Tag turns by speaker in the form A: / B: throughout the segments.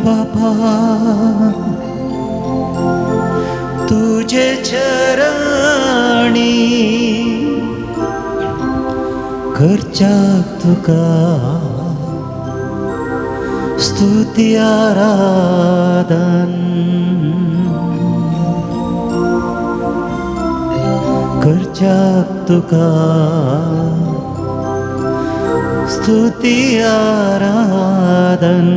A: बापा तुझे चरणी करच्याक तुका स्तुती आराधन करच्याक तुका स्तुती आराधन।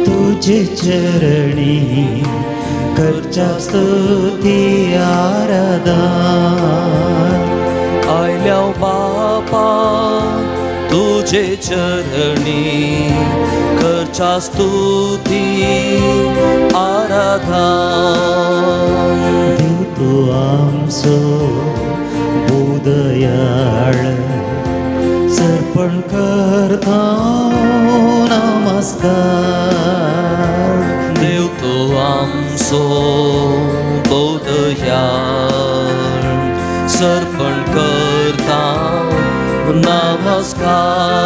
A: तुझे चरणी करच्या स्तुती आराधन
B: आयल्या बापा तुझे चरणी करच्या स्तुती आराधन।
A: देव तूं आमचो बोदयाळ सर्पण करता नमस्कार।
B: देव तूं आमचो बोदयाळ सर्पण करता नमस्कार।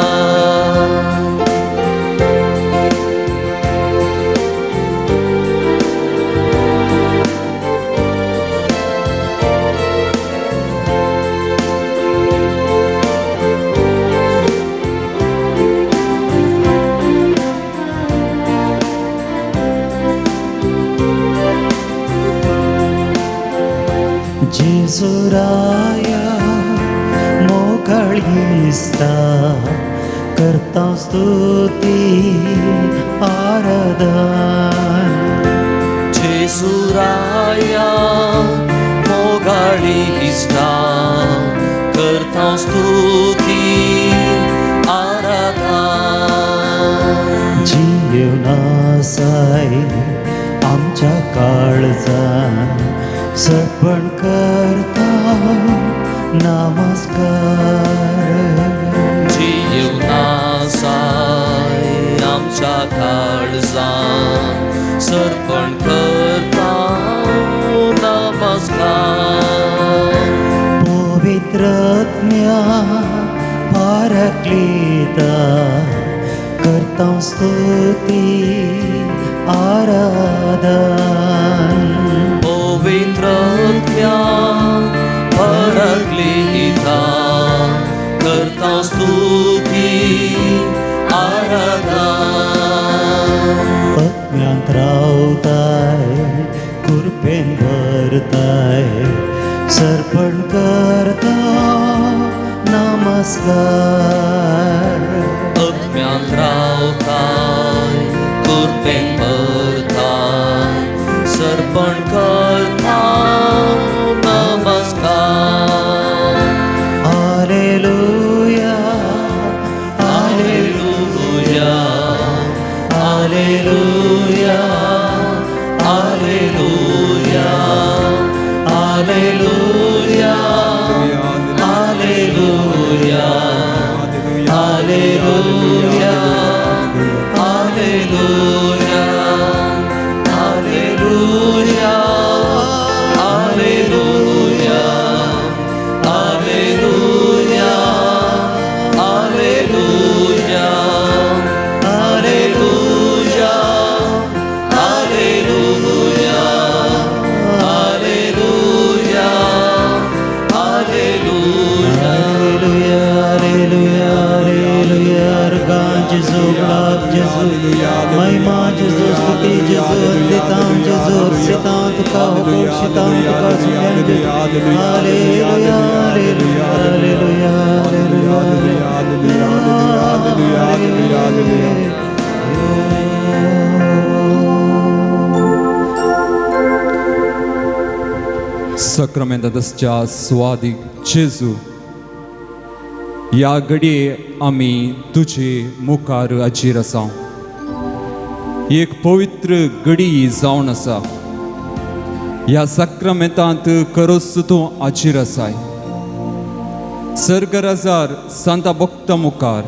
A: जेजूराया मोकळीस्ता करता स्तुती आराधन।
B: जेजूराया मोगाळीस्ता करता स्तुती आराधन।
A: जीवनासाय आमच्या काळजान सर्पण करता नमस्कार।
B: जीवनासाय आमच्या काळजान सर्पण करता नमस्कार।
A: पवित्रज्ञा पारक्लीता करता स्तुती आराधन।
B: पवित्रज्ञा परक्लीता करता स्तुती आराधन।
A: आत्म्यांत रावताय कृपेन भरताय सर्पण करता नमस्कार।
B: आत्म्यांत रावताय कृपेन भरताय सर्पण करता नमस्कार।
A: Hallelujah
B: hallelujah hallelujah hallelujah hallelujah hallelujah hallelujah hallelujah hallelujah hallelujah hallelujah hallelujah hallelujah hallelujah hallelujah hallelujah
A: hallelujah hallelujah organ जेजू गुलाब जेजू महिमा जेजू स्तुति जेजू अद्वितां जेजू अर्पितां तुका घोषितां तुका सुम्यां जेजू। Hallelujah hallelujah hallelujah hallelujah.
C: Sacramento das Suadi Gesù. ह्या घडये आमी तुजे मुखार हाजीर आसा. एक पवित्र घडी जावन आसा. ह्या साक्रामेंतांत खरोच तूं हाजीर आसाय. सर्गराजार सांता भक्ता मुखार,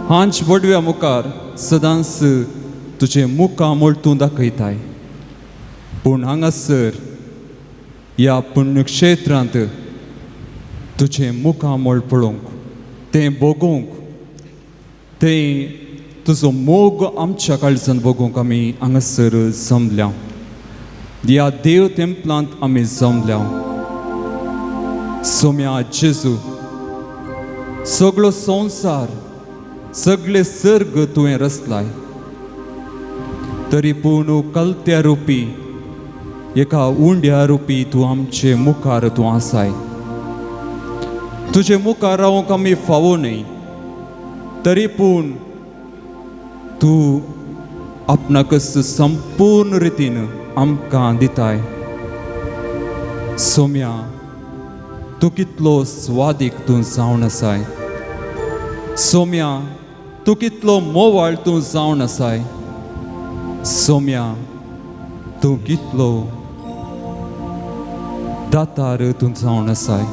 C: हांच बडव्या मुखार सदांच तुजें मुखामळ तूं दाखयताय. पूण हांगासर ह्या पुण्यक्षेत्रांत तुजें मुखामळ पळोवंक, तें भोगूंक, तें तुजो मोग आमच्या काळजान भोगूंक आमी हांगासर जमल्या. ह्या देव तेंपलांत आमी जमल्या. सोम्या जेजू, सगळो संवसार, सगळे सर्ग तुवें रचलाय, तरी पूण कलत्या रुपी एका उंड्या रुपी तूं आमचे मुखार तूं आसाय. तुजे मुखार रावंक आमी फावो न्हय, तरी पूण तूं आपणाकच संपूर्ण रितीन आमकां दिताय. सोम्या, तूं कितलो स्वादीक तूं जावन आसाय. सोम्या, तूं कितलो मोवाळ तूं जावन आसाय. सोम्या, तूं कितलो दातार तूं जावन आसाय.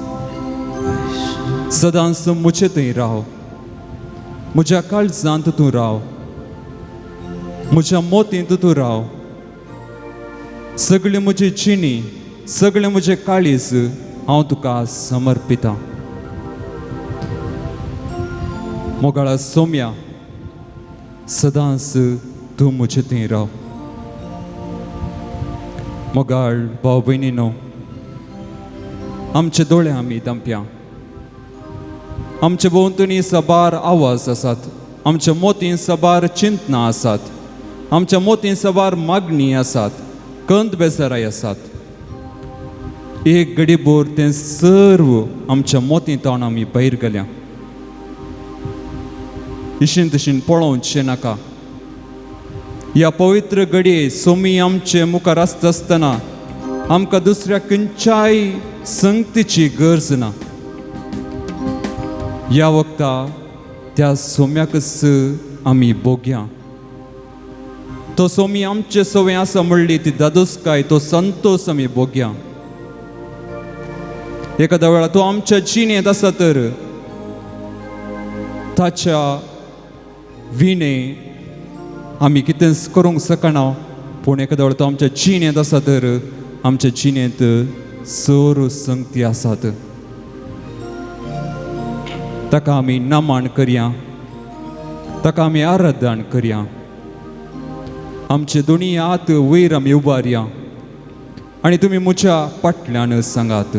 C: सदांच म्हजे थंय राव, म्हज्या काळजांत तूं राव, म्हज्या मोतींत तूं राव. सगळी म्हजी जिणी, सगळें म्हजें काळीज हांव तुका समर्पितां. मोगाळा सोम्या, सदांच तूं म्हजे थंय राव. मोगाळ भाव भयणीनो, आमचे दोळे आमी दांपया. आमचे भोंवतणी साबार आवाज आसात, आमच्या मोतीं साबार चिंतनां आसात, आमच्या मोतीं साबार मागणी आसात, कंद बेजाराय आसात. एक घडीभर तें सर्व आमच्या मोतीं तावन आमी भायर गेल्या. इशीन तशीन पळोवचें नाका. ह्या पवित्र घडये सोमी आमचे मुखार आसता आसतना आमकां दुसऱ्या खंयच्याय संगतीची गरज ना. ह्या वखता त्या सोम्याकच आमी भोगया. तो सोमी आमचे सवय आसा म्हणली ती दादोसकाय, तो संतोश आमी भोगया. एखाद्या वेळा तो आमच्या जिणेंत आसा तर ताच्या विणे आमी कितेंच करूंक शकना, पूण एखाद्या वेळा तो आमच्या जिणेंत आसा तर आमच्या जिणेंत सोर संगती आसात. ताका आमी नमन करया, ताका आमी आराधन करया. आमचे दोनी हात वयर आमी उबारया आनी तुमी म्हज्या फाटल्यान सांगात,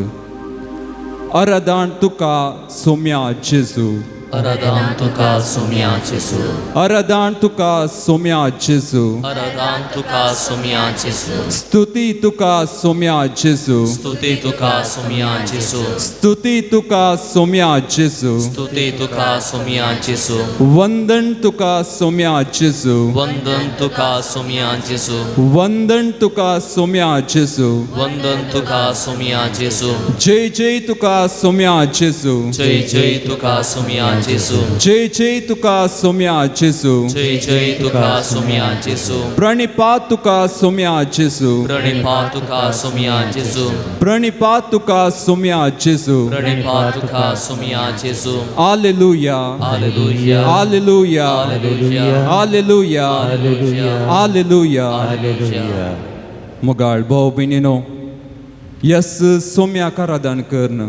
C: आराधन तुका सोम्या जेजू,
B: आराधन तुका सोम्या जेजू,
C: आराधन तुका सोम्या जेजू,
B: आराधन तुका सोम्या जेजू,
C: स्तुती तुका सोम्या जेजू,
B: स्तुती तुका सोम्या जेजू,
C: स्तुती तुका सोम्या जेजू,
B: स्तुती तुका सोम्या जेजू,
C: वंदन तुका सोम्या जेजू,
B: वंदन तुका सोम्या जेजू,
C: वंदन तुका सोम्या जेजू,
B: वंदन तुका सोम्या जेजू,
C: जय जय तुका सोम्या जेजू,
B: जय जय तुका सोम्या जेजू,
C: जय जय तुका सोम्या जेजू,
B: जय जय तुका सोम्या जेजू,
C: प्रणिपात तुका सोम्या जेजू,
B: प्रणिपात तुका सोम्या जेजू,
C: प्रणिपात तुका सोम्या जेजू,
B: प्रणिपात तुका सोम्या जेजू.
C: Hallelujah,
B: hallelujah,
C: hallelujah,
B: hallelujah,
C: hallelujah,
B: hallelujah,
C: hallelujah.
B: Hallelujah.
C: मोगाळ भाव भयणीनो, यस सोम्याक आराधन करन,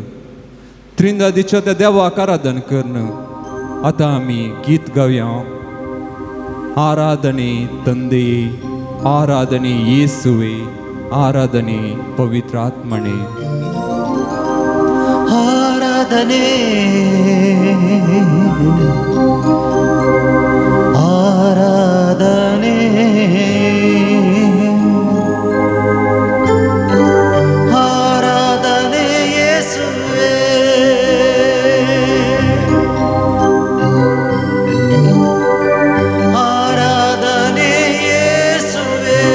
C: त्रिंदादीच्या त्या देवाक आराधन करन आतां आमी गीत गावया. आराधने तंदे, आराधने येसुवे, आराधने पवित्र आत्मने.
A: आराधने, आराधने, आराधने येसुवे, आराधने येसुवे.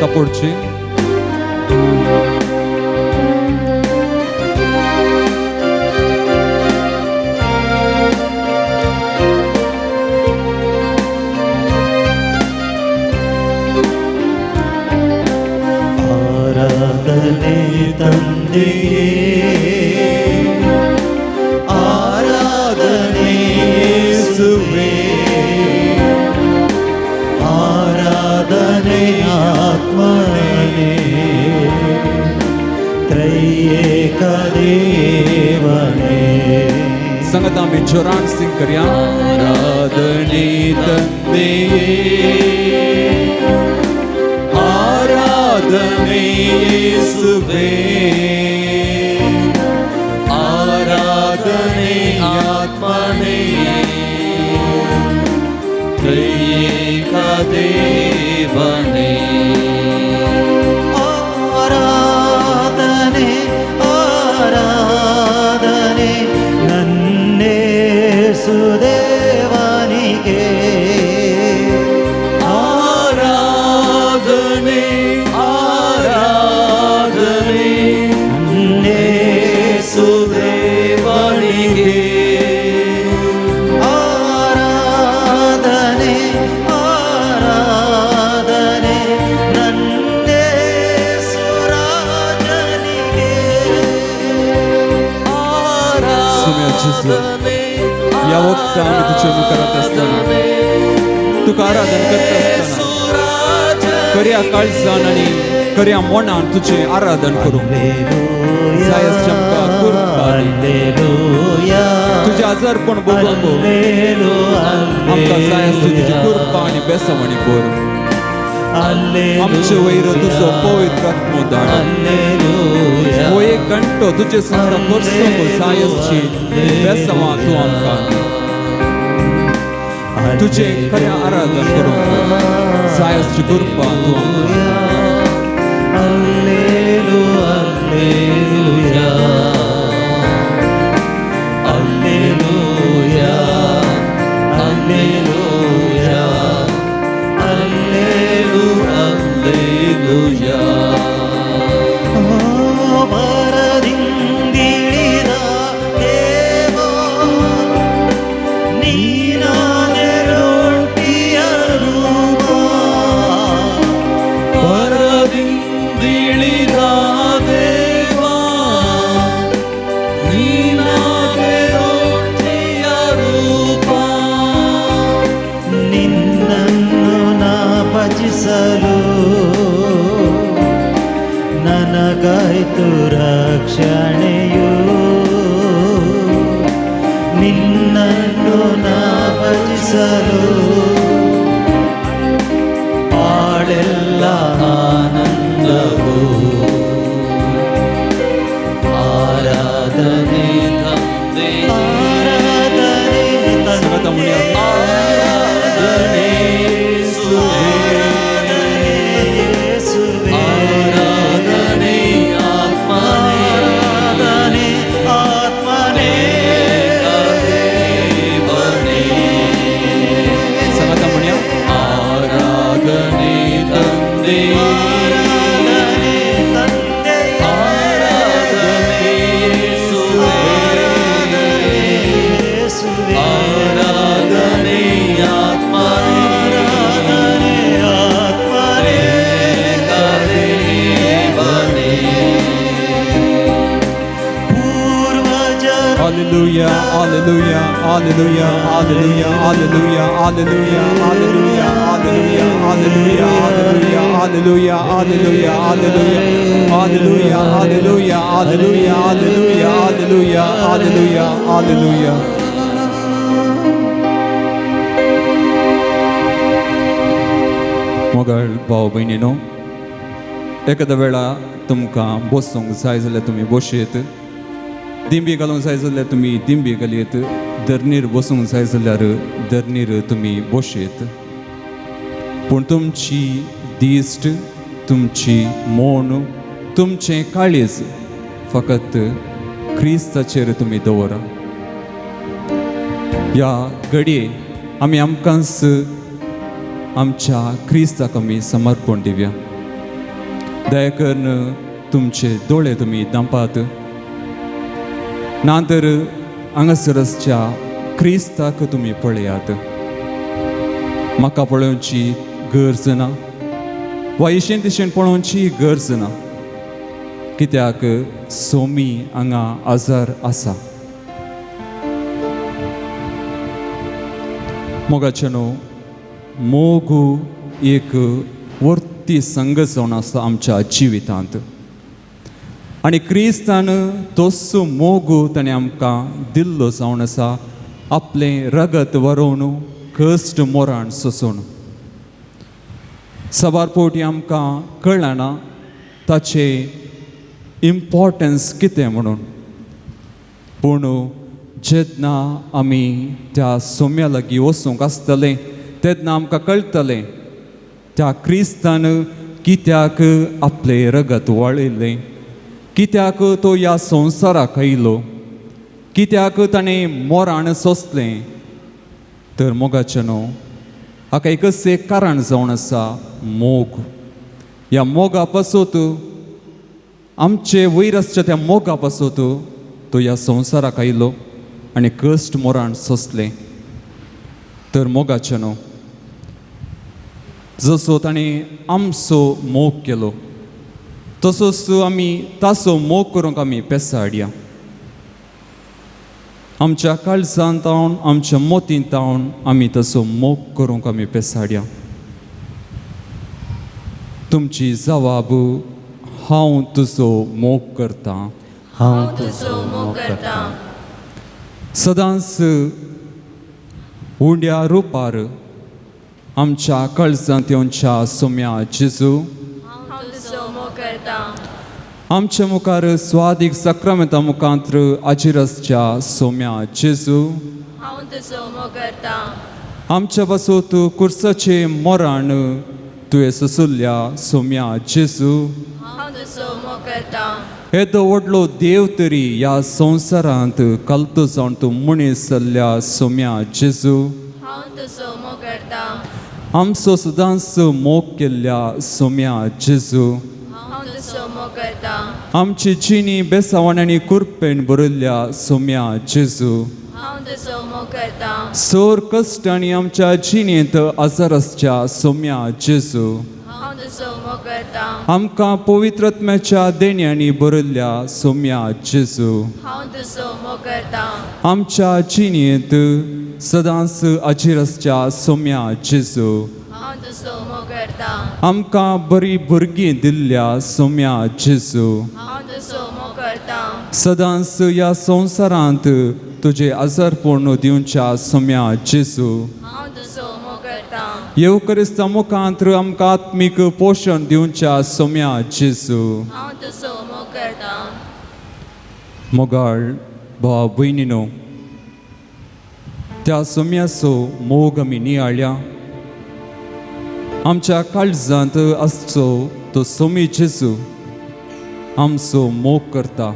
C: तापोडची.
A: ಆರಾಧನೆ ತಂದೆಯೇ, ಆರಾಧನೆ ಯೇಸುವೇ, ಆರಾಧನೆ ಆತ್ಮನೇ, ತ್ರೈಏಕ ದೇವನೇ.
C: संगत आमी जोरान सिंग करया. आराधने ತಂದೆಯೇ, ಆರಾಧನೆ ಯೇಸುವೇ, ಆರಾಧನೆ ಆತ್ಮನೇ, ತ್ರೈಏಕ ದೇವನೇ.
A: ಆರಾಧನೆ ಆರಾಧನೆ ನನ್ನೇಸು ದೇವನಿಗೆ,
B: ಆರಾಧನೆ ಆರಾಧನೆ
A: ನನ್ನೇಸು
B: ದೇವನಿಗೆ,
A: ಆರಾಧನೆ ಆರಾಧನೆ ನನ್ನೇಸು ರಾಜನಿಗೆ.
C: सुम्या जेजू, ह्या वखता आमी तुजे मुखारात आसतना तुका आराधन करता आसतना खऱ्या काळजान आनी खऱ्या मनान तुजें आराधन करूंक जाय आसचें आमकां कृपा दी.
A: Alleluia,
C: तुजें आजारपण भोगोवंक आमकां जाय आसची तुजी कृपा आनी बेसवणी कर. आमचे वयर तुजो पवित्र आत्मो धाड.
A: Alleluia,
C: हो एक घंटो तुजे संगता बसूंक जाय आसची बेसवां तूं आमकां दी. तुजें खरें आराधन करूंक जाय आसची कृपा तूं आमकां दी.
A: Alleluia, Alleluia, Alleluia, Alleluia, Alleluia. ಪರದಿಂದಿಳಿದ ದೇವ, ನೀನಾದೆ ರೊಟ್ಟಿಯ ರೂಪ.
B: ಪರದಿಂದಿಳಿದ ದೇವಾ, ನೀನಾದೆ ರೊಟ್ಟಿಯ ರೂಪ.
A: ನಿನ್ನನ್ನು ನಾ ಭಜಿಸಲು ನನಗಾಯ್ತು ರಕ್ಷಣೆಯು, ನಿನ್ನನ್ನು ನಾ ಭಜಿಸಲು
B: ಬಾಳೆಲ್ಲ ಆನಂದವು. ಆರಾಧನೆ ತಂದೆ,
A: ಆರಾಧನೆ
C: ಸಂಗತ
A: ತಂದೆಯೇ,
B: ಆರಾಧನೆ ಯೇಸುವೇ,
A: ಯೇಸುವೇ,
B: ಆರಾಧನೆ ಆತ್ಮನೇ,
A: ಆರಾಧನೆ ಆತ್ಮನೇ,
B: ದೇವನೇ.
C: संगता म्हणया.
B: ಆರಾಧನೆ ತಂದೆ,
A: ಆರಾಧನೆ ತಂದೆಯೇ,
B: ಆರಾಧನೆ ಯೇಸುವೇ,
A: ಯೇಸುವೇ,
B: ಆರಾಧನೆ ಆತ್ಮನೇ,
A: ಆರಾಧನೆ ಆತ್ಮನೇ,
B: ದೇವನೇ.
A: ಪೂರ್ವಜರ
C: Hallelujah, hallelujah, hallelujah, hallelujah, hallelujah, hallelujah, hallelujah, hallelujah, hallelujah, hallelujah, hallelujah, hallelujah, hallelujah, hallelujah, hallelujah, hallelujah, hallelujah, hallelujah, hallelujah. मोगाळ भाव भयणीनो, एखाद्या वेळा तुमकां बसूंक जाय जाल्यार तुमी बसयत, दिंबी घालूंक जाय जाल्यार तुमी दिंबी घालयत, धरणीर बसूंक जाय जाल्यार धरणीर तुमी बसयत, पूण तुमची दिश्ट, तुमची मोन, तुमचें काळीज फकत क्रिस्ताचेर तुमी दवरा. ह्या घडये आमी आमकांच आमच्या क्रिस्ताक आमी समर्पण दिवया. दया करून तुमचे दोळे तुमी दांपात, ना तर हांगासर आसच्या क्रिस्ताक तुमी पळयात. म्हाका पळोवची गरज ना वा इशेन तिशेन पळोवची गरज ना, कित्याक सोमी हांगा आजार आसा. मोगाचें न्हू, मोग एक वर्ती संग जावन आसा आमच्या जिवितांत आनी क्रिस्तान तोच मोग ताणें आमकां दिल्लो जावन आसा, आपलें रगत वरोवन कश्ट मोरान सोसून. साबार फावटी आमकां कळना ताचें इम्पॉर्टन्स कितें म्हणून, पूण जेन्ना आमी त्या सोम्या लागीं वचूंक आसतलें तेन्ना आमकां कळटलें त्या क्रिस्तान कित्याक आपलें रगत वळयलें, कित्याक तो ह्या संवसाराक आयलो, कित्याक ताणें मोरान सोंसलें. तर मोगाचें न्हू, हाका एकच एक कारण जावन आसा, मोग. ह्या मोगा पासत, आमचे वयर आसच्या त्या मोगा पासत तो ह्या संवसाराक आयलो आनी कश्ट मोरान सोंसलें. तर मोगाचें न्हू, जसो ताणें आमचो मोग केलो तसोच आमी ताचो मोग करूंक आमी पेसाडया. आमच्या काळजांत तावन, आमच्या मोतींत तावन आमी तसो मोग करूंक आमी पेसाडया. तुमची जवाब, हांव तुजो मोग करतां.
A: हांव तुजो मोग करतां.
C: सदांच उंड्या रुपार आमच्या काळजांत येवच्या सोम्या जेजू,
A: हांव तुजो मोग करतां.
C: आमच्या मुखार स्वादीक सक्रामेंता मुखांत्र आजिरसच्या सोम्या जेजू,
A: हांव तुजो मोग करतां.
C: आमच्या पासून कुर्साचे मोरान तुवें सोसुल्ल्या सोम्या जेजू,
A: हांव तुजो मोग करतां.
C: येदो व्हडलो देव तरी ह्या संवसारांत कल्तो जावन तूं मनीस जाल्ल्या सोम्या जेजू,
A: हांव तुजो मोग करतां.
C: आमचो सदांच मोग केल्ल्या सोम्या जेजू,
A: हांव तुजो मोग करतां.
C: आमची जिणी बेसावण आनी कुरपेन भरिल्ल्या सोम्या जेजू,
A: हांव तुजो मोग करतां.
C: सोर कश्ट आनी आमच्या जिणेंत आजार आसच्या सोम्या जेजू,
A: हांव तुजो मोग करतां.
C: आमकां पवित्रत्म्याच्या देण्यांनी भरिल्ल्या सोम्या जेजू,
A: हांव तुजो मोग करतां.
C: आमच्या जिणेंत सदांच आजीर आसच्या सोम्या जेजू,
A: हांव तुजो मोग करतां.
C: आमकां बरी भुरगीं दिल्ल्या सोम्या जेजू,
A: हांव तुजो मोग करतां.
C: सदांच ह्या संवसारांत तुजें आजारपण दिवच्या सोम्या जेजू,
A: हांव तुजो मोग करतां.
C: येव क्रिस्ता मुखांत आमकां आत्मीक पोशण दिवच्या सोम्या जेजू.
A: हांव तुजो मोग करतां.
C: मोगाळ भाव भयणीनो, त्या सोम्याचो मोग आमी नियाळ्या. आमच्या काळजांत आसचो तो सोमी जेजू आमचो मोग करता,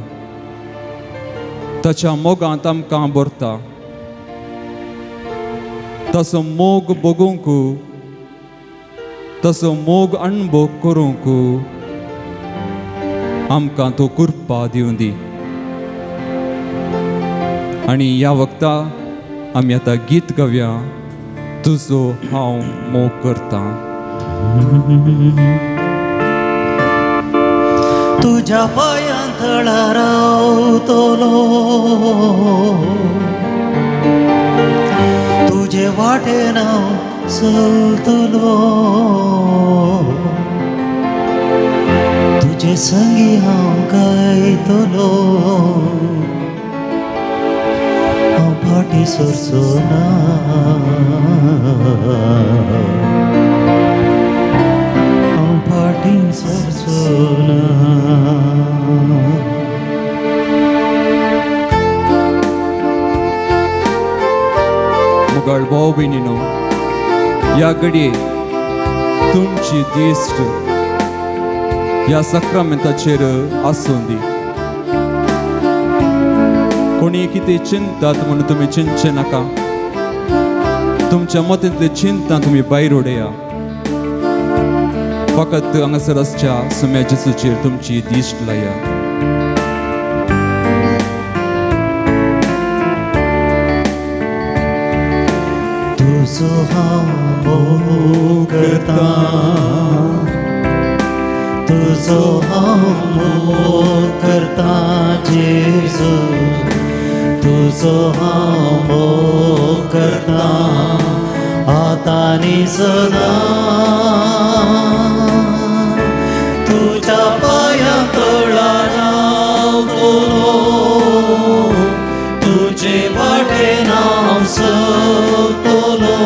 C: ताच्या मोगांत आमकां भरता. ताचो मोग बगूंक, ताचो मोग अणभव करूंक आमकां तो कृपा दिवं दी. आनी ह्या वखता आमी आतां गीत गावया, तुजो हांव मोग करतां.
A: तुझ्या पांयां तळा रावतलो, तुजे वाटेन हांव चलतलो, तुजे संगी हांव गायतलो, हांव फाटीं सरचो ना, हांव फाटीं सरचो ना.
C: मोगाळ भाव भयणीनो, ह्या घडये तुमची दिश्ट ह्या सक्रामेंताचेर आसूं दी. कोणी कितें चिंतात म्हणून तुमी चिंतचें नाका. तुमच्या मतींतले चिंता तुमी भायर उडया. फकत हांगासर आसच्या सुम्या जेजूचेर तुमची दिश्ट लाया.
A: तुजो हांव मोग करता, तुजो हांव मोग करता जेजू, तुजो हांव मोग करता आतां आनी सदां. तुज्या पांयां तळा रावतलो, तुजे वाटेन हांव चलतलो,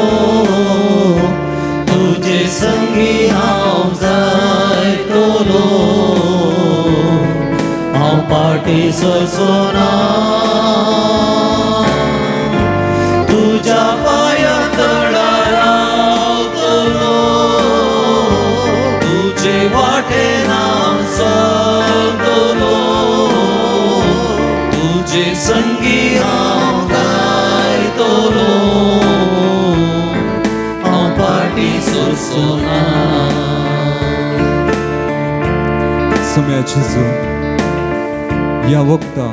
A: तुजे संगी हांव जायतलो, हांव फाटीं सरचो ना. तुज्या पांयां तळा रावतलो, तुजे वाटेन हांव चलतलो, तुजे संगी हांव गायतलो, हांव फाटीं सरचो ना.
C: सुम्या जेजू, ह्या वखदा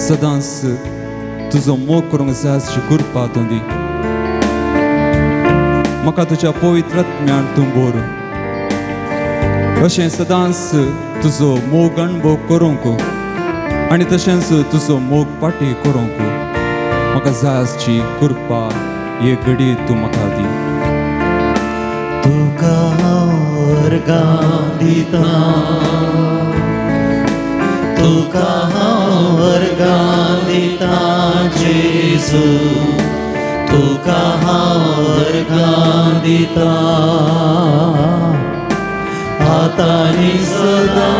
C: सदांच तुजो मोग करूंक जाय अशी कृपा तूं दी. म्हाका तुज्या पवित्र आत्म्यान तूं भर, अशें सदांच तुजो मोग अणभव करूंक आनी तशेंच तुजो मोग पाटी करूंक म्हाका जाय आसची कृपा हे घडी तूं म्हाका दी.
A: तुका हांव अर्गां दिता, तुका हांव अर्गां दिता जेजू, तुका हांव अर्गां दिता आतां आनी सदां.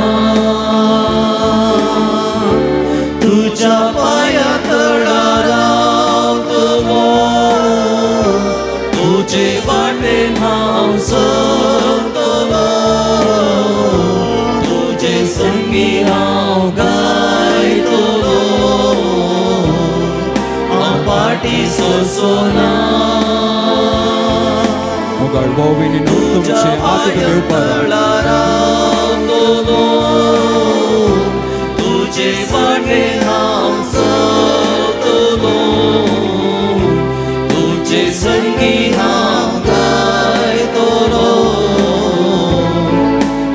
A: तुज्या पांयां तळा रावतलो,
B: तुजे वाटेन हांव चलतलो, तुजे संगी हांव गायतलो, हांव फाटीं सरचो ना.
C: मोगाळ भाव भयणींनो,
B: तुज्या
C: तुमचे हात
B: पांयां
C: देवपार
B: तळा रावतलो, तुजे वाटेन हांव चलतलो, तुजे संगी हांव गायतलो,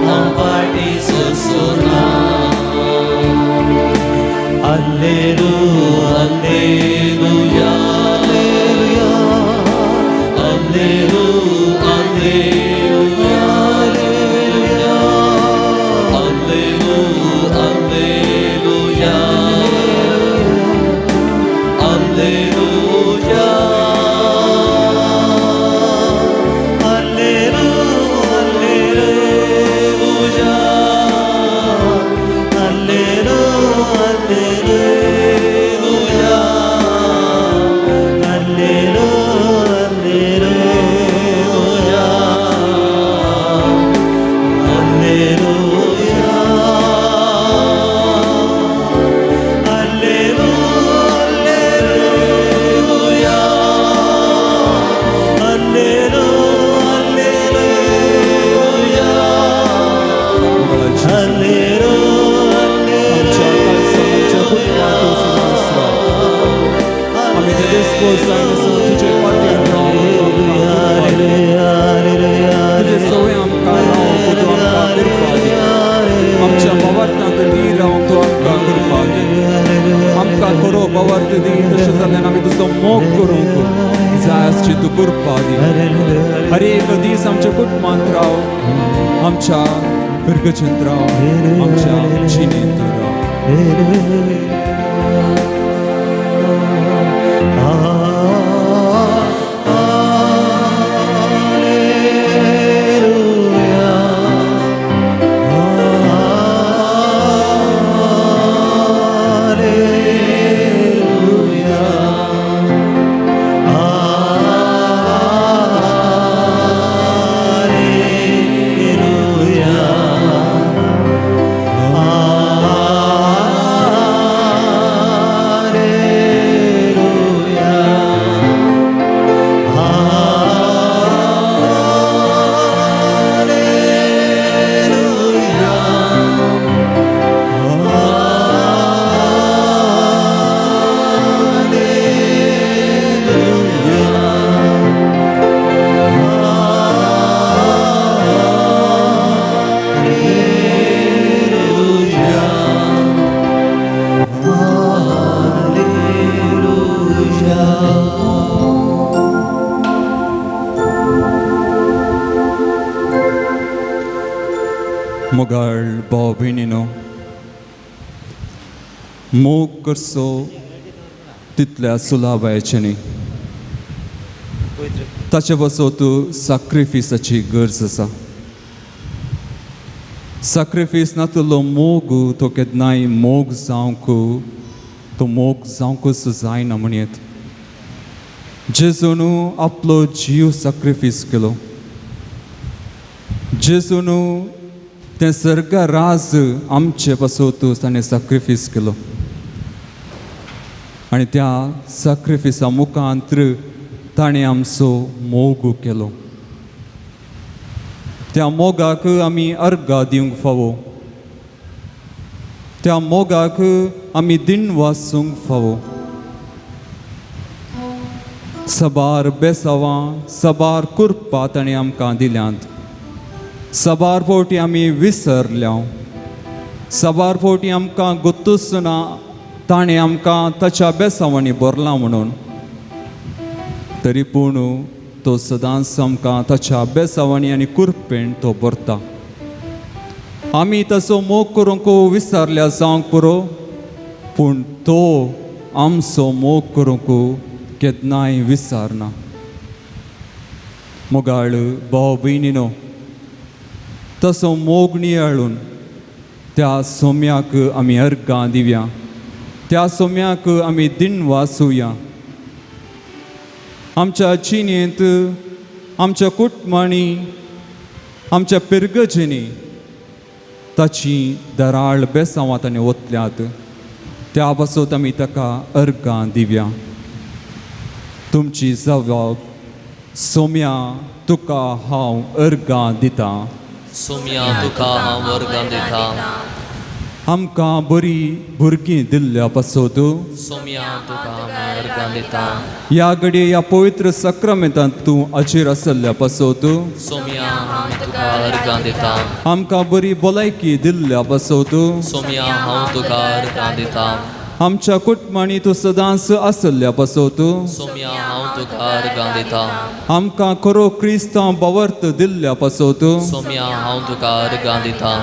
B: हांव फाटीं सरचो ना.
A: Alleluia,
B: alleluia, alleluia, alleluia, alleluia, alleluia, alleluia.
A: Alleluia, alleluia, alleluia, alleluia, alleluia, alleluia, alleluia,
C: मोगाळ जेजू, आमच्या काळजांत, आमच्या कुटुंबांत तूं सदांच राव. आमी ते देसपोस जावन आसा, तुजे फाटीं रावूंक तूं आमकां कृपा दी. तुजे सवय आमकां रावंक तूं आमकां कृपा दी. आमच्या भावार्थांत दी रावंक तूं आमकां कृपा दी. आमकां खरो भावार्थ दी, तशें जाल्यार आमी तुजो मोग करूंक जाय आसची तूं कृपा दी. हर एक दीस आमच्या कुटुंबांत राव, आमच्या फिरगचेंत राव, आमच्या जिणेंत राव.
A: Alleluia.
C: मोग करचो तितल्या सुलाबायचें न्ही, ताचे पासत साक्रिफिसाची गरज आसा. साक्रिफीस नातलो मोग तो केन्नाय मोग जावंक, तो मोग जावंकच जायना म्हणयेत. जेजून आपलो जीव साक्रिफीस केलो, जेजून तें सर्गा राज आमचे पासत ताणें साक्रिफीस केलो आनी त्या साक्रिफिसा मुखांत्र ताणें आमचो मोग केलो. त्या मोगाक आमी अर्गां दिवंक फावो, त्या मोगाक आमी दिन वासूंक फावो. सबार बेसावां सबार कुरपा ताणें आमकां दिल्यांत, सबार फावटी आमी विसरल्या, सबार फावटी आमकां गोत्तूच ना ताणें आमकां ताच्या बेसावांनी भरलां म्हणून. तरी पूण तो सदांच आमकां ताच्या बेसावांनी आनी कुरपेन तो भरता. आमी ताचो मोग करूंक विसरल्या जावंक पुरो, पूण तो आमचो मोग करूंक केन्नाय विसरना. मोगाळ भाव भयणीनो, तसो मोग नियाळून त्या सोम्याक आमी अर्गां दिवया, त्या सोम्याक आमी दिन वासुया. आमच्या जिणेंत, आमच्या कुटुंबांनी, आमच्या पिरगजेनी ताची दराळ बेसांवां ताणें ओतल्यात, त्या पासत आमी ताका अर्गां दिवया. तुमची जबाब, सोम्या तुका हांव अर्गां दितां.
B: सोम्या तुका हांव अर्गां दितां.
C: आमकां बरी भुरगीं दिल्ल्या पासत
B: सोम्या तुका आमी अर्गां दितां.
C: ह्या घडये ह्या पवित्र सक्रामेंतांत तूं अचेर आसल्या पासत
B: सोम्या आमी तुका अर्गां दितां.
C: आमकां बरी भलायकी दिल्ल्या पासत
B: सोम्या हांव तुका अर्गां दितां.
C: आमच्या कुटुंबांनी तूं सदांच आसल्या पासत
B: सोम्या हांव तुका अर्गां दितां.
C: आमकां खरो क्रिस्तांव बावर्त दिल्ल्या पासत
B: सोम्या हांव तुका अर्गां दितां.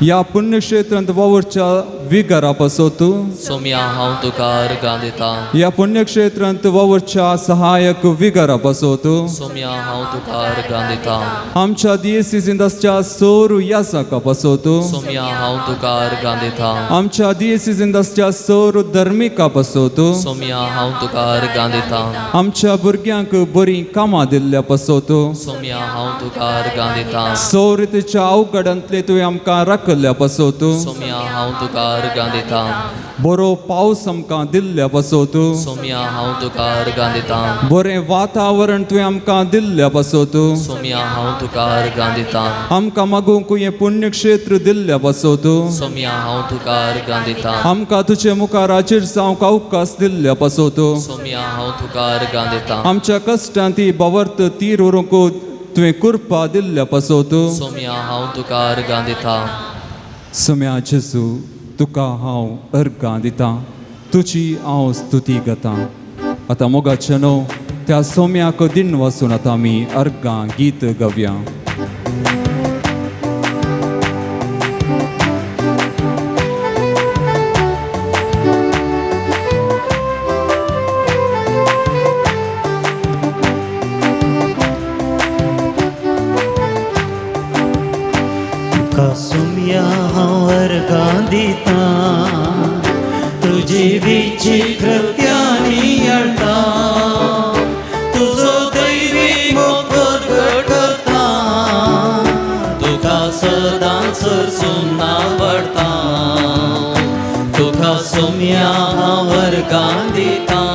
C: ह्या पुण्यक्षेत्रांत वावुरच्या विगारा पासत
B: सोम्या हांव तुका अर्गां दितां.
C: ह्या पुण्यक्षेत्रांत वावुरच्या सहायक विगारा पासत
B: सोम्या हांव तुका अर्गां दितां.
C: आमच्या दियेसीजींत आसच्या सोरू यासाका पासत
B: सोम्या हांव तुका अर्गां दितां.
C: आमच्या दियेसीजींत आसच्या सोरू धर्मिका पासत
B: सोम्या हांव तुका अर्गां दितां.
C: आमच्या भुरग्यांक बरीं कामां दिल्ल्या पासत
B: सोम्या हांव तुका अर्गां दितां.
C: सौरितीच्या अवघडांतले तुवें आमकां राखल्ल्या पासत
B: सोम्या हांव तुका अर्गां दितां.
C: बरो पावस आमकां दिल्ल्या पासत
B: सोम्या हांव तुका अर्गां दितां.
C: बरें वातावरण तुवें आमकां दिल्ल्या पासत
B: सोम्या हांव तुका अर्गां दितां.
C: आमकां मागूंक हें पुण्यक्षेत्र दिल्ल्या पासत
B: सोम्या हांव तुका अर्गां दितां.
C: आमकां तुजे मुखार हाजीर जावंक अवकाश दिल्ल्या पासत
B: सोम्या हांव तुका अर्गां दितां.
C: आमच्या कश्टांत ती बावर्त तीर व्हरूंक तुवें कृपा दिल्ल्या पासत
B: सोम्या हांव तुका अर्गां दितां.
C: सोम्या जेजू तुका हांव अर्गां दितां, तुजी हांव स्तुती गातां. आतां मोगाचें न्हू त्या सोम्याक दिन वासून आतां आमी अर्गां गीत गावया.
A: तुका सोम्या हांव अर्गां दितां, तुजी विचित्रत्यानी अळटा, तुजो दैवी मोग प्रगट करता,
B: तुका सदांच सरसून आवडटा. तुका सोम्या हांव अर्गां दितां,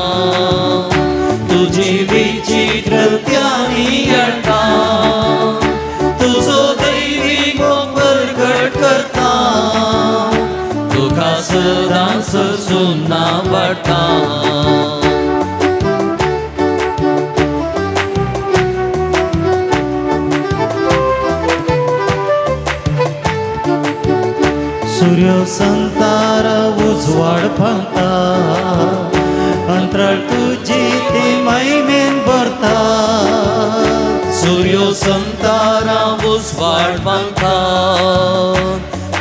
B: तुजी विचित्रत्यानी अळटा, तुजो दैवी मोग प्रगट करता, तुका सदांच सरसून आवडटा.
A: सूर्य संतार उजवाड फांता, अंतराळ तुजी ती महिमेन भरता.
B: सूर्य संतारा उजवाड फांता,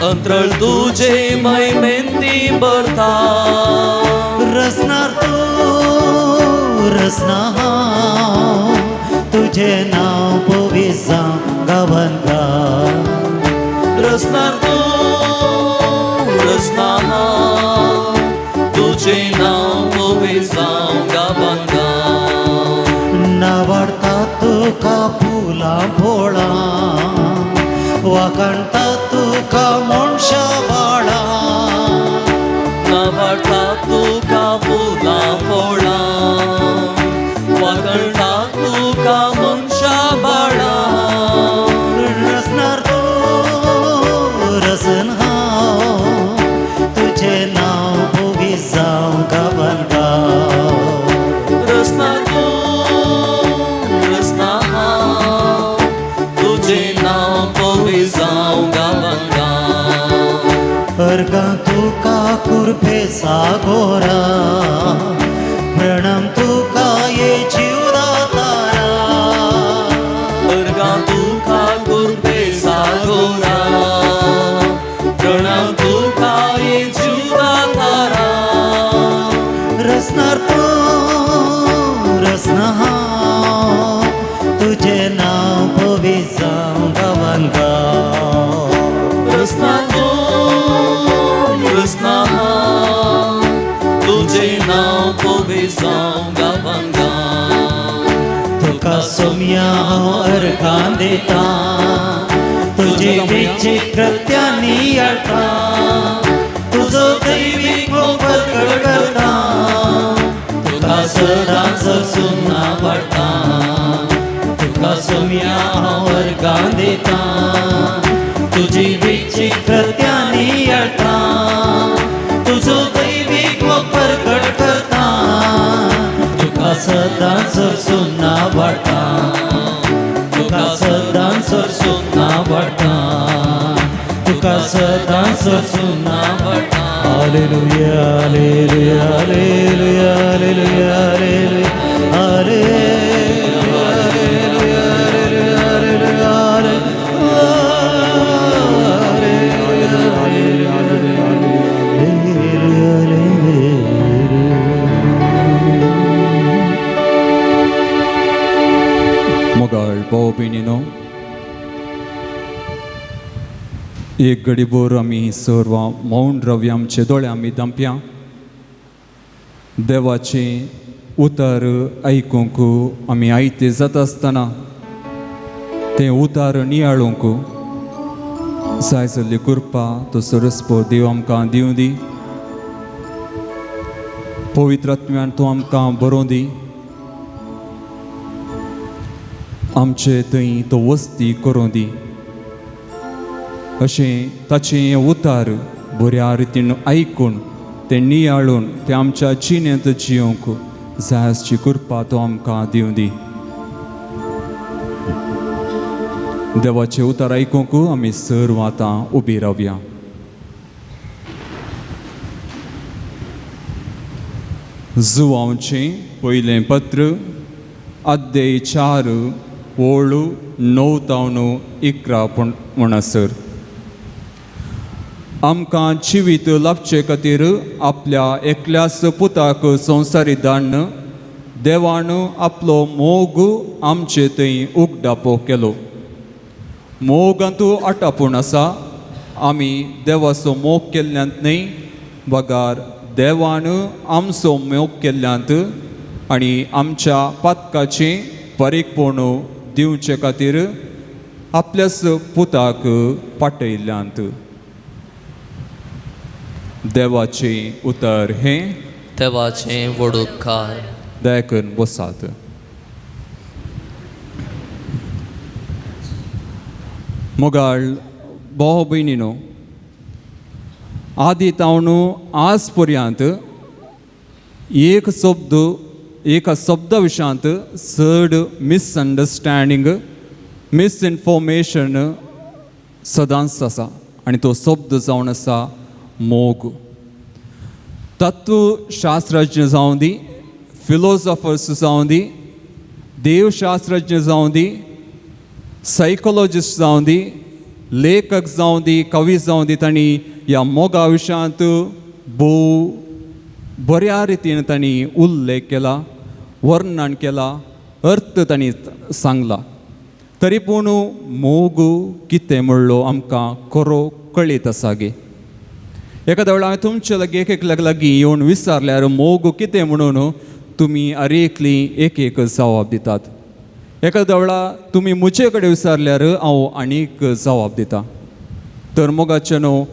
B: अंतरळ तुजे मैमेंती भरता.
A: रसनार तूं रसना हांव तुजें नांव पवीस जावं गांवान गांव.
B: रसनार तूं रसना हांव तुजें नांव पवीस जावं गांवान गांव.
A: नावाडता तुका फुलां फळां वाखाणता तुका मनशा बाळां.
B: नावाडता तुका फुलां फळां वाखाणता तुका मनशा बाळां.
A: रसनार तूं रसन हांव तुजें नांव पवीस जावं गांवान गांव.
B: रसना तूं रसना हांव तुजें नांव पवीस जावं गांवान गांव.
A: अर्गां तुका कुरपे सागोरा प्रणाम तुका ये जिवदातारा.
B: अर्गां तुका कुरपे सागोरा प्रणाम तुका ये जिवदातारा.
A: रसनार तूं रसना हांव तुजें नांव पवीस जावं गांवान गांव.
B: रसना तूं रसना हांव तुजें नांव पवीस जावं गांवान गांव.
A: तुका सोम्या हांव अर्गां दिता तुजी विचित्रत्या नियाळटा तुजो दैवीक मोग प्रगट करता
B: तुका सदांच सुन्ना पडटा. तुका सोम्या हांव अर्गां दिता तुजी
A: विचित्रत्या नियाळटा तुजो दैवीक मोग प्रगट करता तुका सदांच सुन्ना पडटा
B: तुका सदांच सुन्ना पडटा.
A: तुका सदांच सुन्ना
B: पडटा.
A: Hallelujah, hallelujah, hallelujah, hallelujah, hallelujah, hallelujah, hallelujah, hallelujah.
C: मोगाळ भाव भयणीनो, एक घडीभर आमी सर्वां मौन रावया, आमचे दोळे आमी धांपया. देवाचें उतर आयकूंक आमी आयते जाता आसतना तें उतर नियाळूंक जाय जाल्ली कृपा तो सरस्पत देव आमकां दिवं दी. पवित्र आत्म्यान तो आमकां बरोवं दी. आमचे थंय तो वस्ती करूं दी. अशें ताचें हें उतार बऱ्या रितीन आयकून तें नियाळून तें आमच्या जिणेंत जियोंक जाय आसची कृपा तो आमकां दिवं दी. देवाचें उतार आयकूंक आमी सर्व आतां उबी रावया. जुवांचें पयलें पत्र अध्याय 4 ओळ 9 तावन 11 म्हणसर. आमकां जिवीत लाभचे खातीर आपल्या एकल्याच पुताक संवसारी धाडून देवान आपलो मोग आमचे थंय उगडापो केलो. मोगांतू आटापूण आसा. आमी देवाचो मोग केल्ल्यांत न्हय, बगार देवान आमचो मोग केल्ल्यांत आनी आमच्या पातकाचें परीकपण दिवचे खातीर आपल्याच पुताक पाटयल्ल्यांत. देवाचें उतर हें.
B: देवाचें व्हड उपकार.
C: दया करून बसात. मोगाळ भाव भयणीनो, आदी तावन आज पर्यंत एक शब्द एका शब्दा विशयांत चड मिसअंडरस्टँडींग मिसइन्फॉर्मेशन सदांच आसा आनी तो शब्द जावन आसा मोग. तत्वशास्त्रज्ञ जावं दी, फिलोसॉफर्स जावं दी, देवशास्त्रज्ञ जावं दी, सायकोलॉजिस्ट जावं दी, लेखक जावं दी, कवी जावं दी, तांणी ह्या मोगा विशयांत भोव बऱ्या रितीन तांणी उल्लेख केला, वर्णन केला, अर्थ तांणी सांगला. तरी पूण मोग कितें म्हणलो आमकां खरो कळीत आसा गे. एखाद्या वेळार हांवें तुमचे लागीं एक एकल्याक लागीं येवन विचारल्यार मोग कितें म्हणून तुमी अरेकली एक एक जवाब दितात. एखाद्या वेळार तुमी म्हजे कडेन विचारल्यार हांव आनीक जवाब दिता. तर मोगाचें न्हू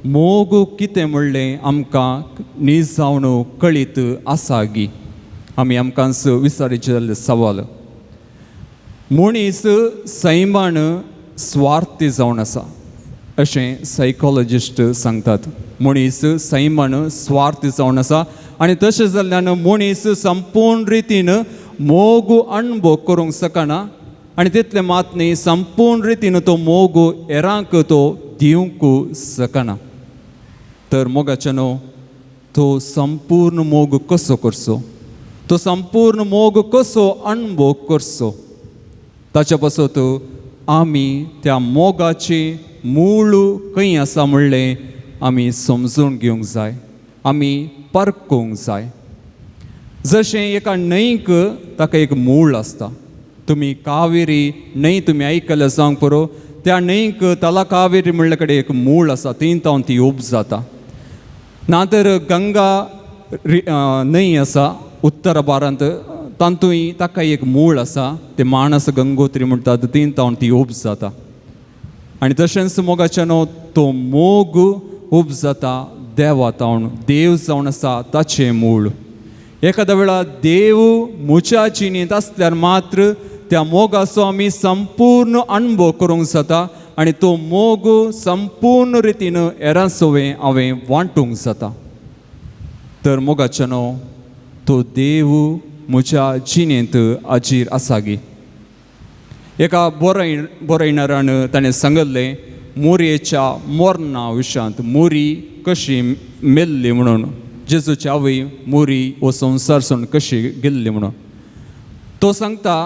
C: मोग कितें म्हणलें आमकां नीज जावन कळीत आसा गी. आमी आमकांच विचारीचें जाल्लें सवाल. मनीस सैमान स्वार्थी जावन आसा अशें सायकोलॉजिस्ट सांगतात. मनीस सैमान स्वार्थी जावन आसा आनी तशें जाल्ल्यान मनीस संपूर्ण रितीन मोग अणभव करूंक शकना आनी तितलें मात न्ही, संपूर्ण रितीन तो मोग हेरांक तो दिवंक शकना. तर मोगाचें न्हू तो संपूर्ण मोग कसो करचो, तो संपूर्ण मोग कसो अणभव करचो, ताचे पासत आमी त्या मोगाची मूळ खंय आसा म्हणलें आमी समजून घेवंक जाय, आमी परकूंक जाय. जशें एका न्हंयक ताका एक मूळ आसता. तुमी कावेरी न्हंय तुमी आयकलें जावंक पुरो, त्या न्हंयक तला कावेरी म्हणले कडेन एक मूळ आसा, थंय तावन ती उब जाता. ना तर गंगा न्हंय आसा उत्तर भारत, तातूंय ताका एक मूळ आसा, ते मानस गंगोत्री म्हणटात, थंय तावन ती उब जाता. आनी तशेंच मोगाचें न्हू तो मोग उब जाता देवा तावन, देव जावन आसा ताचें मूळ. एखाद्या वेळार देव म्हज्या जिणेंत आसल्यार मात्र त्या मोगाचो आमी संपूर्ण अणभव करूंक जाता आनी तो मोग संपूर्ण रितीन हेरां सवें हांवें वांटूंक जाता. तर मोगाचें न्हू तो देव म्हज्या जिणेंत हाजीर आसा गी. एका बरयणारान ताणें सांगिल्लें मोरयेच्या मोरना विशयांत, मोरी कशी मेल्ली म्हणून, जेजूची आवय मोरी हो संवसार सोडून कशी गेल्ली म्हणून. तो सांगता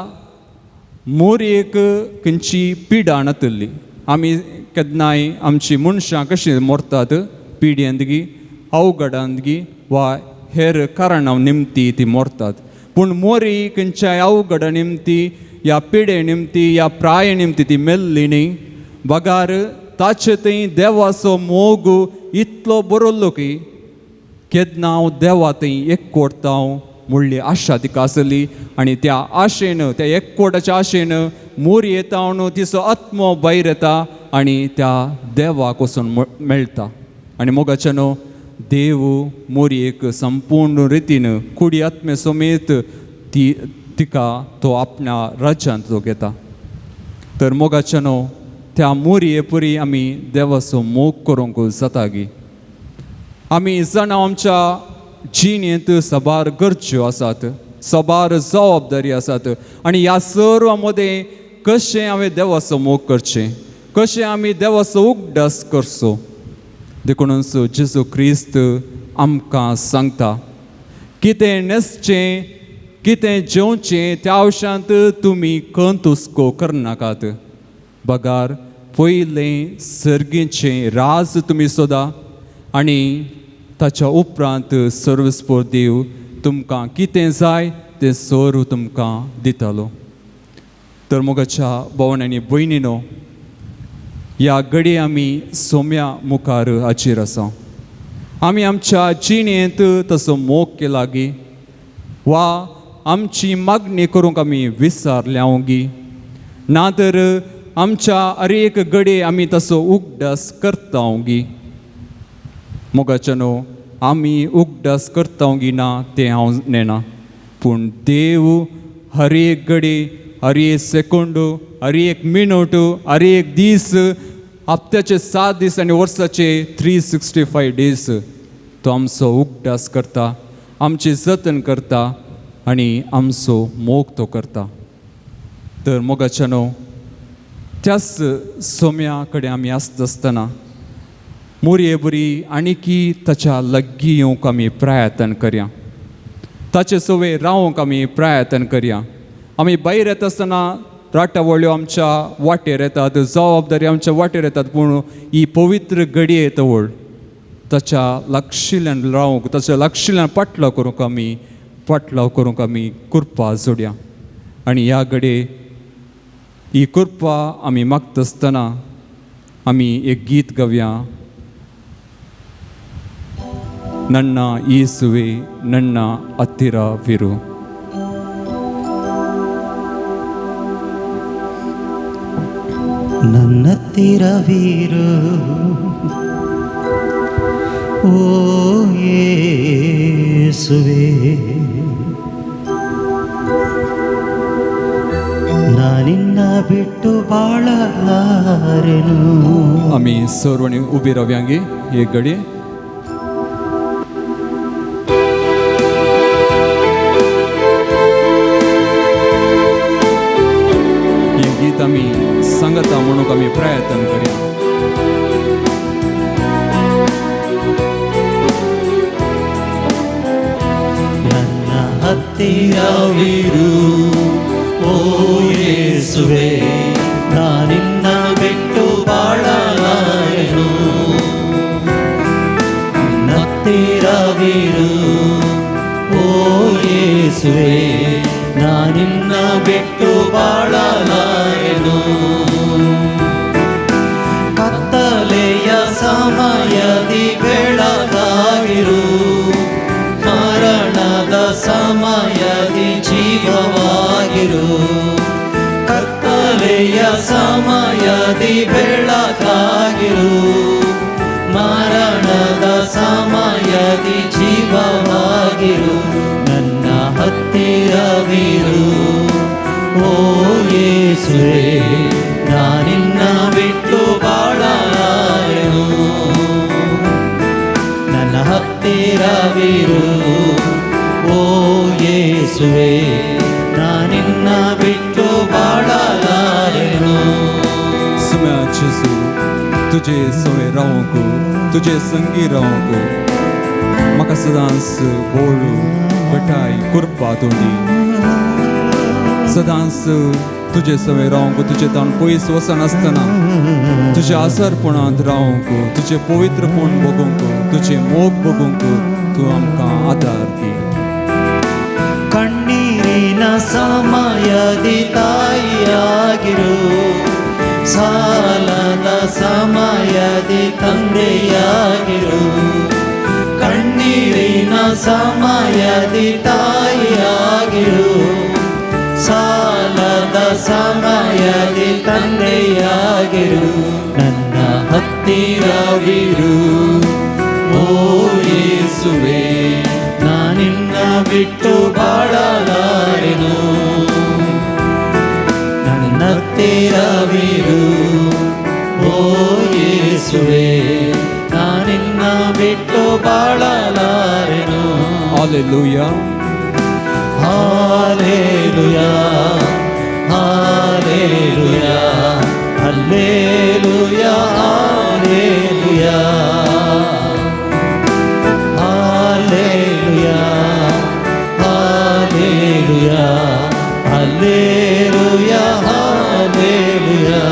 C: मोरयेक खंयची पिडा नातिल्ली. आमी केन्नाय आमची मनशां कशीं मरतात, पिड्यांत गी, अवघडांत गी वा हेर कारणां निमती ती मरतात. पूण मोरी खंयच्याय अवघडा निमती या पिडे निमती या प्राय निमती ती मेल्ली न्ही, बगार ताचे थंय देवाचो मोग इतलो बरयल्लो की केन्ना हांव देवा थंय एकवटता म्हणली आशा तिका आसली. आनी त्या आशेन, त्या एकवटाच्या आशेन मोरी येता म्हणून तिचो आत्मो भायर येता आनी त्या देवाक वचून मेळटा. आनी मोगाचें न्हू देव मोरयेक संपूर्ण रितीन कुडी आत्मे समेत ती तिका तो आपल्या राज्यांत तो घेता. तर मोगाचें न्हू त्या मोरये पुरी आमी देवाचो मोग करूंक जाता गी. आमी जाणां आमच्या जिणेंत साबार गरज्यो आसात, साबार जबाबदारी आसात आनी ह्या सर्वा मदें कशें हांवें देवाचो मोग करचें, कशें आमी देवाचो उगडास करचो. देखूनच जेजू क्रिस्त आमकां सांगता कितें न्हेसचें, कितें जेवचें त्या अंशांत तुमी खंत हुस्को करनाकात, बगार पयलें सर्गीचें राज तुमी सोदा आनी ताच्या उपरांत सर्वस्पोर देव तुमकां कितें जाय तें सर्व तुमकां दितलो. तर मोगाच्या भोवन आनी भयणीनो, ह्या घडये आमी सोम्या मुखार हाजीर आसा. आमी आमच्या जिणेंत तसो मोग केला गी वा आमची मागणी करूंक आमी विसरल्या गी, ना तर आमच्या अरेक घडये आमी तसो उगडास करता गी. मोगाचें न्हू आमी उगडास करता गी ना तें हांव नेणा, पूण देव हर एक घडी, हर एक सेकंड, हर एक मिनट, हर एक दीस, हप्त्याचे 7 दीस आनी वर्साचे 365 डेज तो आमचो उगडास करता, आमचें जतन करता आनी आमचो मोग तो करता. तर मोगाचें न्हू त्याच सोम्या कडेन आमी आसता आसतना मोरये बरी आनीकी ताच्या लागीं येवंक आमी प्रयत्न करया, ताचे सवे रावंक आमी प्रयत्न करया. आमी भायर येता आसतना राटावळ्यो आमच्या वाटेर येतात, जबाबदारी आमच्या वाटेर येतात, पूण ही पवित्र घडये तवळ ताच्या लागशिल्ल्यान रावंक, ताच्या लागशिल्ल्यान पाटलाव करूंक आमी पाटलाव करूंक आमी कृपा जोडया. आनी ह्या घडये ही कृपा आमी मागता आसतना आमी एक गीत गावया. नन्ना येसुवे नन्ना अत्तिरा विरू.
A: ನನ್ನತ್ತಿರವಿರು ಓ ಯೇಸುವೆ, ನಾನಿನ್ನ ಬಿಟ್ಟು ಬಾಳಲಾರೆನು.
C: आमी सर्वांनी उबी रावया एक घडये. हें गीत आमी सांगता म्हणूंक आमी प्रयत्न करया.
A: ನನ್ನ ಹತ್ತಿರವಿರು ಓ ಯೇಸುವೆ, ನಾನಿನ್ನ ಬಿಟ್ಟು ಬಾಳಲಾರೆನು. ನನ್ನ ಹತ್ತಿರವಿರು ಓ ಯೇಸುವೆ, ನಾನಿನ್ನ ಬಿಟ್ಟು ಬಾಳಲಾರೆನು. ಕತ್ತಲೆಯ ಸಮಯದಿ ಬೆಳಕಾಗಿರು, ಮರಣದ ಸಮಯದಿ ಜೀವವಾಗಿರು. ಕತ್ತಲೆಯ ಸಮಯದಿ ಬೆಳಕಾಗಿರು, ಮರಣದ ಸಮಯದಿ ಜೀವವಾಗಿರು. ನನ್ನ ಹತ್ತಿರವಿರು ಓ ಯೇಸುವೆ, ನಾನಿನ್ನ ಬಿಟ್ಟು ಬಾಳಲಾರೆನು. ನನ್ನ ಹತ್ತಿರವಿರು ಓ ಯೇಸುವೆ, ನಾನಿನ್ನ ಬಿಟ್ಟು ಬಾಳಲಾರೆನು.
C: सुम्या जेजू तुजे सवे रावंक, तुजे संगी रावंक म्हाका सदांच बोळू बटाय कृपा तूं दी. सदांच तुजे सवे रावंक, तुजे ताण पयस वचनासतना तुज्या आसरपणांत रावंक, तुजें पवित्रपण भोगूंक, तुजें मोग भोगूंक तूं आमकां आदार दी.
A: ಕಣ್ಣೀರಿನ ಸಮಯದಿ ತಾಯಿಯಾಗಿರು, ಸಾಲದ ಸಮಯದಿ ತಂದೆಯಾಗಿರು. ಕಣ್ಣೀರಿನ ಸಮಯದಿ ತಾಯಿಯಾಗಿರು, ಸಾಲದ ಸಮಯದಿ ತಂದೆಯಾಗಿರು. ನನ್ನ ಹತ್ತಿರವಿರು ಓ ಯೇಸುವೆ, ನಾನಿನ್ನ ಬಿಟ್ಟು ಬಾಳಲಾರೆನು. ನನ್ನ ಹತ್ತಿರವಿರು ಓ ಯೇಸುವೆ, ನಾನಿನ್ನ ಬಿಟ್ಟು ಬಾಳಲಾರೆನು.
C: Hallelujah.
A: Hallelujah, hallelujah, hallelujah, hallelujah, hallelujah, hallelujah, hallelujah, hallelujah.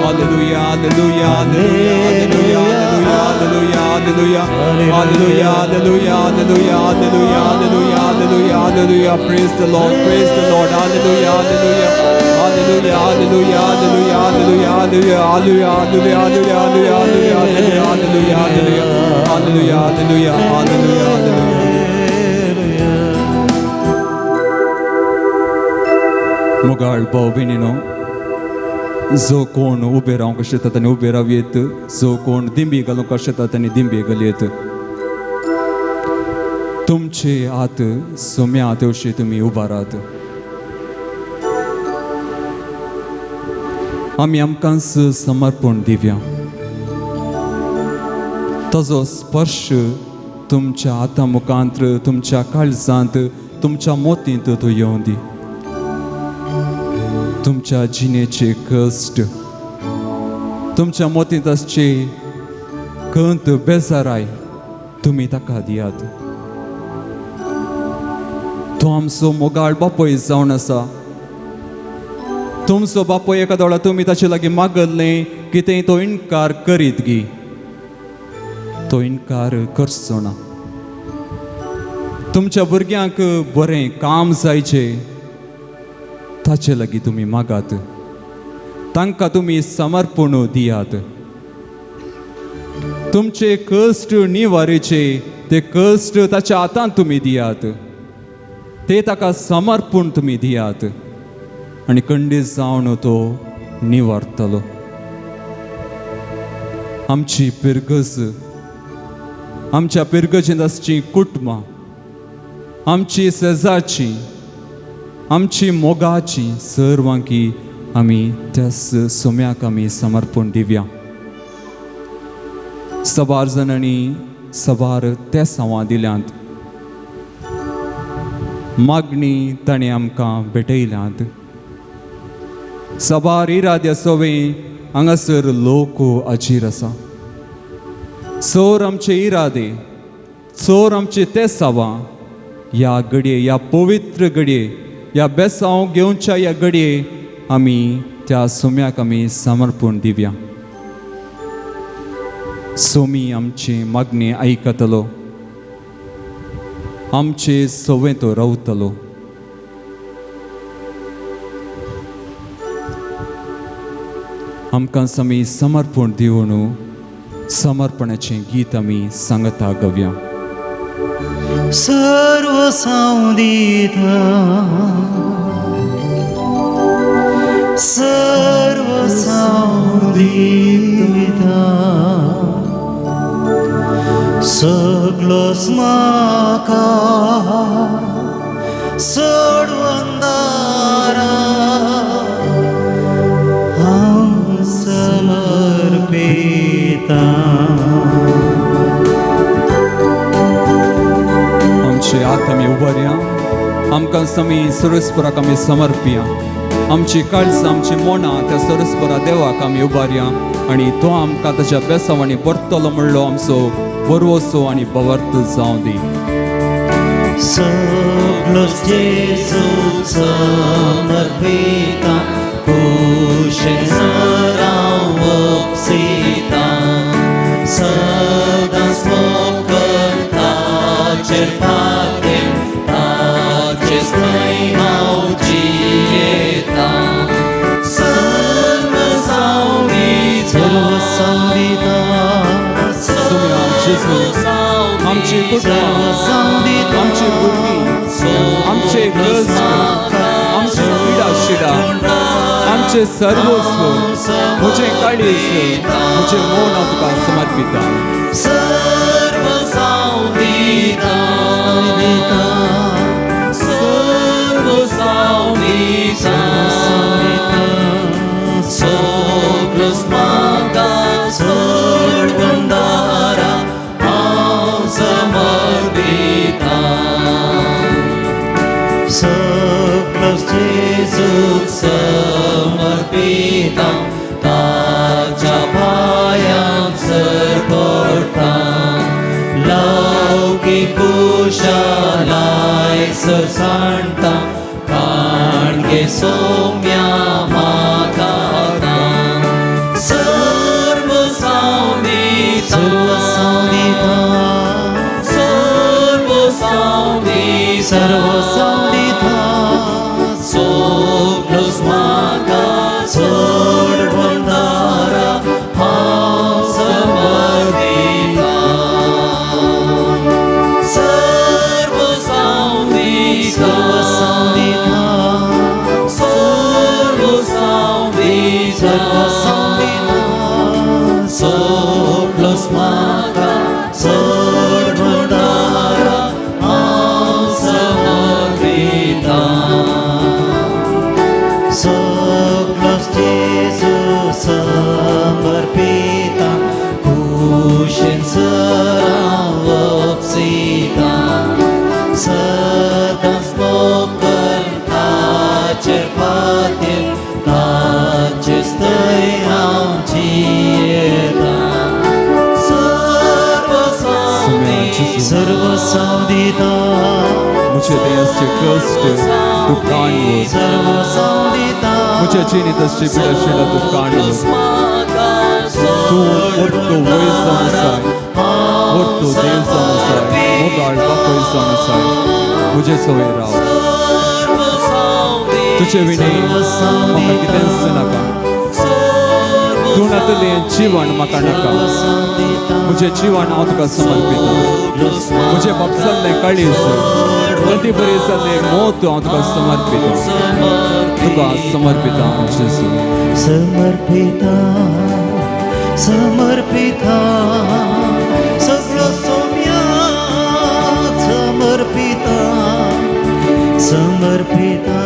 C: Hallelujah, hallelujah, hallelujah, hallelujah, hallelujah, hallelujah, hallelujah, hallelujah, hallelujah, hallelujah, hallelujah, hallelujah. Praise the Lord, praise the Lord. Hallelujah, hallelujah, hallelujah, hallelujah, hallelujah, hallelujah, hallelujah, hallelujah, hallelujah, hallelujah, hallelujah, hallelujah, hallelujah, hallelujah, hallelujah, hallelujah, hallelujah. मोगाळ भाव भयणीनो, जो कोण उबे रावंक शकता ताणें उबे रावयेत, जो कोण दिंबी घालूंक शकता ताणें दिंबी घालयेत. तुमचे हात सोम्या तेवशी तुमी उबारात. आमी आमकांच समर्पण दिवया. ताजो स्पर्श तुमच्या हाता मुखांत, तुमच्या काळजांत, तुमच्या मोतींत तो येवं दी. तुमच्या जिणेचे कश्ट, तुमच्या मोतींत आसचे खंत बेजाराय तुमी ताका दियात. तो आमचो मोगाळ बापूय जावन आसा. तुमचो बापूय एका दोळा तुमी ताचे लागीं मागल्लें कितेंय तो इनकार करीत गी? तो इनकार करचो ना. तुमच्या भुरग्यांक बरें काम जायचें ताचे लागीं तुमी मागात, तांकां तुमी समर्पण दियात. तुमचे कश्ट निवारेचे ते कश्ट ताच्या हातांत तुमी दियात, ते ताका समर्पण तुमी दियात आनी खंडीत जावन तो निवारतलो. आमची पिरगज, आमच्या पिरगजेंत आसची कुटुंबां, आमची शेजारची, आमची मोगाची सर्वांकी आमी त्या सोम्याक आमी समर्पण दिवया. सबार जाणांनी सबार ते संवां दिल्यांत, मागणी ताणें आमकां भेटयल्यांत. सबार इराद्या सवे हांगासर लोक अजीर आसा. चोर आमचे इरादे, चोर आमचे ते सवां ह्या घडये, ह्या पवित्र घडये, ह्या बेसांव घेवच्या ह्या घडये आमी त्या सोम्याक आमी समर्पण दिवया. सोमी आमची मागणी आयकतलो, आमचे सवे तो रावतलो. आमकां आमी समर्पण दिवन समर्पणाचें गीत आमी सांगता गवया.
A: सर्व सांदिता, सर्व सांदिता, सगलोच म्हाका सोडवंदारा हांव समर्पिता.
C: आमचे हात आमी उबारया, आमकां आमी सरस्पराक आमी समर्पिया. आमची काळजां, आमची मनां त्या सरस्परा देवाक आमी उबारया आनी तो आमकां ताच्या बेसांवांनी परतलो म्हणलो आमचो बरवसो आनी बवर्त जावं दी.
A: सगलोच जेजूक समर्पिता, कुशेन सरांव उपसिता, सदांच मोग ताचेर पातें, ताचेच थंय हांव जियेतां. सर्व सांदिता,
C: सोम्या जेजू, आमची कुटुंबां, आमची भुरगीं, आमचे कश्ट, आमची पिडा शिडा, आमचे सर्वस्व, म्हजें काळीज, म्हजें मन हांव तुका समर्पिता.
B: सर्व सांदिता, सर्व सांदिता, सगलोच म्हाका सोडवंदारा हांव समर्पिता.
A: सगलोच
B: जेजूक समर्पिता, ताच्या पांयांक सरपडटा, लौकीक कुशलाय सरसाणटा, काणगे सोम्या म्हाका. सर्व सांदिता, सर्व सांदिता,
A: सर्व सांदिता,
B: सगलोच म्हाका सोडवंदारा हांव समर्पिता. सर्व सांदिता, सर्व सांदिता, सगलोच म्हाका सोडवंदारा हांव समर्पिता.
A: सगलोच जेजू समर्पिता, कुशेन सरांव उपसिता,
B: सदांच मोग ताचेर पातें, ताचेच थंय हांव जियेतां. सर्व
C: सोम्या जेजू,
A: सर्व सांदिता,
C: म्हजे देहाचे कश्ट तूं काडून
A: सर्व सांदिता,
C: म्हज्या जिणेंत आसची पिडाशिला तूं कांड. तूं मोठो वयर जावन आसाय, मोठो देव जावन आसाय, मोगाळ बापूय जावन आसाय. म्हजे सवय राव. तुजे विणे म्हाका कितेंच नाका. तूं नातलें जिवन म्हाका नाका. म्हजें जिवन हांव तुका समर्पिता. म्हजें बाप जाल्लें काळीज, अती बरें जाल्लें मोत हांव तुका समर्पिता. तुका समर्पिता जेजू.
A: समर्पिता, समर्पिता, सगळो सोम्याक समर्पिता, समर्पिता,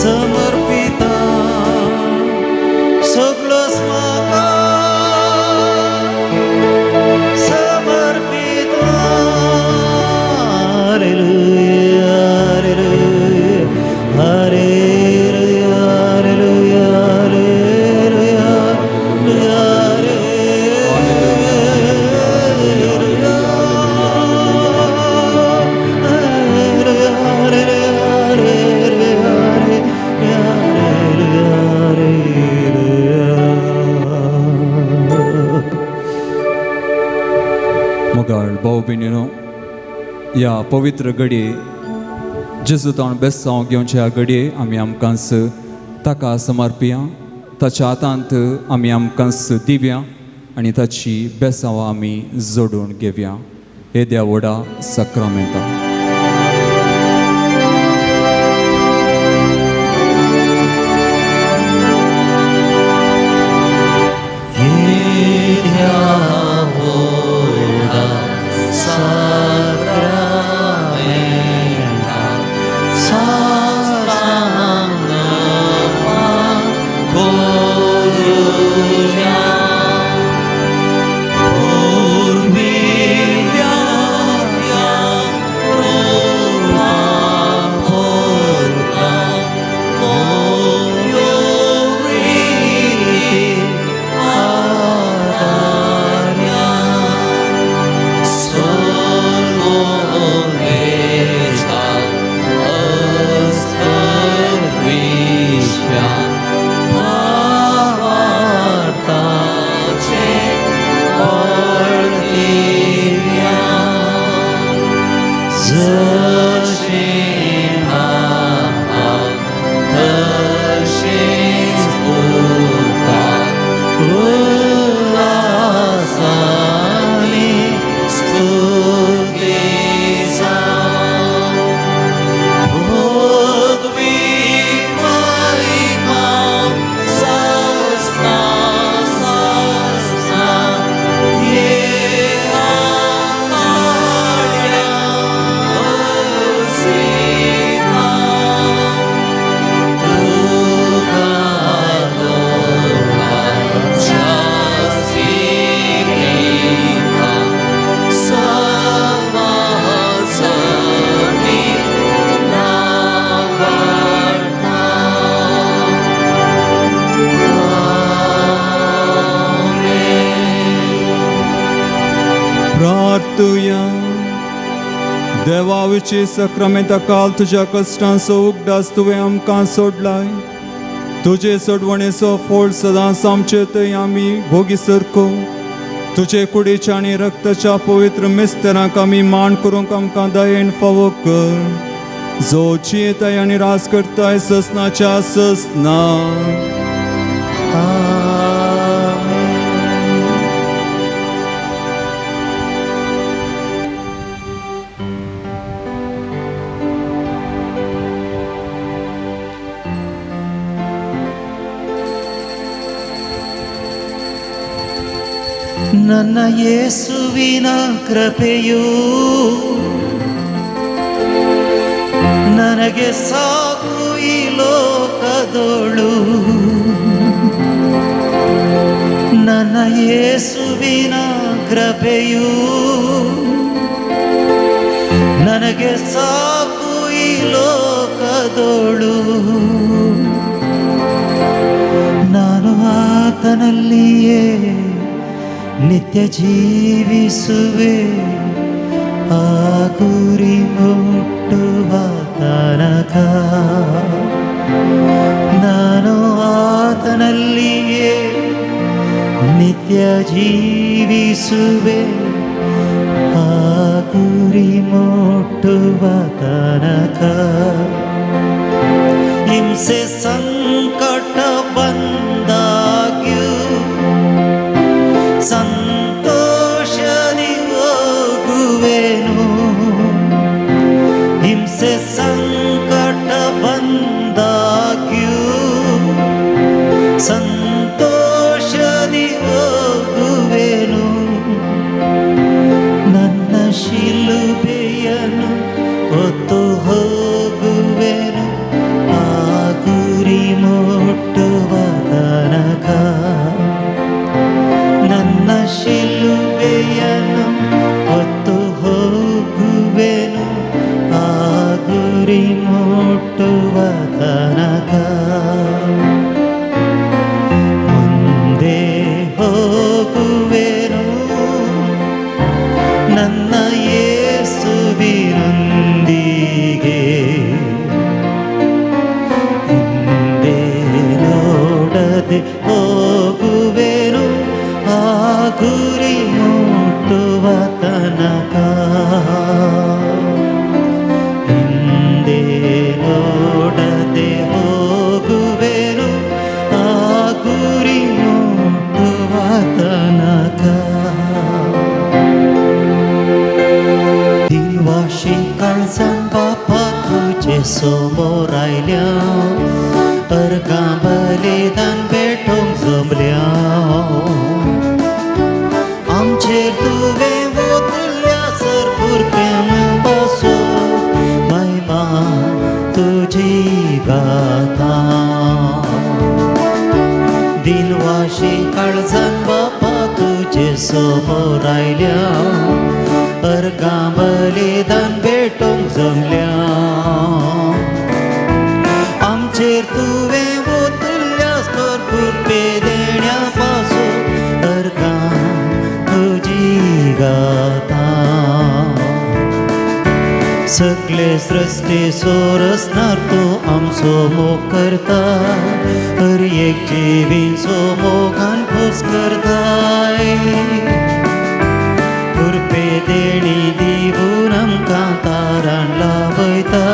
A: समर्पिता, सगळो म्हाका समर्पिता. Hallelujah, hallelujah, hallelujah, hallelujah, hallelujah,
C: मोगाळ भाव भयणीनो, ह्या पवित्र घडये जेजू ताण बेसांव घेवच्या घडये आमी आमकांच ताका समर्पिया. ताच्या हातांत आमी आमकांच दिवया आनी ताची बेसांवां आमी जोडून घेवया. हे द्या व्हडा सक्रामेंता. प्रार्थुया. देवा सक्रामेंता काल तुज्या कश्टांचो उगडास तुवें आमकां सोडलाय. तुजे सोडवणेचो फोड सदांच आमचे थंय आमी भोगी सरको. तुजे कुडीच्या आनी रक्ताच्या पवित्र मिस्तरांक आमी मान करूंक आमकां दयेन फावो कर. जो जियेताय आनी राज करताय ससनाच्या ससना.
A: ನನ್ನ ಯೇಸುವಿನ ಕೃಪೆಯು ನನಗೆ ಸಾಕು ಈ ಲೋಕದೊಳು. ನನ್ನ ಯೇಸುವಿನ ಕೃಪೆಯು ನನಗೆ ಸಾಕು ಈ ಲೋಕದೊಳು. ನಾನು ಆತನಲ್ಲಿಯೇ ನಿತ್ಯ ಜೀವಿಸುವೆ, ಆ ಗುರಿ ಮುಟ್ಟುವ ತನಕ. ಜೀವಿಸುವೆ ಆ ಗುರಿ ಮುಟ್ಟುವ ತನಕ. ಹಿಂಸೆ ಸಂಕಟ ಬಂದಾಗ್ಯೂ ಸಂತೋಷದಿ ಹೋಗುವೆನು. ಹಿಂಸೆ ಸಂಕಟ ಬಂದಾಗ್ಯೂ ಸಂತೋಷದಿ ಹೋಗುವೆನು. ನನ್ನ ಶಿಲುಬೆಯನ್ನು ಹೊತ್ತು ಹೋಗುವೆನು ಆ ಗುರಿ ಮುಟ್ಟುವ ತನಕ. ನನ್ನ ಶಿಲುಬೆಯನ್ನು ಹೊತ್ತು ಹೋಗುವೆನು ಆ ಗುರಿ ಮುಟ್ಟುವ ತನಕ. ಮುಂದೆ ಹೋಗುವೆನು ನನ್ನ ಯೇಸುವಿನೊಂದಿಗೆ, ಹಿಂದೆ ನೋಡದೆ ಹೋಗುವೆನು ಆ ಗುರಿ ಮುಟ್ಟುವ ತನಕ. ಹಿಂದೆ ನೋಡದೆ ಹೋಗುವೆನು ಆ ಗುರಿ ಮುಟ್ಟುವ ತನಕ. दिनवाशी काळजान बापा तुजे समोर आयल्या, अर्गां बलिदान भेटोवंक जमल्या. आमचेर तुवें ओतल्या सरपूर प्रेम पासो, महिमा तुजी गाता. दिनवाशी काळजान बापा तुजे समोर आयल्या, अर्गां बलिदान भेटोवंक जमल्या. आमचेर तुवें ओतल्या कृपे देण्या पासो, अर्गां तुजी गाता. सगळे सृश्टी सोरसणार तूं आमचो मोग करता, हर एक जिवींचो मोगान खोस करताय. कृपे देणी दिवून आमकां तारण लावयता,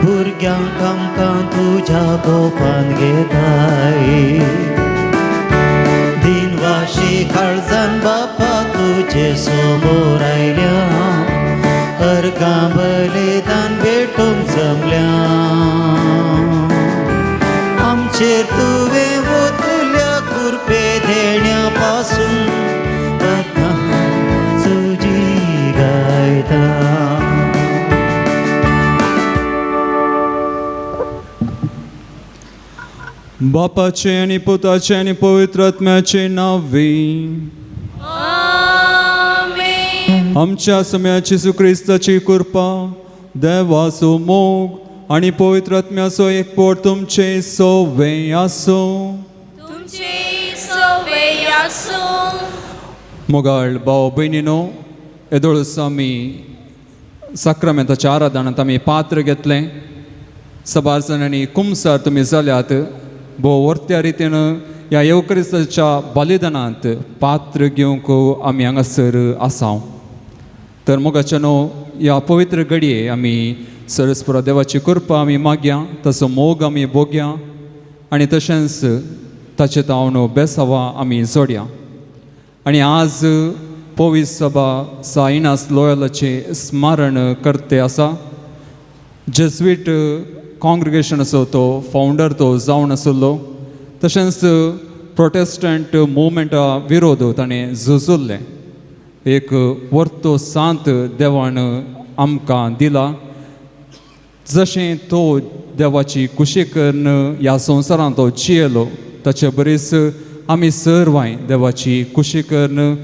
A: भुरग्यांक आमकां तुज्या गोपान घेताय. दिनवाशी काळजान बापा तुजे समोर आयल्या, अर्गां बलिदान भेटोवंक जमल्या. आमचेर तुवें ओतल्या कृपे देण्या पासून, अर्गां तुजी गायता.
C: बापाचे आनी पुताचे आनी पवित्र आत्म्याचे नांवे.
D: आमेन.
C: आमच्या समयाची जेजू क्रिस्ताची कृपा, देवाचो मोग आनी पवित्र आत्म्याचो एकवट तुमचे सोवे आसूं.
D: तुमचे सोवे आसूं.
C: मोगाळ भाव भयणीनो, येदोळच आमी साक्रामेंताच्या आराधनांत आमी पात्र घेतलें. सबार जाणांनी कुमसार तुमी जाल्यात. भोव वर्त्या रितीन ह्या येवक्रिस्ताच्या बलिदानांत पात्र घेवंक आमी हांगासर आसा. तर मोगाच्या न्हू, ह्या पवित्र घडये आमी सरस्परा देवाची कृपा आमी मागया, ताचो मोग आमी भोगया आनी तशेंच ताचे तावन बेसावा आमी जोडया. आनी आज पवित्र सभा साईनास लोयलाचें स्मरण करते आसा. जेज्वीट कॉंग्रिगेशनाचो तो फावंडर तो जावन आशिल्लो. तशेंच प्रोटेस्टंट मुवमेंटा विरोध ताणें झुजुल्लें. एक वर्तो सांत देवान आमकां दिला. जशें तो देवाची खुशी करून ह्या संवसारांत तो जियेलो, ताचे बरीच आमी सर्वांय देवाची खुशी करून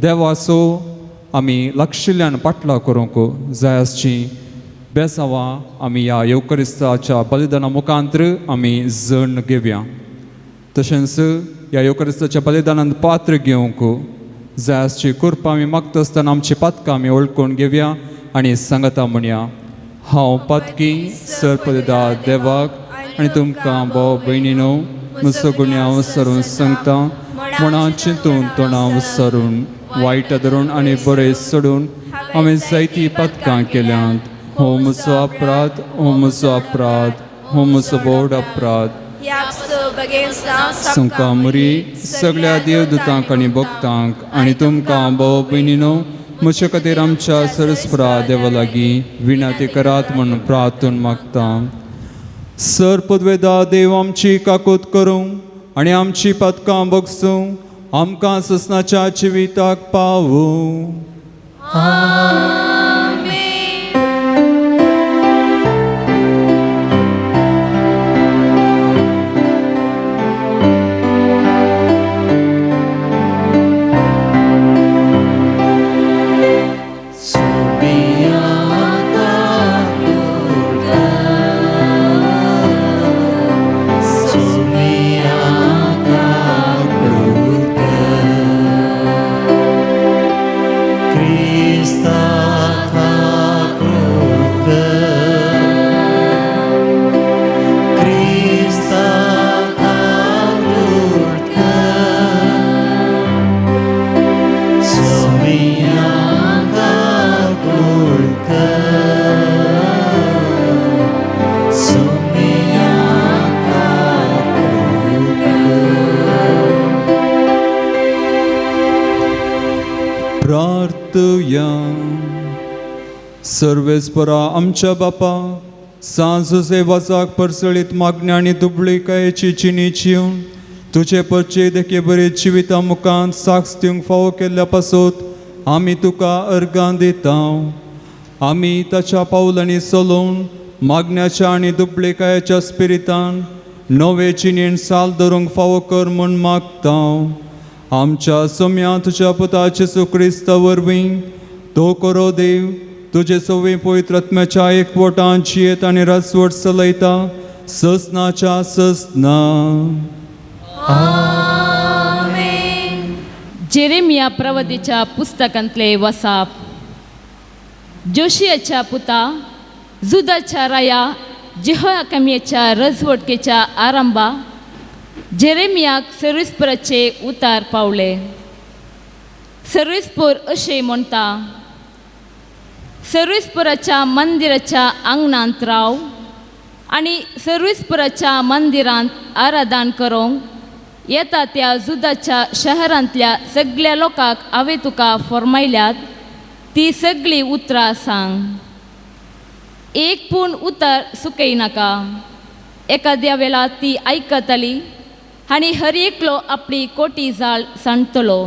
C: देवाचो आमी लागशिल्ल्यान पाटलाव करूंक जाय आसची बेसांवां आमी ह्या येवकरिस्ताच्या बलिदाना मुखांत्र आमी जण घेवया. तशेंच ह्या येवकरिस्ताच्या बलिदानांत पात्र घेवंक जाय आसची कृपा आमी मागता आसतना आमची पातकां आमी वळखून घेवया आनी सांगता म्हणया. हांव पातकी सरपदा देवाक आनी तुमकां भाव भयणीनो म्हजो गुन्यांव सरून सांगता, मना चिंतून तोंडाव सरून वायट धरून आनी बरें सोडून हांवें जायतीं पदकां केल्यांत. हो म्हजो अपराध, हो म्हजो अपराध, हो म्हजो व्हड अपराध. संकामुरी सगळ्या देवदूतांक आनी भक्तांक आनी तुमकां भाव भयणीनो म्हजे खातीर आमच्या सरस्परा देवा लागीं विनंती करात म्हूण प्रार्थून मागता. सर पदवेदा देव आमची काकूत करूं आनी आमची पदकां बगसूं, आमकां ससनाच्या जिविताक पावूं. सर्वेस्परा आमच्या बापा सांजुसे वाजाक परसळीत मागण्या आनी दुबळीकायेची चिनी चिवन तुजे परचे देखे बरे जिविता मुखान साक्ष दिवंक फावो केल्ल्या पासत आमी तुका अर्गां दिता. आमी ताच्या पावलांनी चलोवन मागण्याच्या आनी दुबळीकायेच्या स्पिरितान नवे चिनीन साल धरूंक फावो कर म्हूण मागता. आमच्या सोम्या तुज्या पुता जेजू क्रिस्ता वरवीं तो करो देव तुजे सवे पवित्र आत्म्याच्या एकवटान जियेत आनी राजवट चलयता ससनाच्या ससना.
E: जेरेमिया प्रवदीच्या पुस्तकांतले वसाप. जोशियाच्या पुता जुदाच्या राया जेहोयाकमीच्या रजवटकेच्या आरंभा जेरेमियाक सर्वेस्पराचे उतार पावले. सर्वेस्पर अशें म्हणटा, सर्वेस्पराच्या मंदिराच्या आंगणांत राव आनी सर्वेस्पराच्या मंदिरांत आराधन करूंक येता त्या जुदाच्या शहरांतल्या सगळ्या लोकांक हांवें तुका फर्मायल्यात ती सगळीं उतरां सांग. एक पूण उतर सुकयनाका. एखाद्या वेळा ती आयकताली आनी हर एकलो आपली कोटी जाळ सांडटलो.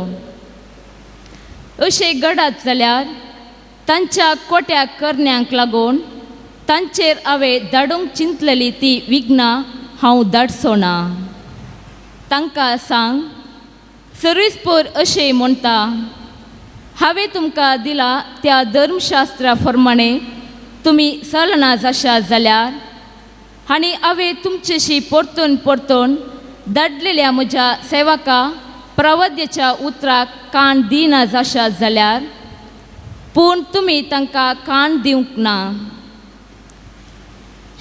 E: अशें घडत जाल्यार तांच्या कोट्या करण्यांक लागून तांचेर हांवें धाडूंक चिंतलेली ती विघ्नां हांव धाडचो ना. तांकां सांग, सर्वेस्पर अशें म्हणटा, हांवें तुमकां दिला त्या धर्मशास्त्रा प्रमाणे तुमी चलना जाशात जाल्यार आनी हांवें तुमचेशी परतून परतून धाडलेल्या म्हज्या सेवका प्रवद्याच्या उतराक कान दिना जाशात जाल्यार पूण तुमी तांकां कान दिवंक ना.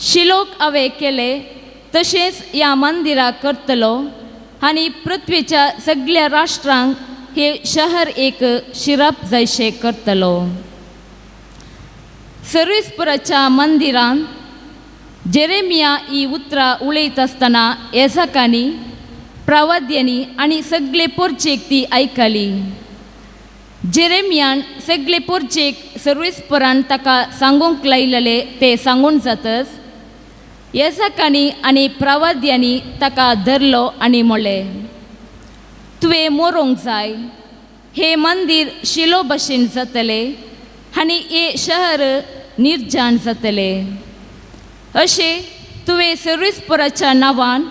E: शिलोक हांवें केले तशेंच ह्या मंदिराक करतलो आनी पृथ्वीच्या सगळ्या राष्ट्रांक हे शहर एक शिरप जायशें करतलो. सर्वेस्पराच्या मंदिरांत जेरेमिया ही उतरां उलयत आसतना येजाकांनी प्रवाद्यांनी आनी सगळे पोरचेक ती आयकली. जेरेमियान सगळे पोरचेक सर्वेस्परान ताका सांगूंक लायलेले ते सांगून जातच येजाकांनी आनी प्रवाद्यांनी ताका धरलो आनी म्हणलें, तुवें मरोंक जाय. हे मंदीर शिलो भशेन जातलें आनी हे शहर निर्जाण जातलें. अशें तुवें सर्वेस्पराच्या नांवान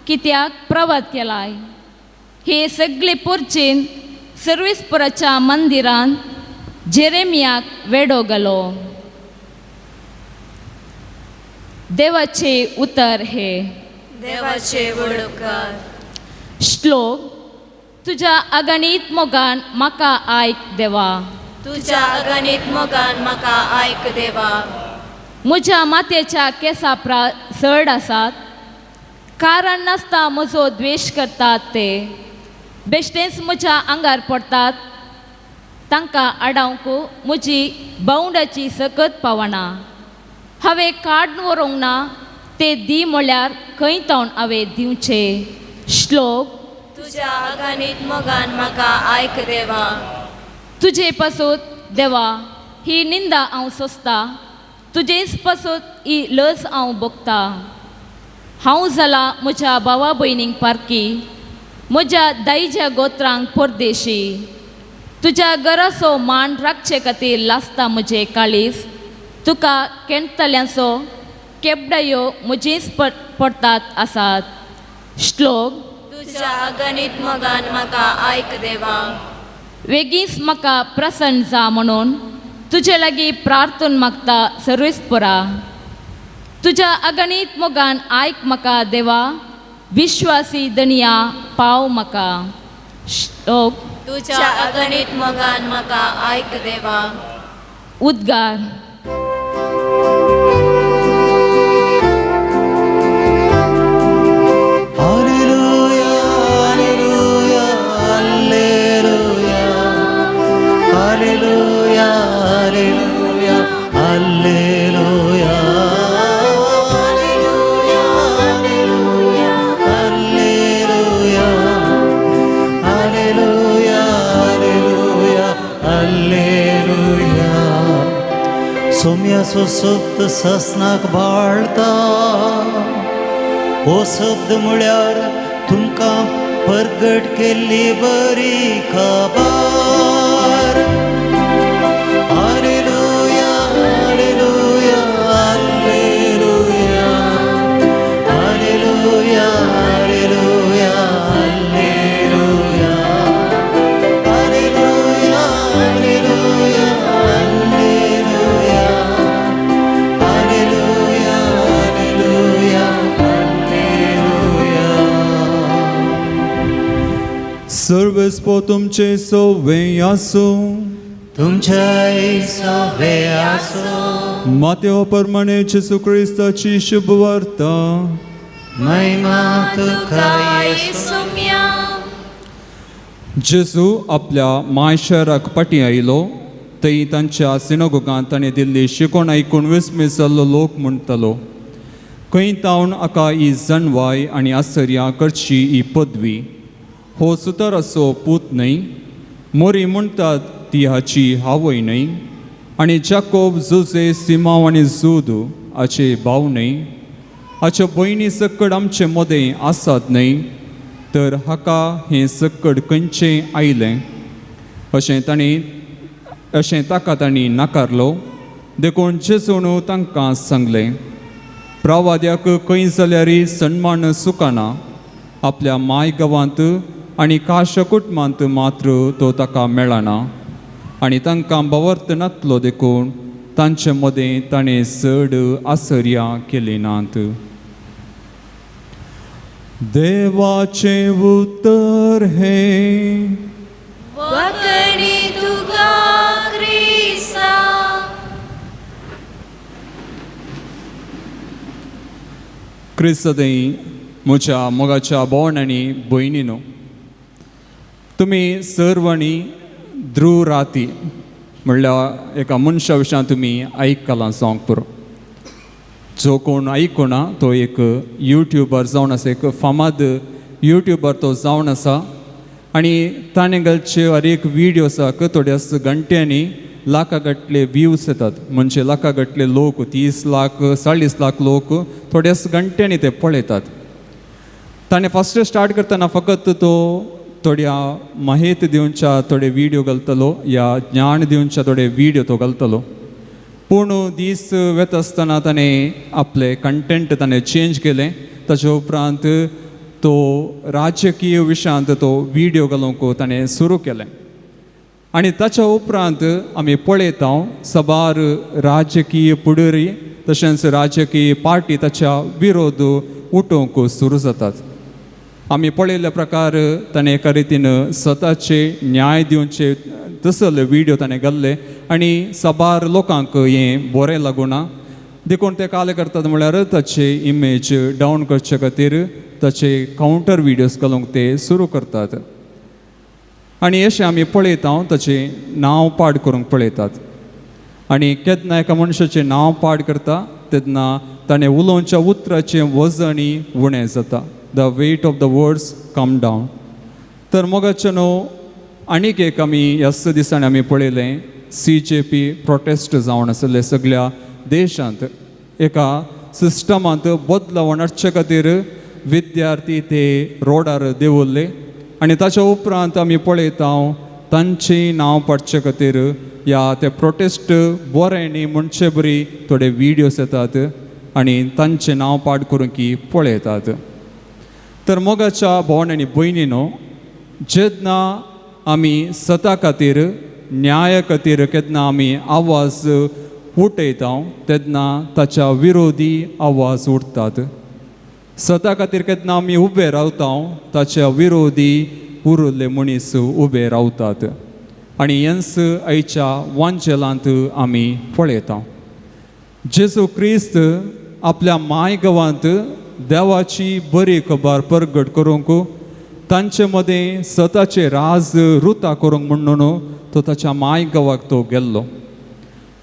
E: कित्याक प्रवाद केलाय? हे सगळे पोरचेन सर्वेस्पराच्या मंदिरान जेरेमियाक वेडो घालो. देवाचे उतर हे.
D: देवाचे व्हड उपकार.
E: श्लोक. तुज्या अगणीत मोगान म्हाका आयक देवा.
D: तुज्या अगणीत मोगान म्हाका आयक देवा.
E: म्हज्या माथ्याच्या केंसा प्रा चड आसात, कारण नासता म्हजो द्वेश करतात ते बेश्टेच म्हज्या आंगार पडटात तांकां आडावंक म्हजी बावंडाची सकत पावना. हांवें काड व्हरूंक ना ते दी म्हळ्यार खंय तावन हांवें दिवचे. श्लोक.
D: तुज्या अगणीत मोगान म्हाका आयक देवा.
E: तुजे पासत देवा ही निंदा हांव सोंसता, तुजेच पासत ही लज हांव भोगता. हांव जाला म्हज्या भावा भयणींक पारकी, म्हज्या दायज्या गोत्रांक परदेशी. तुज्या घराचो मान राखचे खातीर लासता म्हजें काळीज, तुका केणतल्यांचो केबडायो म्हजीच पडतात आसात. श्लोक.
D: तुज्या अगणीत मोगान म्हाका आयक देवा.
E: वेगींच म्हाका प्रसन्न जा म्हणून तुजे लागीं प्रार्थन मागता सर्वेस्परा. तुज्या अगणीत मोगान आयक म्हाका देवा, विश्वासी दनिया पाव म्हाका. श्लोक.
D: तुज्या अगणीत मोगान म्हाका आयक देवा.
E: उद्गार.
A: Hallelujah, hallelujah, hallelujah, hallelujah, hallelujah, hallelujah, hallelujah, hallelujah, hallelujah, hallelujah, hallelujah. सोम्याचो शब्द ससनाक बाळता, हो शब्द म्हळ्यार तुमकां परगट केल्ली बरी खबर. Hallelujah, hallelujah, hallelujah, hallelujah, hallelujah, hallelujah, hallelujah, hallelujah, hallelujah, hallelujah, hallelujah, hallelujah.
C: सर्वेस्पो तुमचे सवे आसूं.
A: तुमच्याय सवे आसूं.
C: मातेव प्रमाणे जेजू क्रिस्ताची शुभवार्ता.
A: महिमा तुका येसू.
D: येसुम्या.
C: जेजू आपल्या माय शहराक फाटीं आयलो थंय तांच्या सिनोगोगांत ताणें दिल्ली शिकवण आयकून विस्मीत जाल्लो लोक म्हणटालो, खंय तावन हाका ही जनवाय आनी आसर्या करची ही पदवी? हो सुताराचो पूत न्हय? मोरी म्हणटात ती हाची आवय न्हय? आनी जाकोब, जुजे, सिमांव आनी जूद हाचे भाव न्हय? हाच्यो भयणी सकड आमचे मदें आसात न्हय? तर हाका हें सकड खंयचें आयलें? अशें ताका तांणी नाकारलो. देखून जेजून तांकां सांगलें, प्रवाद्याक खंय जाल्यारय सन्मान चुकना, आपल्या माय गांवांत आनी खाशा कुटुंबांत मात्र तो ताका मेळना. आनी तांकां भावार्थ नातलो देखून तांचे मदें ताणें चड आसर्यां केली नात. देवाचें उतर हें.
D: वखणी तुका क्रिस्ता.
C: क्रिस्तदें म्हज्या मोगाच्या भोवन आनी भयणीनो, तुमी सर्वांनी ध्रुव राती म्हणल्यार एका मनशा विशयान तुमी आयकलां जावंक पुरो. जो कोण आयकुना तो एक युट्युबर जावन आसा, एक फामाद युट्युबर तो जावन आसा. आनी ताणें घालचे हर एक विडियोसाक थोड्याच घंट्यांनी लाखा गटले व्यूज येतात, म्हणजे लाखा गटले लोक 30 लाख 40 लाख लोक थोड्याच घंट्यांनी ते पळयतात. ताणें फस्ट स्टार्ट करतना फकत तो थोड्या माहिती दिवच्या थोडे विडियो घालतलो या ज्ञान दिवच्या थोडे विडियो तो घालतलो. पूण दीस वेता आसतना ताणें आपलें कंटेंट ताणें चेंज केलें. ताचे उपरांत तो राजकीय विशयांत तो विडियो घालूंक ताणें सुरू केलें. आनी ताच्या उपरांत आमी पळयता साबार राजकीय पुडरी तशेंच राजकीय पार्टी ताच्या विरोध उठोवंक सुरू जातात. आमी पळयल्ल्या प्रकार ताणें एका रितीन स्वताचे न्याय दिवचे तसले विडियो ताणें घाल्ले आनी साबार लोकांक हें बरें लागूना. देखून ते काले करतात म्हळ्यार ताचे इमेज डावन करचे खातीर ताचे कावंटर विडियोज घालूंक ते सुरू करतात. आनी अशें आमी पळयता ताचें नांव पाड करूंक पळयतात. आनी केन्ना एका मनशाचें नांव पाड करता तेन्ना ताणें उलोवच्या उतराचें वजनय उणें जाता. The weight of the words come down. तर मोगाचें न्हू आनीक एक आमी ह्याच दिसांनी आमी पळयलें CJP protest जावन आसले सगळ्या देशांत. एका सिस्टमांत बदलाव हाडचे खातीर विद्यार्थी ते रोडार देंवल्ले आनी ताच्या उपरांत आमी पळयता तांचें नांव पाडचे खातीर या ते प्रोटेस्ट बरें न्ही म्हणचे बरी थोडे विडियोस येतात आनी तांचें नांव पाड करूंक की पळयतात. तर मोगाच्या भोवन आनी भयणीनो, जेन्ना आमी सता खातीर न्याया खातीर केन्ना आमी आवाज उठयता तेन्ना ताच्या विरोधी आवाज उठतात. सता खातीर केन्ना आमी उबे रावता ताच्या विरोधी उरिल्ले मनीस उबे रावतात. आनी हेंच आयच्या वांजेलांत आमी पळयता. जेजू क्रिस्त आपल्या माय गांवांत देवाची बरी खबर परगट करूंक तांचे मदें सताचे राज रुता करूंक म्हणून तो ताच्या माय गांवाक तो गेल्लो.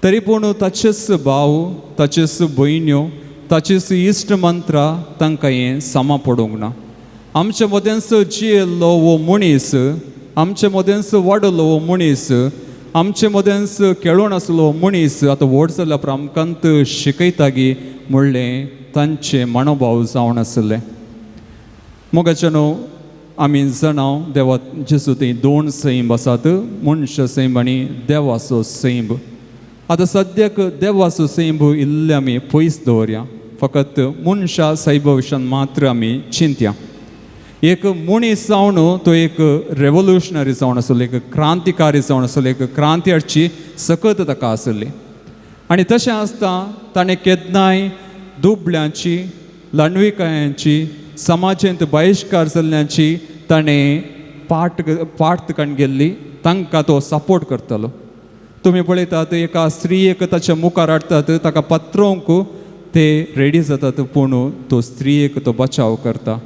C: तरी पूण ताचेच भाव, ताचेच भयण्यो, ताचेच इश्ट मंत्रां तांकां हें सामा पडूंक ना. आमचे मदेंच जियेल्लो हो मनीस, आमचे मदेंच वाडलो हो मनीस, आमचे मदेंच खेळून आसलो हो मनीस आतां व्हड जाल्या उपरांत शिकयता गी म्हणलें तांचें मनोभाव जावन आसलें. मोगाचें न्हू आमी जाणां देवा जेजू थंय दोन सैम आसात, मनशा सैम आनी देवाचो सैम. आतां सद्याक देवाचो सैम इल्लें आमी पयस दवरया, फकत मनशा सैमा विशयान मात्र आमी चिंतया. एक मनीस जावन तो एक रेवोल्युशनरी जावन आसलो, एक क्रांतिकारी जावन आसलो, एक क्रांती हाडची सकत ताका आसली. आनी तशें आसता ताणें केन्नाय दुबळ्यांची, ल्हानविकायांची, समाजेंत बहिश्कार जाल्ल्यांची ताणें पाट काडून गेल्ली, तांकां तो सपोर्ट करतालो. तुमी पळयतात एका स्त्रियेक ताच्या मुखार हाडटात, ताका पत्रोवंक ते रेडी जातात, पूण तो स्त्रियेक तो बचाव करता.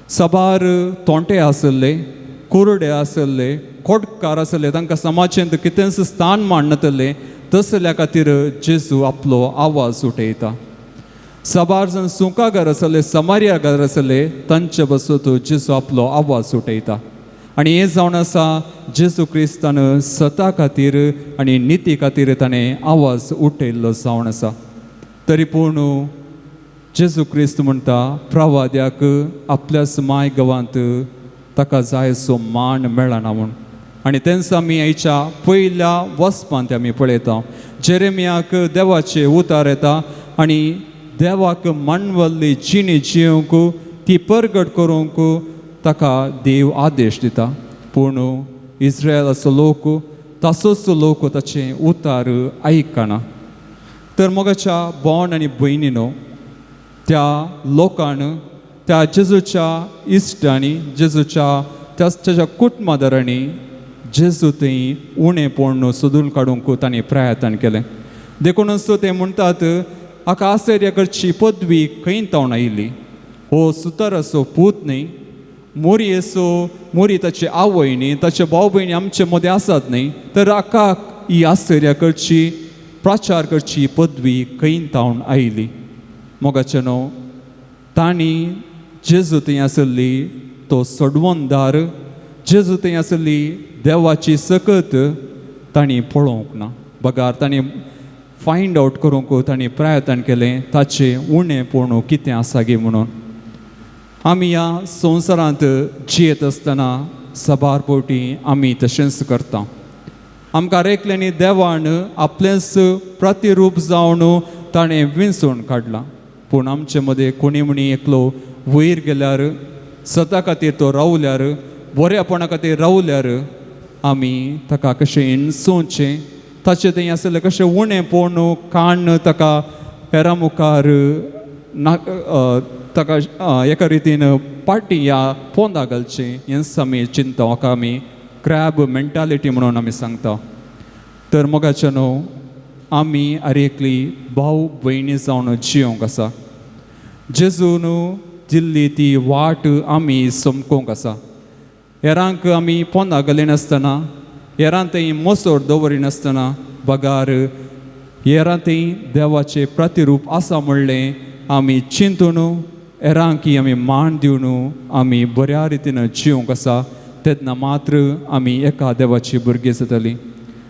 C: साबार तोंटे आसले, कुरडे आसले, खोटकार आसले, तांकां समाजेंत कितेंच स्थान मांडनातलें, तसल्या खातीर जेजू आपलो आवाज उठयता. साबार जाण सुंकागर आसले, समारियागर आसले, तांचे बसत जेजू आपलो आवाज उठयता. आनी हें जावन आसा जेजू क्रिस्तान सता खातीर आनी निती खातीर ताणें आवाज उठयल्लो जावन आसा. तरी पूण जेजू क्रिस्त म्हणटा प्रवाद्याक आपल्याच माय गांवांत ताका जाय सो मान मेळना म्हूण. आनी तेंच आमी आयच्या पयल्या वचपांत आमी पळयता. जेरेमियाक देवाचे उतार येता आनी देवाक मानवल्ली जिणी जिवंक ती परगट करूंक ताका देव आदेश दिता. पूण इस्रायलाचो लोक ताचोच लोक ताचें उतार आयकना. तर मोगाच्या भोवन आनी भयणीनो, त्या लोकान त्या जेजूच्या इश्टांनी, जेजूच्या ताच्या कुटुंबादारांनी जेजू थंय उणेपण सोदून काडूंक तांणी प्रयत्न केलें. देखूनच ते म्हणटात हाका आश्चर्य करची पदवी खंय तावन आयिल्ली? हो सुताराचो पूत न्ही, मोरयेचो मोरी ताची आवय न्ही, ताचे भाव भयणी आमचे मदें आसात न्ही, तर हाका ही आश्चर्य करची प्रचार करची पदवी खंय तावन आयली? मोगाचें न्हू तांणी जेजू थंय आसली तो सोडवणदार, जेजू थंय आसली देवाची सकत तांणी पळोवंक ना, बगार तांणी फायंड आवट करूंक तांणी प्रयत्न केलें ताचें उणेपण कितें आसा गी म्हणून. आमी ह्या संवसारांत जियेत आसतना साबार फावटी आमी तशेंच करता. आमकां एकल्यांनी देवान आपलेंच प्रतिरूप जावन ताणें विंचून काडलां, पूण आमचे मदें कोणी म्हणी एकलो वयर गेल्यार, सता खातीर तो रावल्यार, बऱ्यापणा खातीर रावल्यार आमी ताका कशें इनसोवचें, ताचें थंय आसलें कशें उणेपण काण्ण ताका हेरां मुखार ना ताका एका रितीन पाटी ह्या पोंदा घालचें, हेंच आमी चिंता. हाका आमी क्रॅब मेंटालिटी म्हणून आमी सांगता. तर मोगाचें न्हू आमी आरेकली भाव भयणी जावन जियोंक आसा. जेजून दिल्ली ती वाट आमी समकोंक आसा. हेरांक आमी पोंदा घालिनासतना, हेरां थंय मोसोर दवरिनासतना, बगार हेरां थंय देवाचें प्रतिरूप आसा म्हणलें आमी चिंतून हेरांक आमी मान दिवन आमी बऱ्या रितीन जिवंक आसा, तेन्ना मात्र आमी एका देवाची भुरगीं जातलीं.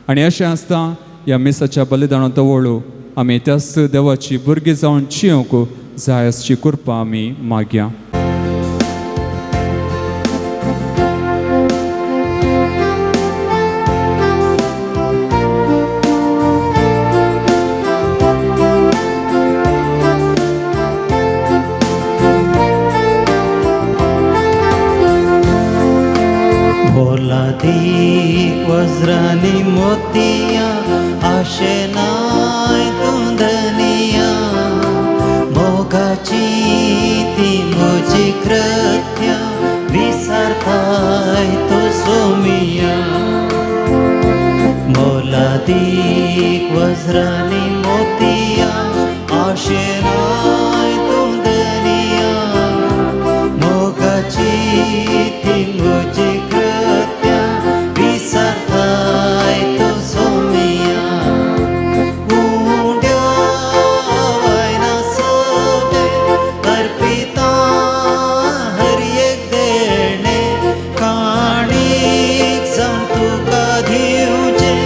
C: आनी अशें आसता ह्या मिसाच्या बलिदाना तवळू आमी त्याच देवाची भुरगीं जावन जिवंक जाय आसची कृपा आमी मागया.
A: मोलादीक वज्रांनी मोतयां आशेनाय तूं धनिया, मोगाची ती म्हजी कृत्या विसरताय तूं सोमिया. मोलादीक वज्रांनी मोतयां आशेनाय तूं धनिया, मोगाची ती म्हजी कृत्या विसरताय तूं सोमिया. उंड्या वायना सगळें अर्पिता हर एक देणें, काणीक जावन तुका दिवचें,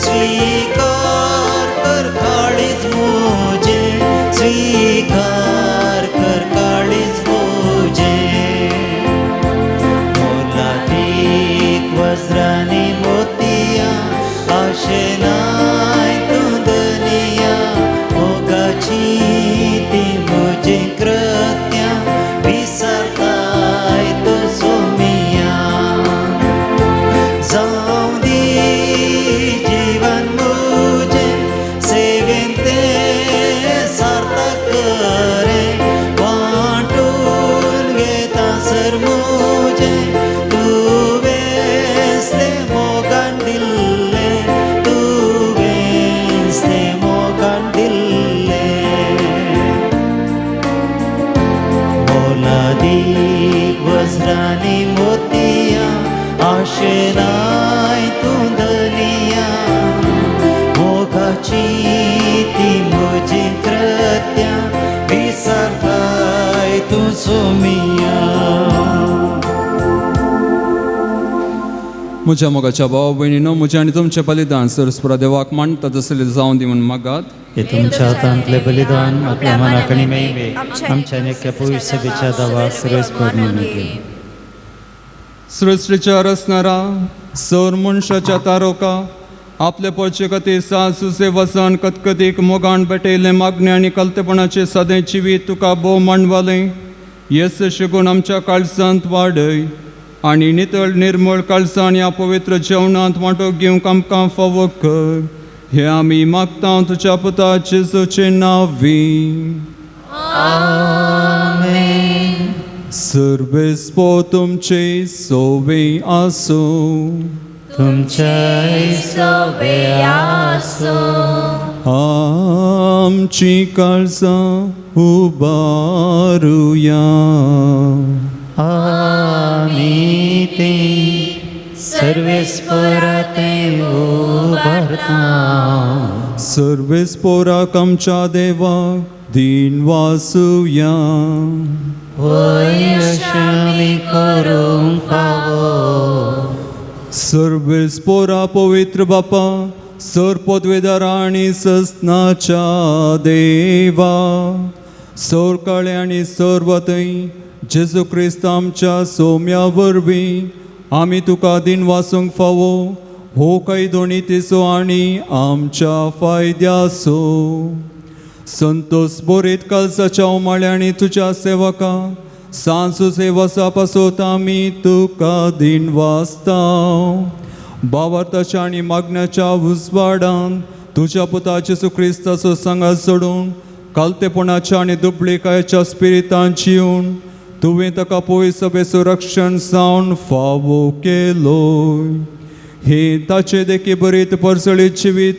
A: स्विकार कर काळीज म्हजें, स्विकार कर काळीज म्हजें. मोलादीक वज्रांनी मोतयां आशेनाय तूं धनिया, मोगाची ती म्हजी कृत्यां विसरताय तूं सोमिया. जावं दी जीवन म्हजें सेवेन तें सार्थक करें, वांटून घेता सर म्हजें तुवेंच तें मोगान दिल्लें, तुवेंच तें मोगान दिल्लें. मोलादीक वज्रांनी मोतयां आशेनाय तूं धनिया, मोगाची ती म्हजी कृत्यां विसरताय तूं सोमिया.
C: म्हज्या मोगाच्या भाव भयणीनो, म्हजें आनी तुमचें बलिदान सरस्परा देवाक मांडटा तसलें जावं दी म्हूण मागात.
B: हे तुमच्या हातांतलें बलिदान आपल्या मनाक आनी मेळवे आमच्या नेक्या पवित्र सभेच्या दावाक सुरेश म्हणून.
C: सृश्टीच्या रचणारा सर मनशाच्या तारोका आपले पळचे खातीर सासुसे वसन कतकतीक मोगान भेटयलें मागणें आनी कलतेपणाचें सादें जिवीत तुका भोव मांडवालें येस शिकून आमच्या काळजांत वाडय आनी नितळ निर्मळ काळजान ह्या पवित्र जेवणांत वांटो घेवंक आमकां फावो कर. हें आमी मागता तुज्या पुता जेजूचे नांवी. सर्वेस्पो तुमचे सोवे आसूं.
A: तुमच्याय
D: सोवे आसूं.
C: आमची काळजां उबारुया.
A: आमी ते सर्वेस्परा ते उबारता.
C: सर्वेस्पोराक आमच्या देवाक दीन वासुया.
A: वय अशें आमी करूंक फावो.
C: सर्वेस्पोरा पवित्र बापा, सर पदवेदारा आनी सस्नाच्या देवा, सर काळे आनी सर्वतय जेजू क्रिस्त आमच्या सोम्या वरवीं आमी तुका दीन वासूंक फावो हो कायदो नितीचो आनी आमच्या फायद्याचो. संतोष बोरीत कालसाच्या उमाळ्यांनी तुज्या सेवका सांजू वसा पासत आमी तुका दीन वाचता. बावार्थाच्या आनी मागण्याच्या उजवाडान तुज्या पुता जेजू क्रिस्ताचो सांगात सोडून कालतेपणाच्या आनी दुबळीकायेच्या स्पिरितान जिवन तुवें ताका पयस सभेचो रक्षण जावन फावो केलो. हे ताचे देखी बरीत परसळीत जिवीत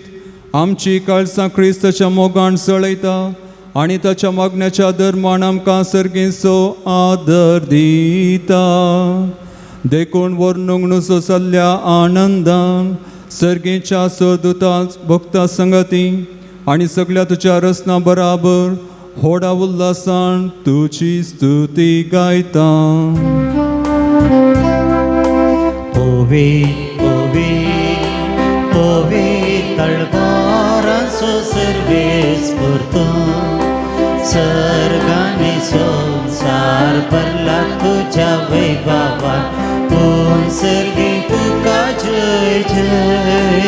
C: आमची काळसां क्रिस्ताच्या मोगान चळयता आनी ताच्या मागण्याच्या धर्मान आमकां सर्गीचो आदर दिता. देखून वर्णूंक नुसो जाल्ल्या आनंदान सर्गेच्या सदुताच भक्ता संगती आनी सगळ्या तुज्या रचना बराबर होडा उल्हासान तुजी स्तुती गायता.
A: पवी पवी पवी तळपारांचो सर्वेस पुरतो सर्गांनी संवसार भरला तुज्या वैभवान पूण सर्गी तुका जय जय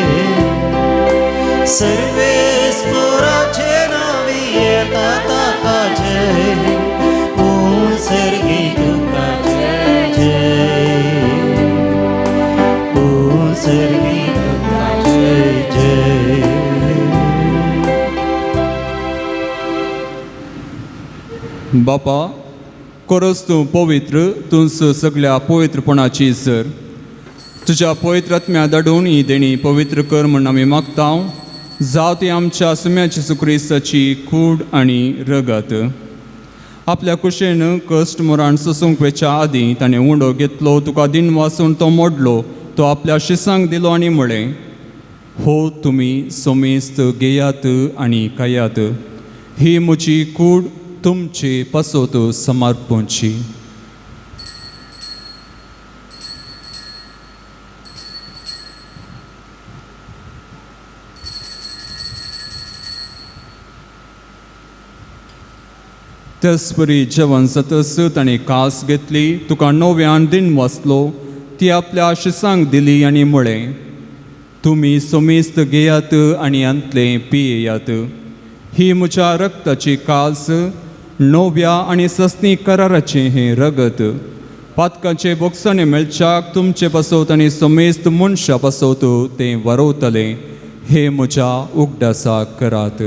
A: सर्वेस पुराचे नांवी येता ताका जय पूण सर्गी तुका जय जय पूण सर्गी तुका जय जय.
C: बापा खरोच तूं पवित्र, तूंच सगळ्या पवित्रपणाची सर. तुज्या पवित्र आत्म्या धाडून ही देणी पवित्र कर म्हूण आमी मागता. जावं ती आमच्या सुम्याची सुक्रिस्ताची कूड आनी रगत. आपल्या कुशेन कश्ट मरण सोसूंक वेच्या आदीं ताणें उंडो घेतलो, तुका दिन वासून तो मोडलो, तो आपल्या शिसांक दिलो आनी म्हळें, हो तुमी सोमेस्त घेयात आनी खायात, ही म्हजी कूड तुमचे पासत समर्पणची. त्याचपरी जेवण जातच ताणें कास घेतली, तुका नव्यान दिन वाचलो, ती आपल्या शिसांक दिली आनी म्हळें, तुमी सोमेस्त घेयात आनी हांतलें पियेयात, ही म्हज्या रक्ताची कास, नव्या आनी सस्नी कराराचें हें रगत, पातकाचे बोगसाणे मेळच्याक तुमचे पासत आनी समेस्त मनशां पासत तें वरवतलें, हे म्हज्या उगडासाक करात.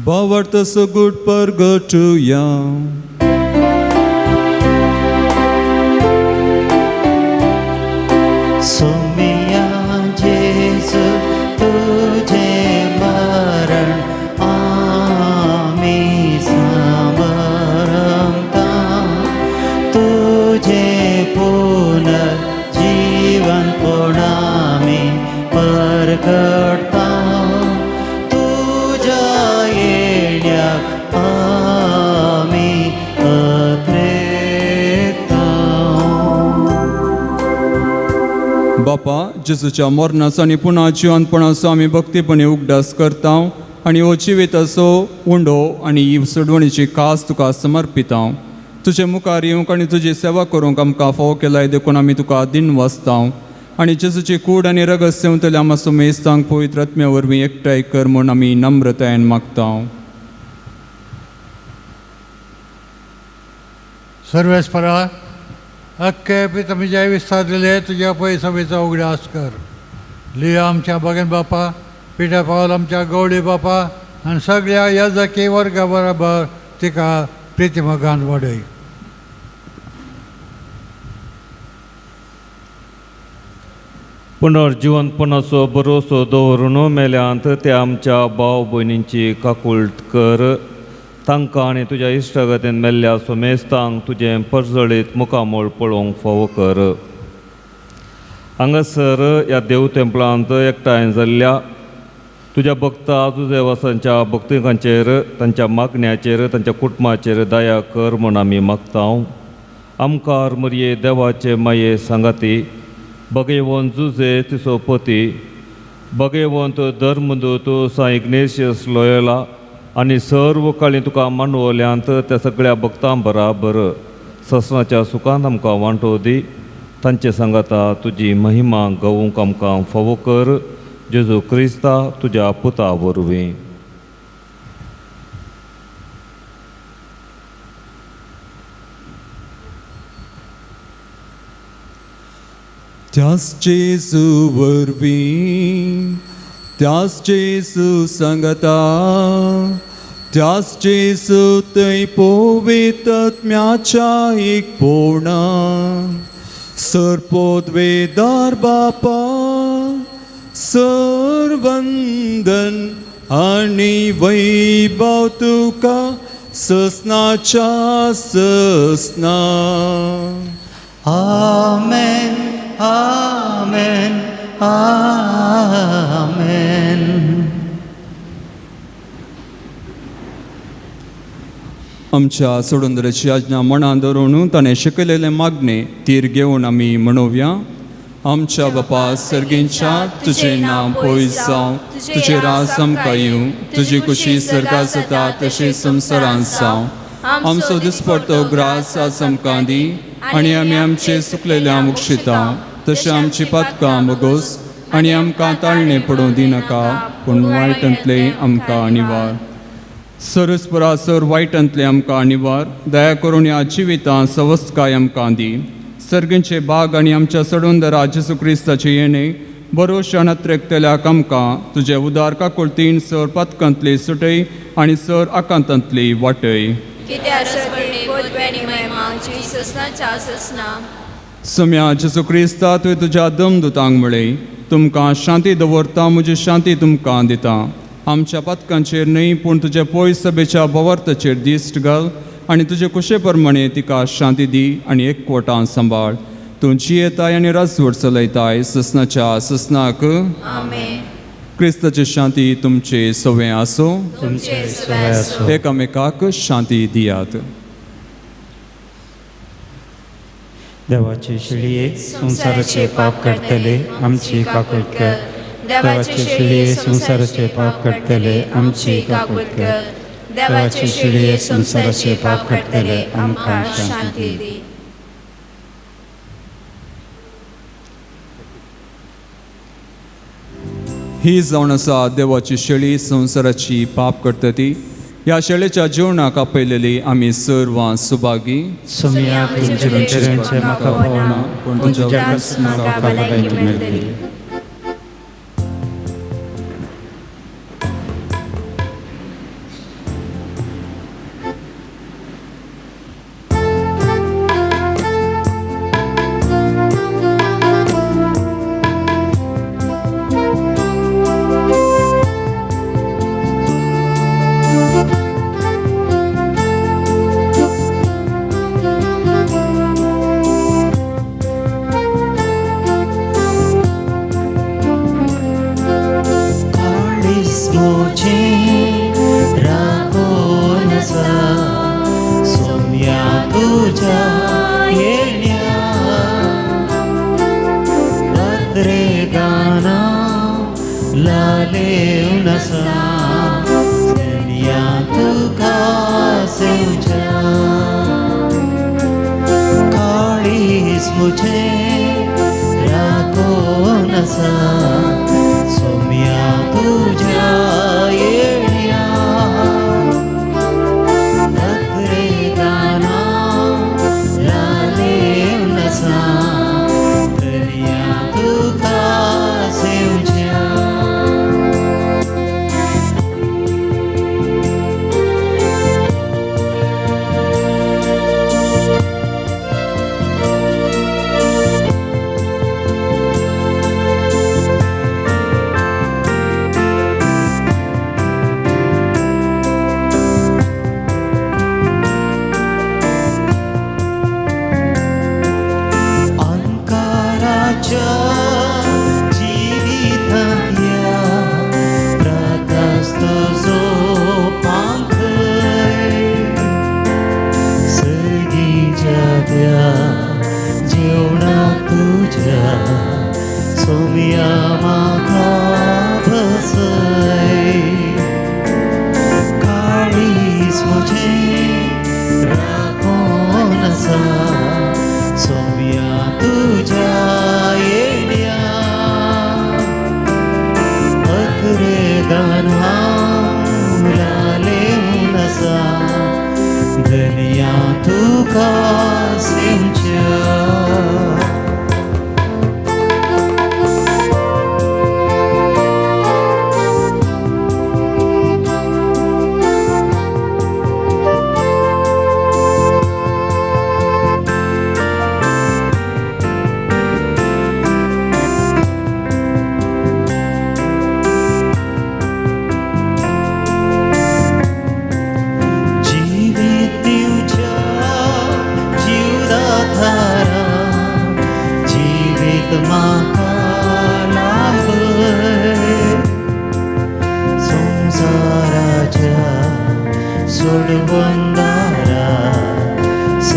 C: भावार्थ सगुट परगटुया.
A: सोमिया जेजू तुझे मरण आमी सांबरता, तुझे पुनर्जीवन आमी परगटता, तुझ्या येण्याक आमी अत्रेता.
C: बापा, जेजूच्या मरणाचो आनी पुना जिवनपणाचो आमी भक्तीपणी उगडास करता आनी हो जिविताचो उंडो आनी ही सोडवणीची कास तुका समर्पिता. तुजे मुखार येवंक आनी तुजी सेवा करूंक आमकां फावो केलाय देखून आमी तुका दिन वाचता आनी जेजूची कूड आनी रगत सेवतल्या आमच्या सुमेस्तांक पवित्र आत्म्या वरवीं एकठांय कर म्हूण आमी नम्रतायेन मागता.
F: सर्वेस्परा अख्खे पिता जे विस्तार दिले तुज्या पयसभेचो उगडास कर. लिया आमच्या बगन बापा, पिठा पावल आमच्या गवळी बापा आनी सगळ्या याजकी वर्गा बराबर तिका प्रितिमगान वाडय.
G: पुनर्जिवनपणाचो भरोसो दवरून मेल्यांत त्या आमच्या भाव भयणींची काकुळट कर. तांकां आनी तुज्या इश्टागतीन मेल्ल्या सोमेस्तांक तुजें परजळीत मुखामळ पळोवंक फावो कर. हांगासर ह्या देव तेंपलांत एकठांय जाल्ल्या तुज्या भक्ता जुजेवासांच्या भक्तिकांचेर, तांच्या मागण्याचेर, तांच्या कुटुंबाचेर दया कर म्हूण आमी मागता. आमकार मरये देवाचे माये सांगाती भगेवंत जुजे तिचो पती, भगेवंत धर्मदूत सां इग्नेशियस लोयोला आनी सर्व काळी तुका मानवल्यांत त्या सगळ्या भक्तां बराबर ससनाच्या सुखांत आमकां वांटो दी. तांचे सांगाता तुजी महिमा गावूंक आमकां फावो कर. जेजू क्रिस्ता तुज्या पुता वरवीं.
C: त्याच जेजू वरवीं, त्याच जेजू सांगता, त्याच जेजू थंय पवित्र आत्म्याच्या एकपणान सरपोदवेदार बापा सरवंदन आनी वैभव तुका ससनाच्या ससना.
B: आमेन आमेन आमेन.
C: आमच्या सोडून आज्ञा मनान धरून ताणें शिकयलेलें मागणें तीर घेवन आमी म्हणोवया. आमच्या बापा सर्गींच्या, तुजें नांव पयस जावं, तुजें राज आमकां येवं, तुजी खुशी सर्गात जाता तशी संवसारांत जावं. आमचो दिसपडतो ग्रास आज आमकां दी आनी आमी आमचे सुकलेल्या मुक्षिता तशें आमची पातकां बगोस आनी आमकां ताळणें पडूं दिनाका, पूण वायटांतलें आमकां निवार. सरस्परा सर वायटांतलें आमकां निवार. दया करून ह्या जिवितांत सवस्तकाय आमकां दी. सर्गींचे बाग आनी आमच्या सडूंदरा जेजू क्रिस्ताचे येणे बरोशान अत्रेकतल्याक आमकां तुजे उदार काकुळतीन सर पातकांतली सुटय आनी सर आकांतांतली वाटय. सम्या जेजू क्रिस्ता, तुवें तुज्या दमदुतांक म्हळें, तुमकां शांती दवरता, म्हजी शांती तुमकां दिता. आमच्या पातकांचेर न्हय पूण तुज्या पयस सभेच्या भवार्थाचेर दिश्ट घाल आनी तुजे कुशे प्रमाणे तिका शांती दी आनी एकवटान सांबाळ. तूं जियेताय आनी राजवट चलयताय ससनाच्या ससनाक. क्रिस्ताची शांती तुमचे सवें आसूं.
B: तुमचे सवें आसूं.
C: एकामेकाक शांती दियात.
B: देवाचे शेळये संवसाराचे पाप काडटले आमची काकूट कर. देवाचे शेळये संवसाराचे पाप काडटले आमची काकूट कर. देवाचे शेळये संवसाराचे पाप काडटले आमकां शांती दी.
C: ही जावन आसा देवाची शेळी संवसाराची पाप करता ती. ह्या शेळेच्या जेवणाक आपयलेली आमी सर्वां सुभागी.
B: सोम्या तुमचे म्हाका पावना, पूण तुज्या म्हाका भलायकी मेळटली.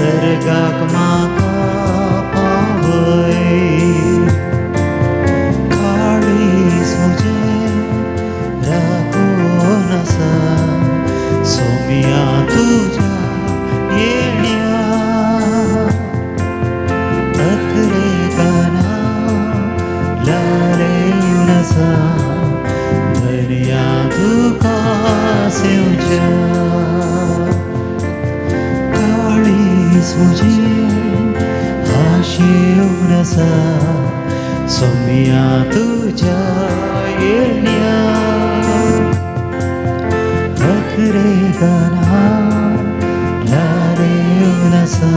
A: सर्गाक म्हाका पावय. काळीज म्हजें राखून आसा सोम्या तुज्या येण्या. अत्रेगाना लारेवन आसा धनया तुका सेवच्या. काळीज म्हजें आशेवन आसा सोम्या तुज्या येण्या. अत्रेगाना लारेवन आसा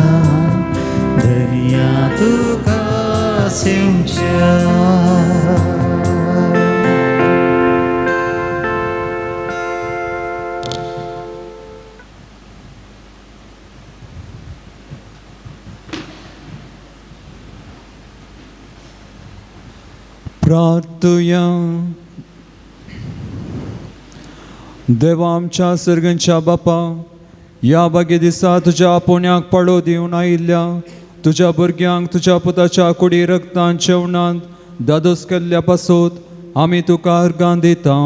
A: धनया तुका सेवच्या.
C: प्रार्थुया. देवा आमच्या सर्गांच्या बापा, ह्या बागे दिसा तुज्या पुण्याक पाळो दिवन आयिल्ल्या तुज्या भुरग्यांक तुज्या पुताच्या कुडी रक्तान जेवणांत दादोस केल्ल्या पासत आमी तुका अर्गां दिता.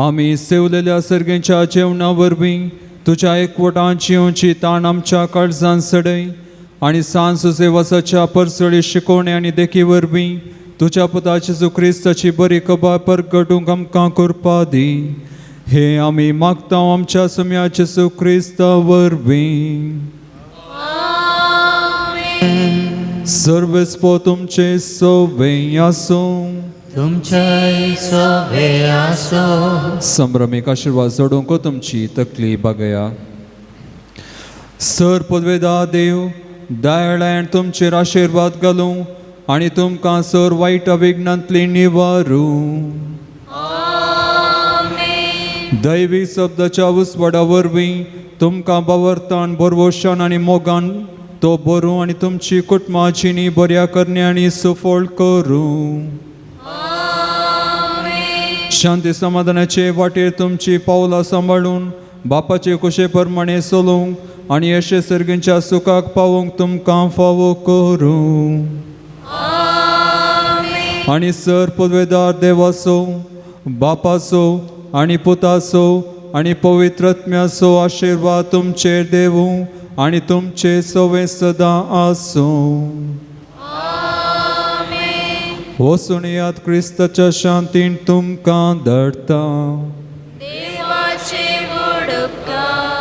C: आमी सेवलेल्या सर्गांच्या जेवणा वरवीं तुज्या एकवटान येवची ताण आमच्या काळजान सडय आनी सांज सुसेवासाच्या परसळी शिकोवणे आनी देखी वरवीं तुज्या पुता जेजू क्रिस्ताची बरी खबर परगटूंक आमकां कृपा दी. हे आमी मागता आमच्या सुम्या जेजू क्रिस्ता वरवीं. सर्वेस्पो तुमचे सोवे आसूं.
A: तुमच्याय सोवे आसूं.
C: संभ्रमीक आशिर्वाद जोडूंक तुमची तकली बागया. सर पदवेदा देव दयाळान तुमचेर आशिर्वाद घालूं आनी तुमकां सर वायट विघ्नांतली निवारूं. दैवी शब्दाच्या उस्वाडा वरवीं तुमकां बावरतान बरवशान आनी मोगान तो बरूं आनी तुमची कुटुंबा जिणी बऱ्या करण्यांनी सुफळ करूं. शांती समाधानाचे वाटेर तुमची पावलां सांबाळून बापाचे कुशे प्रमाणे चलोवंक आनी यशे सर्गींच्या सुखाक पावोवंक तुमकां फावो करूं. आनी सर पदवेदार देवाचो बापाचो आनी पुताचो आनी पवित्र आत्म्याचो आशिर्वाद तुमचेर देवूं आनी तुमचे सवे सदां आसूं. वचून याद क्रिस्ताच्या शांतीन तुमकां धाडटा.
D: देवाचे व्हड उपकार.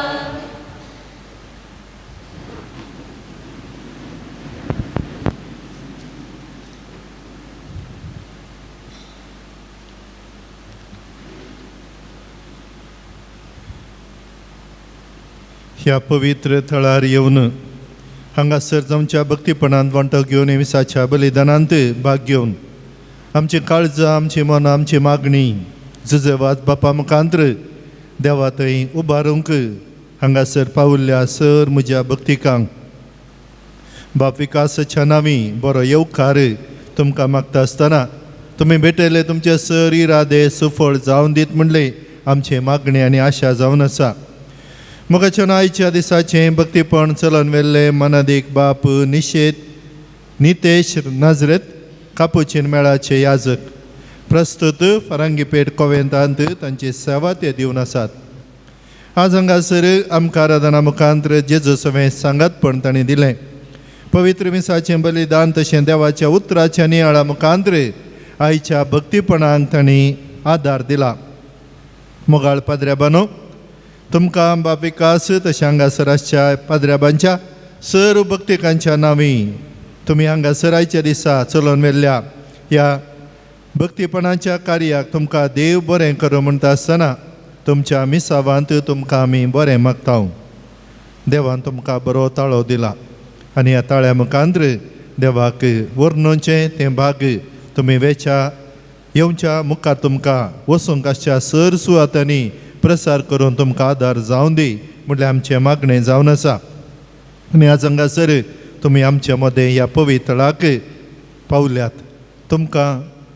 H: ह्या पवित्र थळार येवन हांगासर जावच्या भक्तीपणांत वांटो घेवन विसाच्या बलिदानांत भाग घेवन आमची काळजां, आमची मनां, आमची मागणी जुजेवाज बापा मुखांत्र देवा थंय उबारूंक हांगासर पावल्ल्या सर म्हज्या भक्तिकांक बाप विकासाच्या नांवी बरो येवकार तुमकां मागता आसतना तुमी भेटयले तुमचे सर इरादे सुफळ जावन दीत म्हणले आमचे मागणी आनी आशा जावन आसा. मोगाच्या आयच्या दिसाचें भक्तीपण चलन वेल्ले मनादीक बाप निशेत नितेश नाजरेत कापुचीन मेळाचे याजक प्रस्तुत फारांगीपेठ कोवेंतांत तांची सेवा ते दिवन आसात. आज हांगासर आमकां आराधना मुखांत्र जेजू सवें सांगातपण तांणी दिलें. पवित्र मिसाचें बलिदान तशें देवाच्या उतराच्या नियाळा मुखांत्र आयच्या भक्तीपणाक तांणी आदार दिला. मोगाळ पाद्र्याबानो, तुमकां बाप विकास तशें हांगासर आसच्या पाद्र्याबांच्या सर्व भक्तिकांच्या नांवी तुमी हांगासर आयच्या दिसा चलोवन व्हेल्ल्या ह्या भक्तीपणाच्या कार्याक तुमकां देव बरें करूं म्हणटा आसतना तुमच्या मिसावांत तुमकां आमी बरें मागता. देवान तुमकां बरो ताळो दिला आनी ह्या ताळ्या मुखांत्र देवाक वर्णोचें तें भाग तुमी वेच्या येवच्या मुखार तुमकां वचूंक आसच्या सर सुवातांनी प्रसार करून तुमकां आदार जावन दी म्हटल्यार आमचें मागणें जावन आसा. आनी आज हांगासर तुमी आमचे मदें ह्या पवित्रळाक पावल्यात. तुमकां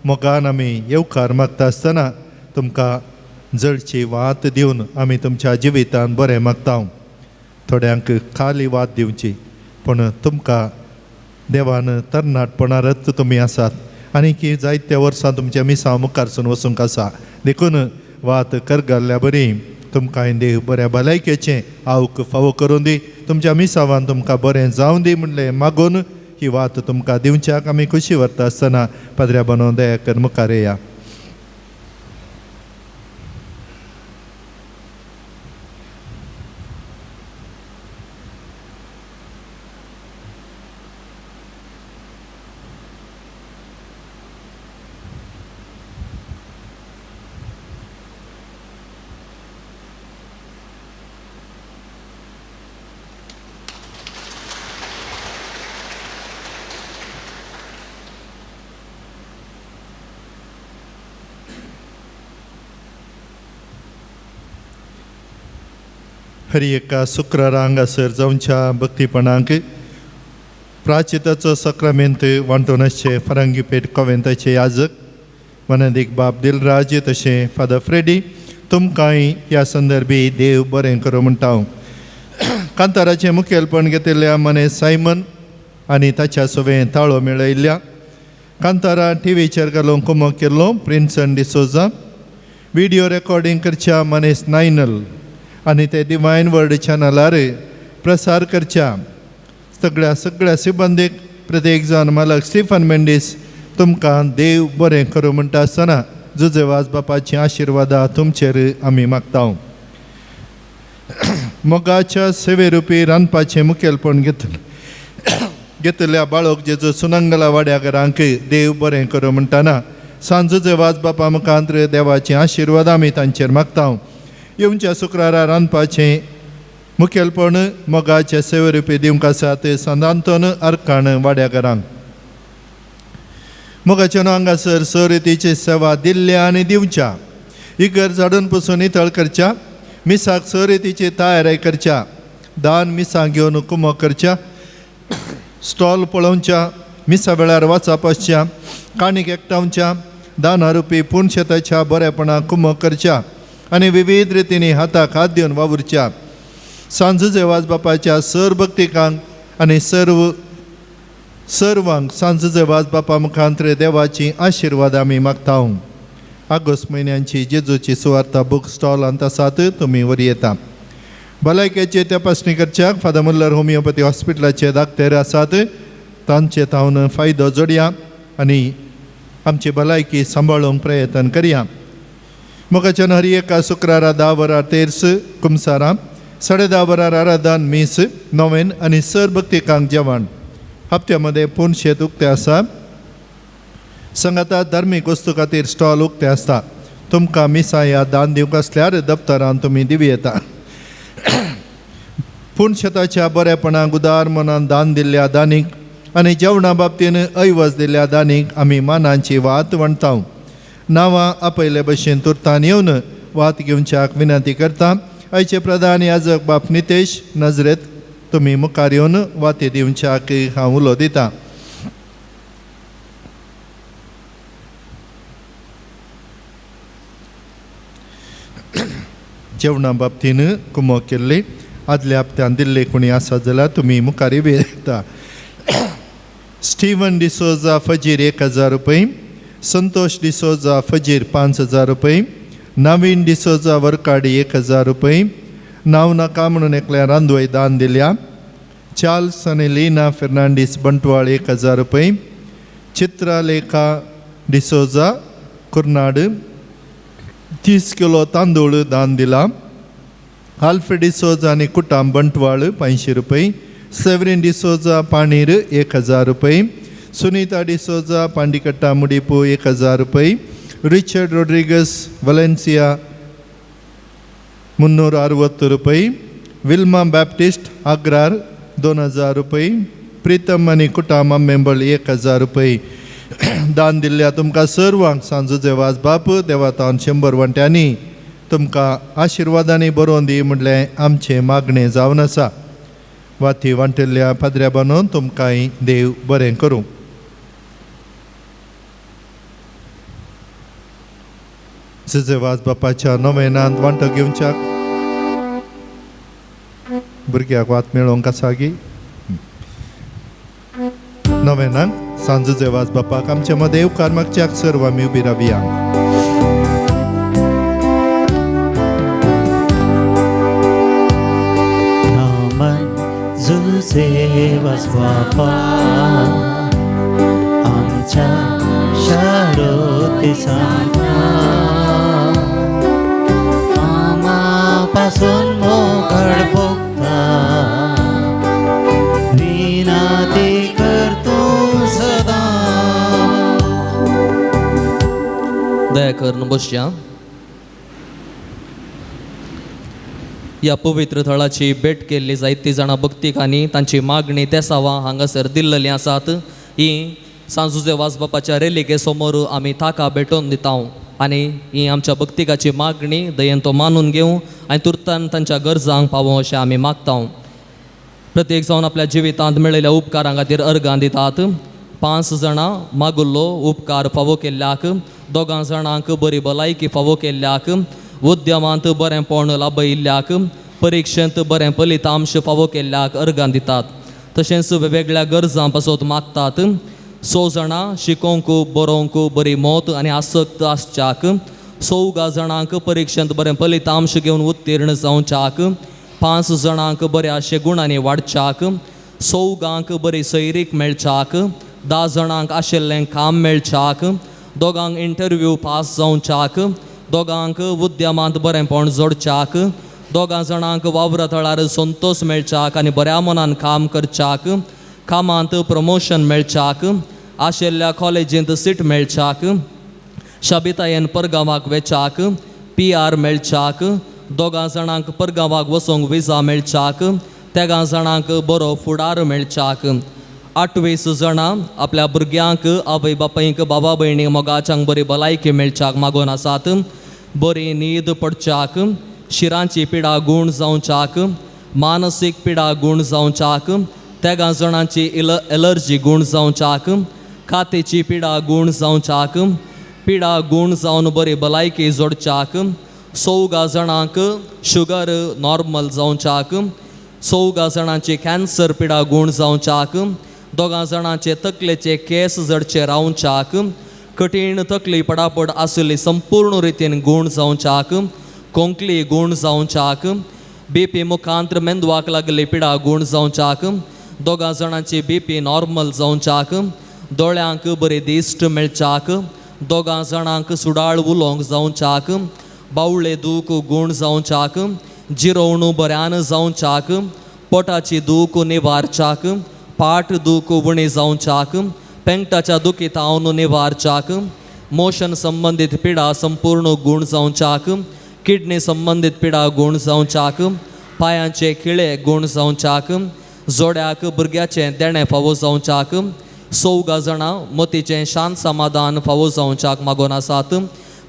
H: मोगान आमी येवकार मागता आसतना तुमकां जळची वात दिवन आमी तुमच्या जिवितान बरें मागता. थोड्यांक खाली वाद दिवची पूण तुमकां देवान तरणाटपणारच तुमी आसात आनी की जायत्या वर्सां तुमच्या मिसांव मुखारसून वचूंक आसा देखून वात करगल्ल्या बरी तुमकां देव बऱ्या भलायकेचें आवक फावो करूं दी तुमच्या मिसावान तुमकां बरें जावं दी म्हणलें मागून ही वात तुमकां दिवच्याक आमी खुशी व्हरता आसतना पाद्र्या बनोवन दया कर मुखार येया. हरी एका शुक्रारा हांगासर जावच्या भक्तीपणाक प्राचिताचो सक्रामेंत वांटून आसचे फरांगीपेठ कोवेंताचे याजक वनदीक बाब दिलराज तशें फादर फ्रेडी तुमकांय ह्या संदर्भी देव बरें करूं म्हणटा हांव. कांताराचें मुखेलपण घेतिल्ल्या मनेस सायमन आनी ताच्या सवें ताळो मेळयल्ल्या कांतारा टिवीचेर घालूंक कुमक केल्लो प्रिन्सन डिसोजा व्हिडियो रेकॉर्डींग करच्या मनेस नायनल आनी ते डिवायन वर्ड चॅनलार प्रसार करच्या सगळ्या सगळ्या सिबंदीक प्रत्येक जाण मालक स्टिफन मेंडीस तुमकां देव बरें करूं म्हणटा आसतना जुजेवाज बापाची आशिर्वादा तुमचेर आमी मागता. मोगाच्या सेवेरुपी रांदपाचें मुखेलपण घेतलें घेतल्या बाळक जेजो सुनंगला वाड्या घरांक देव बरें करूं म्हणटाना सांजो जेवाज बापा मुखांत देवाची आशिर्वाद आमी तांचेर मागता. येवच्या शुक्रारा रांदपाचें मुखेलपण मोगाचे सेवेरुपी दिवंक आसा ते सांदांतन अर्काण वाड्या घरांक मोगाच्या हांगासर स रितीची सेवा दिल्ल्या आनी दिवच्या इगर झाडून पसून नितळ करच्या मिसाक स रितीची तयारी करच्या दान मिसां घेवन कुमक करच्या स्टॉल पळोवच्या मिसा वेळार वाचप आसच्या काणीक एकठांवच्या दाना रुपी पूर्ण बरेपणाक कुमक करच्या आनी विविध रितींनी हाताक हात दिवन वावुरच्या सांजो जेवाज बापाच्या सर भक्तिकांक आनी सर्व सर्वांक सांजो जेवाज बापा मुखांत देवाची आशिर्वाद आमी मागता. आगोस्त म्हयन्यांची जेजूची सुवार्ता बूक स्टॉलांत आसात तुमी वरी येता. भलायकेची तपासणी करच्याक फादर मुल्लर होमिओपॅथी हॉस्पिटलाचे दाक्तेर आसात तांचे तावन फायदो जोडया आनी आमची भलायकी सांबाळूंक प्रयत्न करया. मोगाच्यान हर एका शुक्रारा 10 वरां तेर्स कुमसारां 10:30 वरां आराधन मीस नोवेन आनी सर भक्तिकांक जेवण हप्त्या मदें पूर्ण शेत उक्तें आसा. संगाता धार्मीक वस्तू खातीर स्टॉल उक्तें आसता. तुमकां मिसां ह्या दान दिवंक आसल्यार दप्तरान तुमी दिवं येता. पूण शेताच्या बरेपणाक उदार मनान दान दिल्ल्या दानीक आनी जेवणा बाबतीन ऐवज दिल्ल्या दानीक आमी मानांची वात वणता. नांवां आपयले भशेन तुर्तान येवन वात घेवच्याक विनंती करता. आयचे प्रधान याजक बाप नितेश नजरेत तुमी मुखार येवन वाती दिवच्याक हांव उलो दिता. जेवणा बाबतीन कुमक केल्ली आदल्या हप्त्यान दिल्ले कोणी आसा जाल्यार तुमी मुखार येता. स्टीवन डिसोजा फजीर 1000 रुपये, संतोष डिसोजा फजीर 5000 रुपये, नवीन डिसोजा वरकाडी 1000 रुपये, नांव नाका म्हणून एकल्या रांदवय दान दिल्या, चार्ल्स आनी लीना फेर्नांडीस बंटवाळ 1000 रुपये, चित्रलेखा डिसोजा कुर्नाड 30 किलो तांदूळ दान दिला, आल्फ्रेड डिसोजा आनी कुटाम बंटवाळ 500 रुपये, सेवरीन डिसोजा पाणीर 1000 रुपये, सुनीता डिसोजा पांडिकट्टा मुडीपू 1000 रुपये, रिचर्ड रोड्रिगस वलेन्सिया 360 रुपये, विल्मा बॅप्टिस्ट आग्रार 2000 रुपये, प्रितम आनी कुटाम मेंबळ 1000 रुपये दान दिल्ल्या तुमकां सर्वांक सांजो जेवाज बाप देवातान 100 वांट्यांनी तुमकां आशिर्वादांनी बरोवन दी म्हणलें आमचें मागणें जावन आसा. वाती वांटिल्ल्या पाद्र्या बानून तुमकांय देव बरें करूं. जुजेवाज बापाच्या नोवेनांत वांटो घेवच्याक भुरग्याक वात मेळोंक आसा गी? नवेनाक सांजुजे वाज बापाक आमच्या मदें उपकार मागच्याक सर्व आमी उबी रावया.
A: जुजे वाज बापा आमच्या शारोती सांता आमापासून मोकळ भोगता विनाती करतो सदा.
I: दया करून बसया. ह्या पवित्र थळाची भेट केल्ली जायती जाणां भक्तिकांनी तांची मागणी तेसावां हांगासर दिल्लेलीं आसात. ही सांजुजे वाज बापाच्या रेलिके समोर आमी ताका भेटोवन दिता आनी ही आमच्या भक्तिकाची मागणी दयेन तो मानून घेवं आनी तुर्तान तांच्या गरजांक पावों अशें आमी मागता. प्रत्येक जावन आपल्या जिवितांत मेळिल्ल्या उपकारां खातीर अर्गां दितात. 5 जाणां मागुल्लो उपकार फावो केल्ल्याक, 2 जाणांक बरी भलायकी फावो केल्ल्याक, उद्यमांत बरेंपण लाभयिल्ल्याक, परिक्षेंत बरें फलितांश फावो केल्ल्याक अर्गां दितात. तशेंच वेगवेगळ्या गरजां पासत मागतात. 6 जाणां शिकोवंक बरोवंक बरी मत आनी आसक्त आसच्याक, 4 जाणांक परिक्षेंत बरें फलितांश घेवन उत्तीर्ण जावच्याक, 5 जाणांक बऱ्या शेगुणांनी वाडच्याक, 4 बरी सैरीक मेळच्याक, 10 जाणांक आशिल्लें काम मेळच्याक, 2 इंटरव्यू पास जावच्याक, 2 उद्यमांत बरेंपण जोडच्याक, 2 जाणांक वावरा थळार संतोश मेळच्याक आनी बऱ्या मनान काम करच्याक, कामांत प्रमोशन मेळच्याक, आशिल्ल्या कॉलेजींत सीट मेळच्याक, शाबितायेन परगांवाक वेच्याक, PR मेळच्याक, 2 जाणांक परगांवाक वचूंक विजा मेळच्याक, 3 जाणांक बरो फुडार मेळच्याक. 28 जाणां आपल्या भुरग्यांक आवय बापायक बाबा भयणीक मोगाच्यांक बरी भलायकी मेळच्याक मागून आसात. बरी न्हीद पडच्याक, शिरांची पिडा गूण जावच्याक, मानसीक पिडा गूण जावच्याक, 3 जाणांची एलर्जी गूण जावच्याक, कातीची पिडा गूण जावच्याक, पिडा गूण जावन बरी भलायकी जोडच्याक, 4 जाणांक शुगर नॉर्मल जावच्याक, 4 जाणांची कॅन्सर पिडा गूण जावच्याक, 2 जाणांचे तकलेचे केंस जडचे रावच्याक, कठीण तकली पडापड आशिल्ली संपूर्ण रितीन गूण जावच्याक, कोंकली गूण जावच्याक, BP मुखांत्र मेंदवाक लागली पिडा गूण जावच्याक, 2 जाणांची BP normal जावच्याक, दोळ्यांक बरी दिश्ट मेळच्याक, 2 जाणांक सुडाळ उलोवंक जावच्याक, बावळे दूख गूण जावच्याक, जिरोवणू बऱ्यान जावच्याक, पोटाची दूख निवारच्याक, पाट दूख उणी जावच्याक, पेंगटाच्या दुखी तावन निवारच्याक, मोशन संबंदीत पिडा संपूर्ण गूण जावच्याक, किडनी संबंदीत पिडा गूण जावच्याक, पायांचे खिळे गूण जावच्याक, जोड्याक भुरग्याचें देणें फावो जावच्याक, 4 जाणां मतीचें शांत समाधान फावो जावच्याक मागून आसात.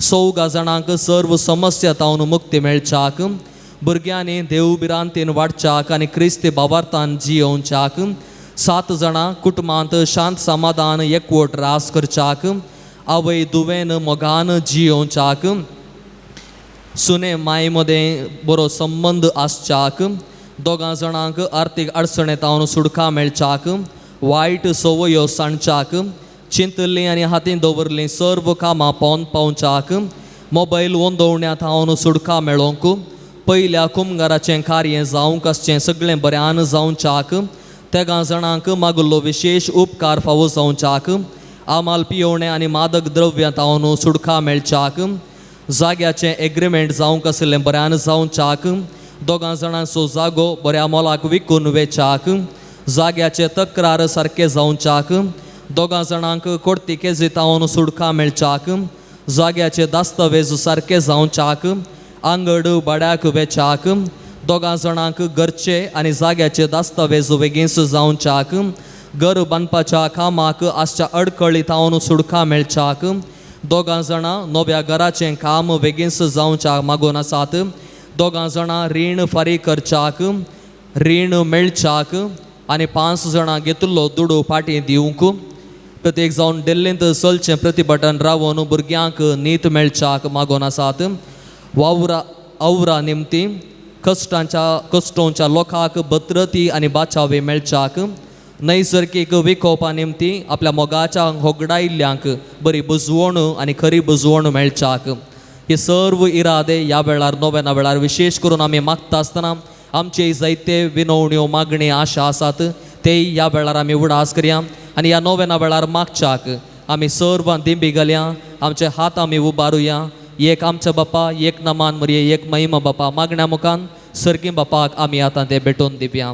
I: 4 जाणांक सर्व समस्या तावन मुक्ती मेळच्याक, भुरग्यांनी देव भिरांतीन वाडच्याक आनी क्रिस्ती बाबार्थान जियोवच्याक, 7 जाणां कुटुंबांत शांत समाधान एकवट रास करच्याक, आवय दुवेन मोगान जियोवच्याक, सुने माय मदें बरो संबंद आसच्याक, 2 जाणांक आर्थीक अडचणे तावन सुडका मेळच्याक, वायट संवयो सांडच्याक, चिंतल्लीं आनी हातीन दवरलीं सर्व कामां पावन पावच्याक, मोबायल वंदोवण्या थावन सुडका मेळोवंक, पयल्या कुमगाराचें कार्य जावंक आसचें सगळें बऱ्यान जावच्याक, 3 जाणांक मागुल्लो विशेश उपकार फावो जावच्याक, आमाल पियोवणें आनी मादक द्रव्यां तावन सुडका मेळच्याक, जाग्याचें एग्रीमेंट जावंक आशिल्लें बऱ्यान जावच्याक, 2 जाणांचो जागो बऱ्या मोलाक विकून वेच्याक, जाग्याचे तक्रार सारके जावच्याक, 2 जाणांक कोर्ती केजी तावन सुडका मेळच्याक, जाग्याचे दस्तावेज सारके जावच्याक, आंगड भाड्याक वेच्याक, 2 जाणांक घरचे आनी जाग्याचे दस्तावेज बेगीन जावच्याक, घर बांदपाच्या कामाक आसच्या अडकळी तावन सुडका मेळच्याक, 2 जाणां नव्या घराचें काम बेगीन जावच्याक मागून आसात. 2 जाणां रीण फारीक करच्याक, रीण मेळच्याक आनी 5 जाणां घेतिल्लो दुडू फाटीं दिवंक. प्रत्येक जावन दिल्लींत चलचें प्रतिभटन रावन भुरग्यांक नीत मेळच्याक मागून आसात. वावरा आवरा निमती कश्टांच्या कश्टोंच्या लोकांक भद्रती आनी बाचावे मेळच्याक, नैसर्गीक विकोपा निमती आपल्या मोगाच्या होगडायिल्ल्यांक बरी बुजवण आनी खरी बुजवण मेळच्याक, हे सर्व इरादे ह्या वेळार नोवेना वेळार विशेश करून आमी मागता आसतना आमचे जायते विनवण्यो मागणी आशा आसात ते ह्या वेळार आमी उडास करया आनी ह्या नोवेना वेळार मागच्याक आमी सर्वां दिंबी घालया, आमचे हात आमी उबारुया. एक आमच्या बापा, एक नमान मरये, एक महिमा बापा मागण्या मुखान सर्गी बापाक आमी आतां ते भेटोवन दिवया.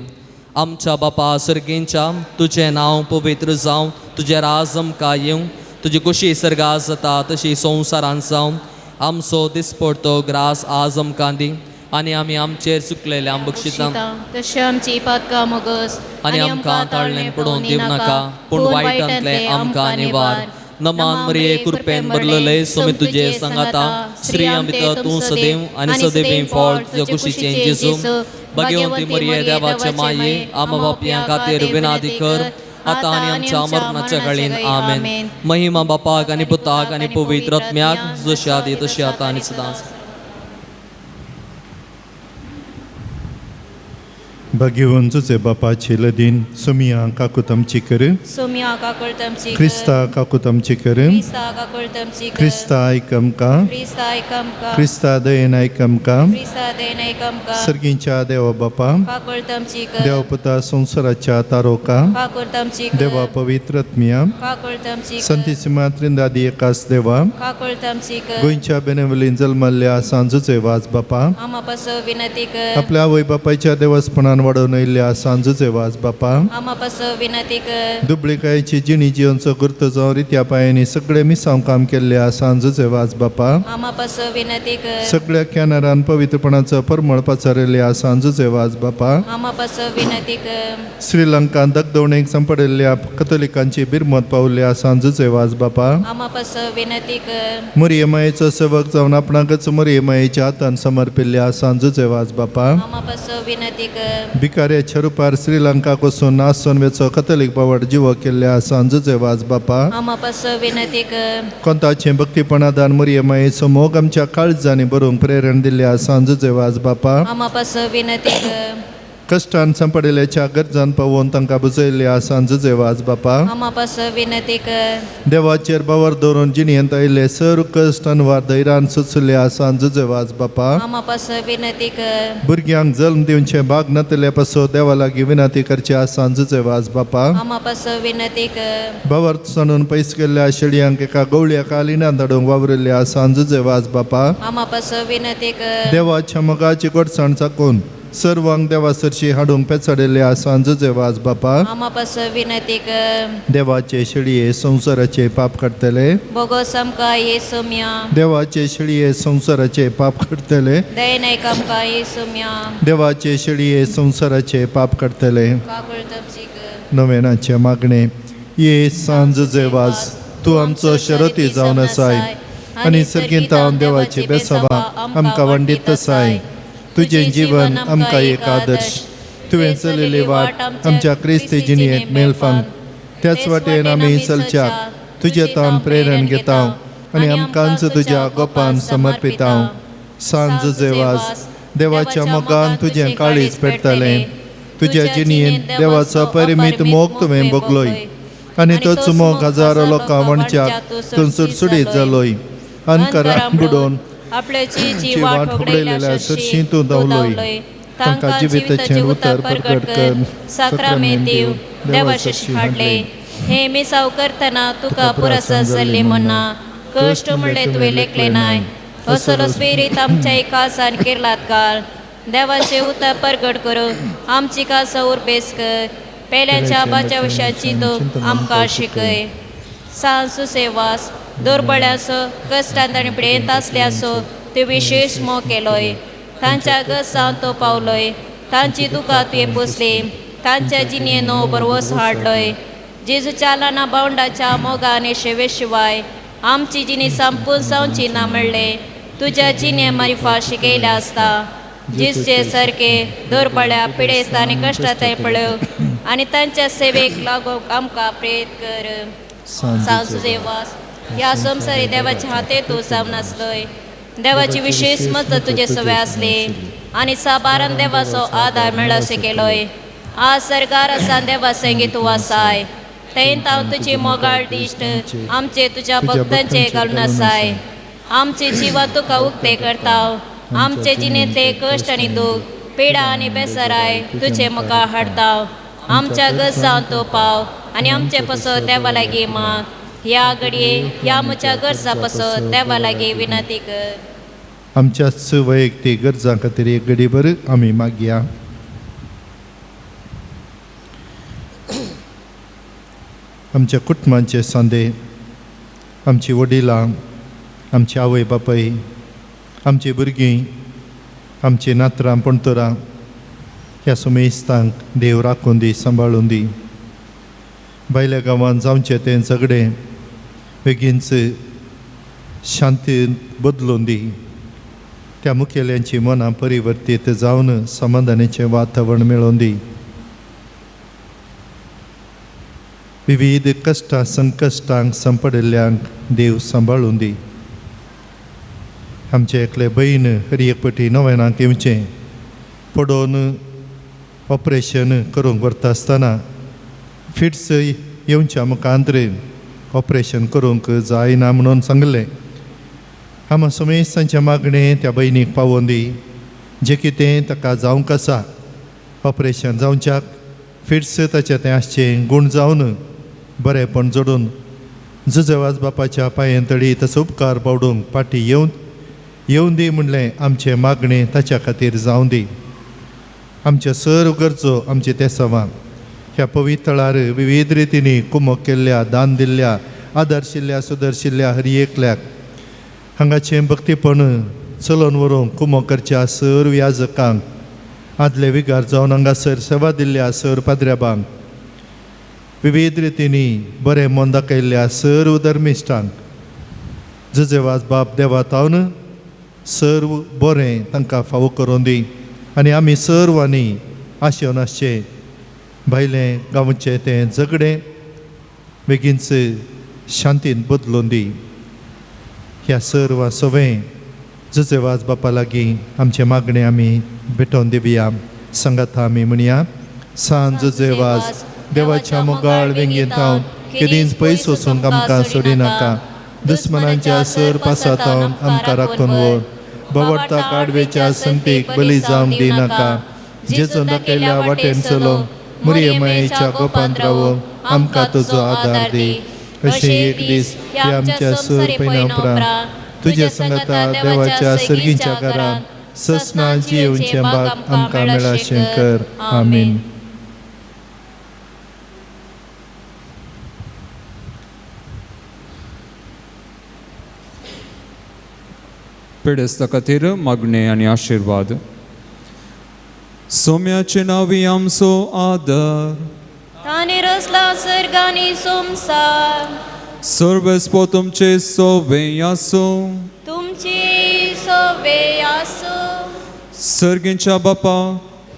I: आमच्या बापा सर्गींच्या, तुजें नांव पवित्र जावं, तुजें राज आमकां येवं, तुजी कुशी सर्गा जाता तशी संवसारांत जावं. आमचो दिसपडतो ग्रास आज आमकां दी आनी आमी आमचेर चुकलेल्या बक्षिता
D: तशें आमची पातकां मोगस
I: आनी आमकां ताळणें पडोवन दिवं नाका, पूण वायटांतलें आमकां निवार. नमान मरिये, कृपेन भरलेले, स्वामी तुजे सांगाता, स्त्रियां भितर तूं सदैव आनी सदैव फळ तुज्या कुशीचें जेजू. भाग्यवंती मरिये, देवाचे माये, आमा बापयां खातीर विनादी कर आतां आनी आमच्या मरणाच्या घालीन. आमेन. महिमा बापाक आनी पुताक आनी पवित्र आत्म्याक, जशी आदी तशी आतां आनी सदांच.
H: भाग्यवंत जुजे बापाचे लदीन सोमिया काकूत आमची कर,
D: सोमिया काकूत आमची कर,
H: क्रिस्ता काकूत आमची कर,
D: क्रिस्ता काकूत आमची कर,
H: क्रिस्ता आयक आमकां,
D: क्रिस्ता आयक आमकां,
H: क्रिस्ता दयेन आयक आमकां,
D: क्रिस्ता दयेन आयक आमकां,
H: सर्गींच्या देवा बापा,
D: काकूत आमची कर,
H: देवा पुता संवसाराच्या तारोका,
D: काकूत आमची कर,
H: देवा पवित्र आत्म्या,
D: काकूत आमची कर,
H: संतीसिमा त्रिंदादी एकास देवा,
D: काकूत आमची कर,
H: गोंयच्या बेनेवलीन जल्मल्ल्या सांजुचे वाज बापा,
D: आमा पासो विनंती कर,
H: आपल्या आवय बापायच्या देवस्पणान वाडोवन येयल्ल्या सांजुचे वाज बापा,
D: आमा पासो विनंती कर,
H: दुबळीकायेची जिणी जिवनचो गुर्त जावन रित्या पायांनी सगळे मिसांव काम केल्ल्या सांजुचे वाज बापा,
D: आमा पासो विनंती कर,
H: सगळ्या कॅनरान पवित्रपणाचो परमळ पसरिल्ल्या सांजुचे वाज बापा,
D: आमा पासो विनंती कर,
H: श्रीलंकान दगदवणेक सांपडिल्ल्या कथोलिकांची बिरमत पावल्ल्या सांजुचे वाज बापा,
D: आमा पासो विनंती कर,
H: मुरये मायेचो सेवक जावन आपणाकच मुरये मायेच्या हातान समर्पिल्ल्या सांजुचे वाज बापा,
D: आमा पासो विनंती कर,
H: भिकाऱ्याच्या रुपार श्रीलंका कोसून नासून वेचो कथोलीक बावट जिवो केल्ल्या सांजुचे वाज बापा,
D: आमा पासो विनंती कर,
H: कोंताचें भक्तीपणादान मुरये मायेचो मोग आमच्या काळजांनी बरोवंक प्रेरण दिल्ल्या सांजुचे वाज बापा,
D: आमा पासो विनंती कर,
H: कश्टान सांपडिल्ल्याच्या गरजान पावोवन तांकां बुजयल्ल्या सांजुचे वाज बापा,
D: आमा पासो विनंती कर,
H: देवाचेर बावर दवरून जिणेंत आयिल्ले सर्व कश्ट अनवार धैर्यान सोंसुल्ल्या सांजुचे वाज बापा,
D: आमा पासो विनंती कर,
H: भुरग्यांक जल्म दिवचें भाग नातले पासो देवा लागीं विनंती करच्या सांजुचे वाज बापा,
D: आमा पासो विनंती कर,
H: बावर सांडून पयस गेल्ल्या शेळयांक एका गवळ्या कालिनां धाडूंक वावरिल्ल्या सांजुचे वाज बापा,
D: आमा पासो विनंती कर,
H: देवाच्या मोगाची गोडसाण चाकून सर्वांक देवा सरशी हाडूंक पेचाडिल्ल्या सांजुचे वाज बापा,
D: आमा पासो विनंती कर,
H: देवाचे शेळये संवसाराचे पाप काडटले,
D: बोगोस आमकां येसुम्या,
H: देवाचे शेळये संवसाराचे पाप काडटले,
D: दयेन आयक आमकां येसुम्या,
H: देवाचे शेळये संवसाराचे पाप काडटले.
D: काकूत आमची कर.
H: नोवेनाचे मागणे. ये सांजुचे वाज, तूं आमचो शरती जावन आसाय आनी सर्गींत देवाची बेसवा आमकां वंडीत आसाय. तुजें जीवन आमकां एक आदर्श, तुवें चलयल्ली वाट आमच्या क्रिस्ती जिणेंत मेलफांक, त्याच वाटेन आमी चलच्याक तुजें तावन प्रेरण घेता आनी आमकांच तुज्या गोपान समर्पिता. सांजुचे वाज, देवाच्या मोगान तुजें काळीज पेटतलें, तुज्या जिणेंत देवाचो परिमीत मोग तुवें भोगलोय आनी तोच मोग हजारो लोकां वणच्याक तूं सुडसुडीत जालोय. अनकरान बुडोवन
D: आपल्याची
H: ची वाट होगडयलेल्या सरशी तूं धांवलोय, तांकां जिविताचें उतर परगट कर,
D: साक्रामेंत दिव देवा सरशी हाडले. हे मिसाव करतना तुका पुरसा जाल्ली म्हणना कश्ट म्हणले तुवें लेखले नाय, असलो स्पिरीत आमच्या कासान केरलात घाल. देवाचें उतर परगट करून आमची कासां उर्बेस कर, पेल्याच्या बाच्या विशयाची तूं आमकां शिकय. सांसुसेवास दुर्बळ्याचो कश्टांत आनी पिडेंत आसल्याचो तूं विशेश मोग केलोय, तांच्या गसांत तो पावलोय, तांची दुकां तुवें पुसली, तांच्या जिणेन नवो बरवस हाडलोय. जेजूच्या ल्हाना भावंडाच्या मोगा आनी शेवे शिवाय आमची जिणी संपून जावची ना म्हणलें तुज्या जिणे मारिफा शिकयल्या आसता. जेजूचे सारके दुर्बळ्या पिडेस्त आनी कश्टांत पळोव आनी तांच्या सेवेक लागूंक आमकां प्रेरीत कर. सांजुसेवास, ह्या संवसारी देवाच्या हाते तूं जावन आसलोय, देवाची विशेष मजत तुजे सवे आसली, आनी साबारान देवाचो आदार मेळशें केलोय. आज सरकार आसा देवा संगी तूं आसाय थंय हांव तुजी मोगाळ दिश्ट आमचे तुज्या भक्तांचे घालून आसाय. आमचे जिवा तुका उक्ते करता. आमचे जिणेंतले कश्ट आनी दूख पिडा आनी बेसराय तुजे मुखार हाडता. आमच्या गरजां तूं पाव आनी आमचे पसत देवा लागीं माग. ह्या घडये ह्या म्हज्या गरजां पसत देवा लागीं विनंती कर.
H: आमच्याच वैयक्तीक गरजां खातीर एक घडीभर आमी मागया. आमच्या कुटुंबांचे सांदे, आमची वडिलां, आमची आवय बापाय, आमची भुरगीं, आमची नातरां पणतरां ह्या सुमेस्तांक देव राखून दी, सांबाळून दी. भायल्या गांवांत जावचें तें झगडें बेगीनच शांतीन बदलून दी. त्या मुखेल्यांची मनां परिवर्तीत जावन समाधानाचें वातावरण मेळोवन दी. विविध कश्टां संकश्टांक सांपडिल्ल्यांक देव सांबाळून दी. आमचे एकले भयण हर एक पटी नव्यानाक येवचें पडोवन ऑपरेशन करूंक व्हरता आसतना फिट्स येवच्या मुखांत ऑपरेशन करूंक जायना म्हणून सांगलें. आमा समेस्तांचें मागणें त्या भयणीक पावोवन दी. जें कितें ताका जावंक आसा ऑपरेशन जावच्याक फिट्स ताचें तें आसचें गूण जावन बरेंपण जोडून जुजेवाज बापाच्या पांयेन तडी ताचो उपकार पावडूंक फाटीं येवन येवन दी म्हणलें आमचें मागणें ताच्या खातीर जावं दी. आमचे सर्व गरजो आमचे तेसवां ह्या पवित्रळार विविध रितींनी कुमक केल्ल्या, दान दिल्ल्या, आदर्शिल्ल्या, सुदर्शिल्ल्या हर एकल्याक हांगाचें भक्तीपण चलोवन व्हरूंक कुमक करच्या सर्व याजकांक, आदले विगार जावन हांगासर सेवा दिल्ल्या सर्व पाद्र्याबांक, विविध रितींनी बरें मन दाखयल्ल्या सर्व धर्मिश्टांक जुजेवाज बाप देवा तावन सर्व बरें तांकां फावो करून दी. आनी आमी सर्वांनी आशेवन आसचें भायलें गांवचें तें झगडें बेगीनच शांतीन बदलून दी. ह्या सर्व सवें जुजेवाज बापा लागीं आमचें मागणें आमी भेटोवन दिवया. सांगाता आमी म्हणया, सांज जुजेवाज देवाच्या मोगाळ वेंगेंत केदींच पयस वचूंक आमकां सोडिनाका. दुस्मनांच्या सर पासातावन आमकां राखून व्हर. बावडता काडवेच्या संतीक बली जावंक दिनाका. जेजून दाखयल्या वाटेन चलो मुरये मायेच्या गोपांत रावोंक आमकां तुजो आदार दी. अशें एक दीस ह्या आमच्या सर पयना उपरांत तुज्या सांगाता देवाच्या सर्गीच्या घरांत ससना जियेवचें भाग आमकां मेळाशें कर. आमीन.
C: पिडेस्ता खातीर मागणें आनी आशिर्वाद. सोम्याचे नांवी आमचो आदर.
D: ताणें रचला सर्ग आनी संवसार.
C: सर्वेस्पो तुमचे सोवे आसूं.
D: तुमची सोवे आसूं.
C: सर्गींच्या बापा,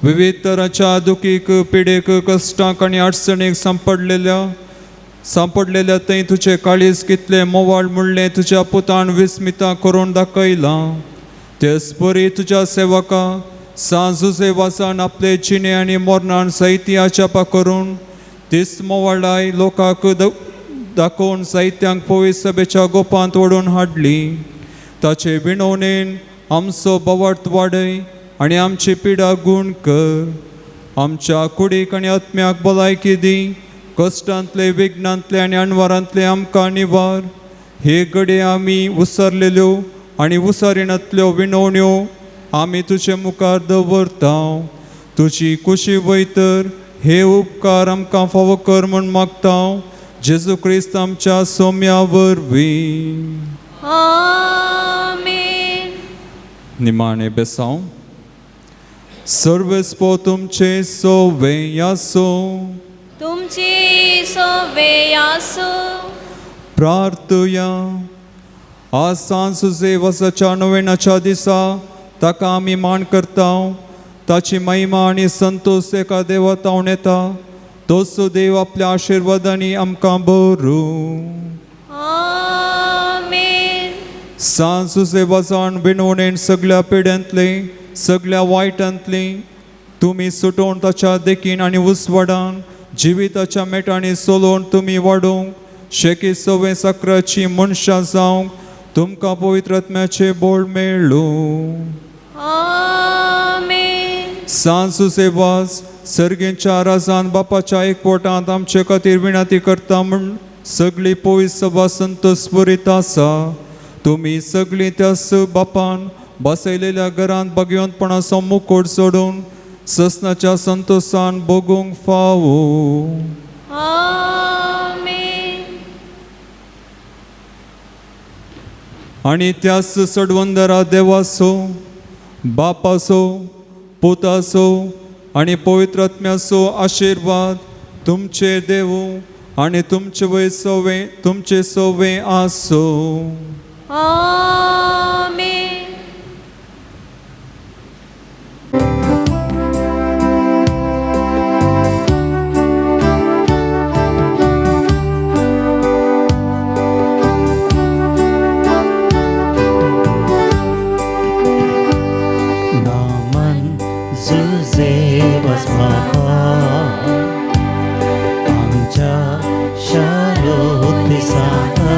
C: विविध तरांच्या दुखीक, पिडेक, कश्टांक आनी अडचणीक सांपडलेल्या थंय तुजें काळीज कितलें मोवाळ म्हणलें तुज्या पुतान विस्मिता करून दाखयलां. तेच परी तुज्या सेवका सांज जुजेवासान आपले जिणे आनी मरणान साहित्याच्या करून तीच मोवाळाय लोकांक दाखोवन साहित्यांक पवित्र सभेच्या गोपांत ओडून हाडली. ताचे विणवणेन आमचो बवार्थ वाडय आनी आमची पिडा गूण कर. आमच्या कुडीक आनी आत्म्याक भलायकी दी. कश्टांतले, विघ्नांतले आनी अणवारांतले आमकां निवार. हे घडये आमी उसरलेल्यो आनी उसरिणांतल्यो विणवण्यो आमी तुजे मुखार दवरता. तुजी कुशी वयतर हे उपकार आमकां फावो कर म्हूण मागता. जेजू क्रिस्त आमच्या सोम्या वरवीं.
D: आमेन.
C: निमाणे बेसांव. सर्वेस्पो तुमचे सोवे आसूं.
D: तुमची सोवे आसूं.
C: प्रार्थया. आज सांज जुजेवासाच्या नोवेनाच्या दिसा ताका आमी मान करता. ताची महिमा आनी संतोष एका देवा तावन येता. तोच देव आपल्या आशिर्वादांनी आमकां बरूं.
D: आमेन.
C: सांज जुजेवासान विणवणेन सगळ्या पिड्यांतले सगळ्या वायटांतली तुमी सुटोवन ताच्या देखीन आनी उसवाडान जिविताच्या मेटांनी सोलोवन तुमी वाडोवंक शेकी सवे साकराची मनशां जावंक तुमकां पवित्र आत्म्याचें बोळ मेळूं.
D: आमेन.
C: सांज सुसेवास सर्गेंच्या राजान बापाच्या एकवटांत आमचे खातीर विनंती करता म्हूण सगळी पवित्र सभा संतोष बरीत आसा. तुमी सगळीं त्या बापान बसयलेल्या घरांत भाग्यवंतपणाचो मुकोट सोडून ससनाच्या संतोशान भोगूंक फावो.
D: आमेन.
C: आनी त्याच सडवंदरा देवाचो बापाचो पुताचो आनी पवित्र आत्म्याचो आशिर्वाद तुमचेर देवूं आनी तुमचे वयर सवे तुमचे सवे आसूं.
D: आमेन.
A: नामन जुझे बापा आमच्या शारोत सांता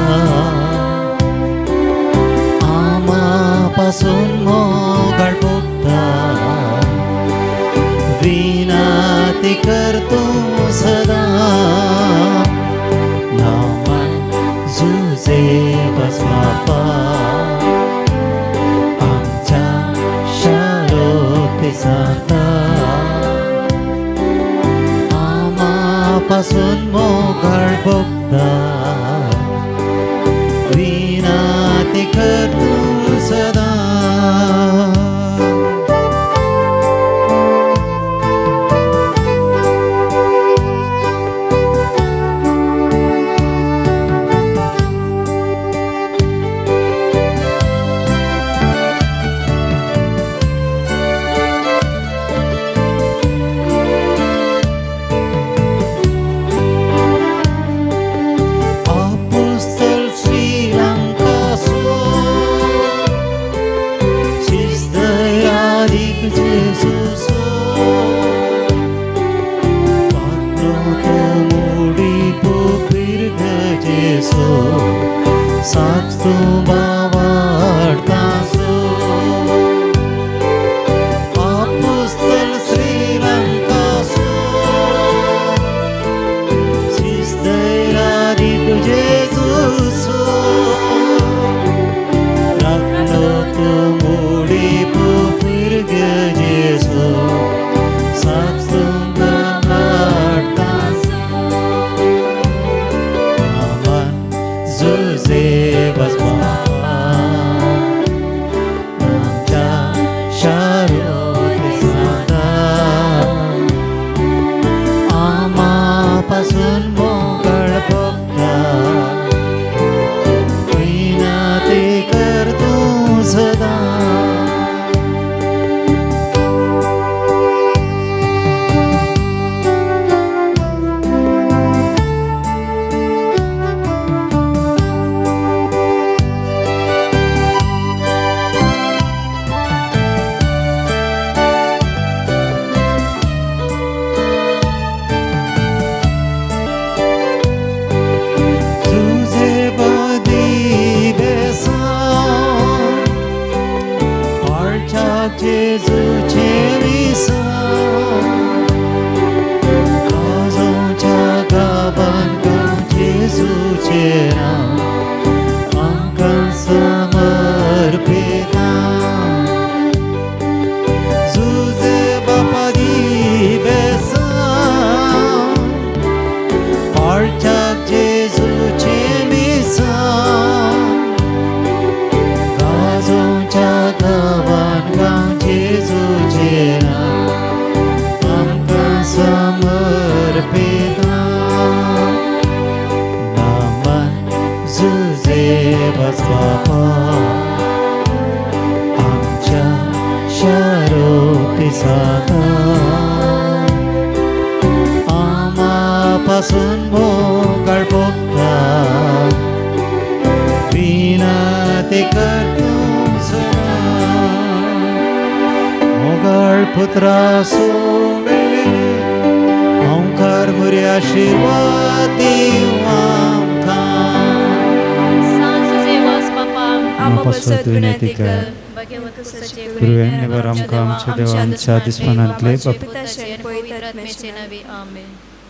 A: आमापासून मोगाळ भोगता विनाती करतो सदा. नामन जुझे बापा आमच्या शारोत सांता आमापासून मोगाळ भोगता विनाती करतो सदा. Apostol Sri Lanka so Sistayadik Jesus Patro mudi pupir Jesu Sakstu bavartasu. Apostol Sri Lanka so Sistayadik Jesus Rakno tu mudi pupir Jesu Sakstu bavartasu. Aman Zuze Basma आमच्या शारोत सांता आमापासून मोगाळ भोगता विनाती करतो सदा. तुझे बदी बेसांव पाळच्या जेजूचे विसांव काजोच्या गाबान गांव जेजूचे नांव आमकां समर्पिता. तुझे बापा दी बेसांव पाळच्या जेजूचे मिसांव गाजोच्या गांवान गांव जेजूचे नांव आमकां समर्पिता. नामन जुझे बापा आमच्या शारोत सांता आमापासून मोगाळ भोगता विनाती करतो सदा. मोगाळ पुत्रा सोडले ओंकार मुरी आशिर्वाद दिवं आमकां.
D: सांज जुजे वास बापा
B: आमकां पासत विनंती कर. गुरुवें निवर आमकां आमच्या देवा आमच्या दुस्मानांतले
D: पुताचे पवित्र आत्म्याचे नावे आमेन.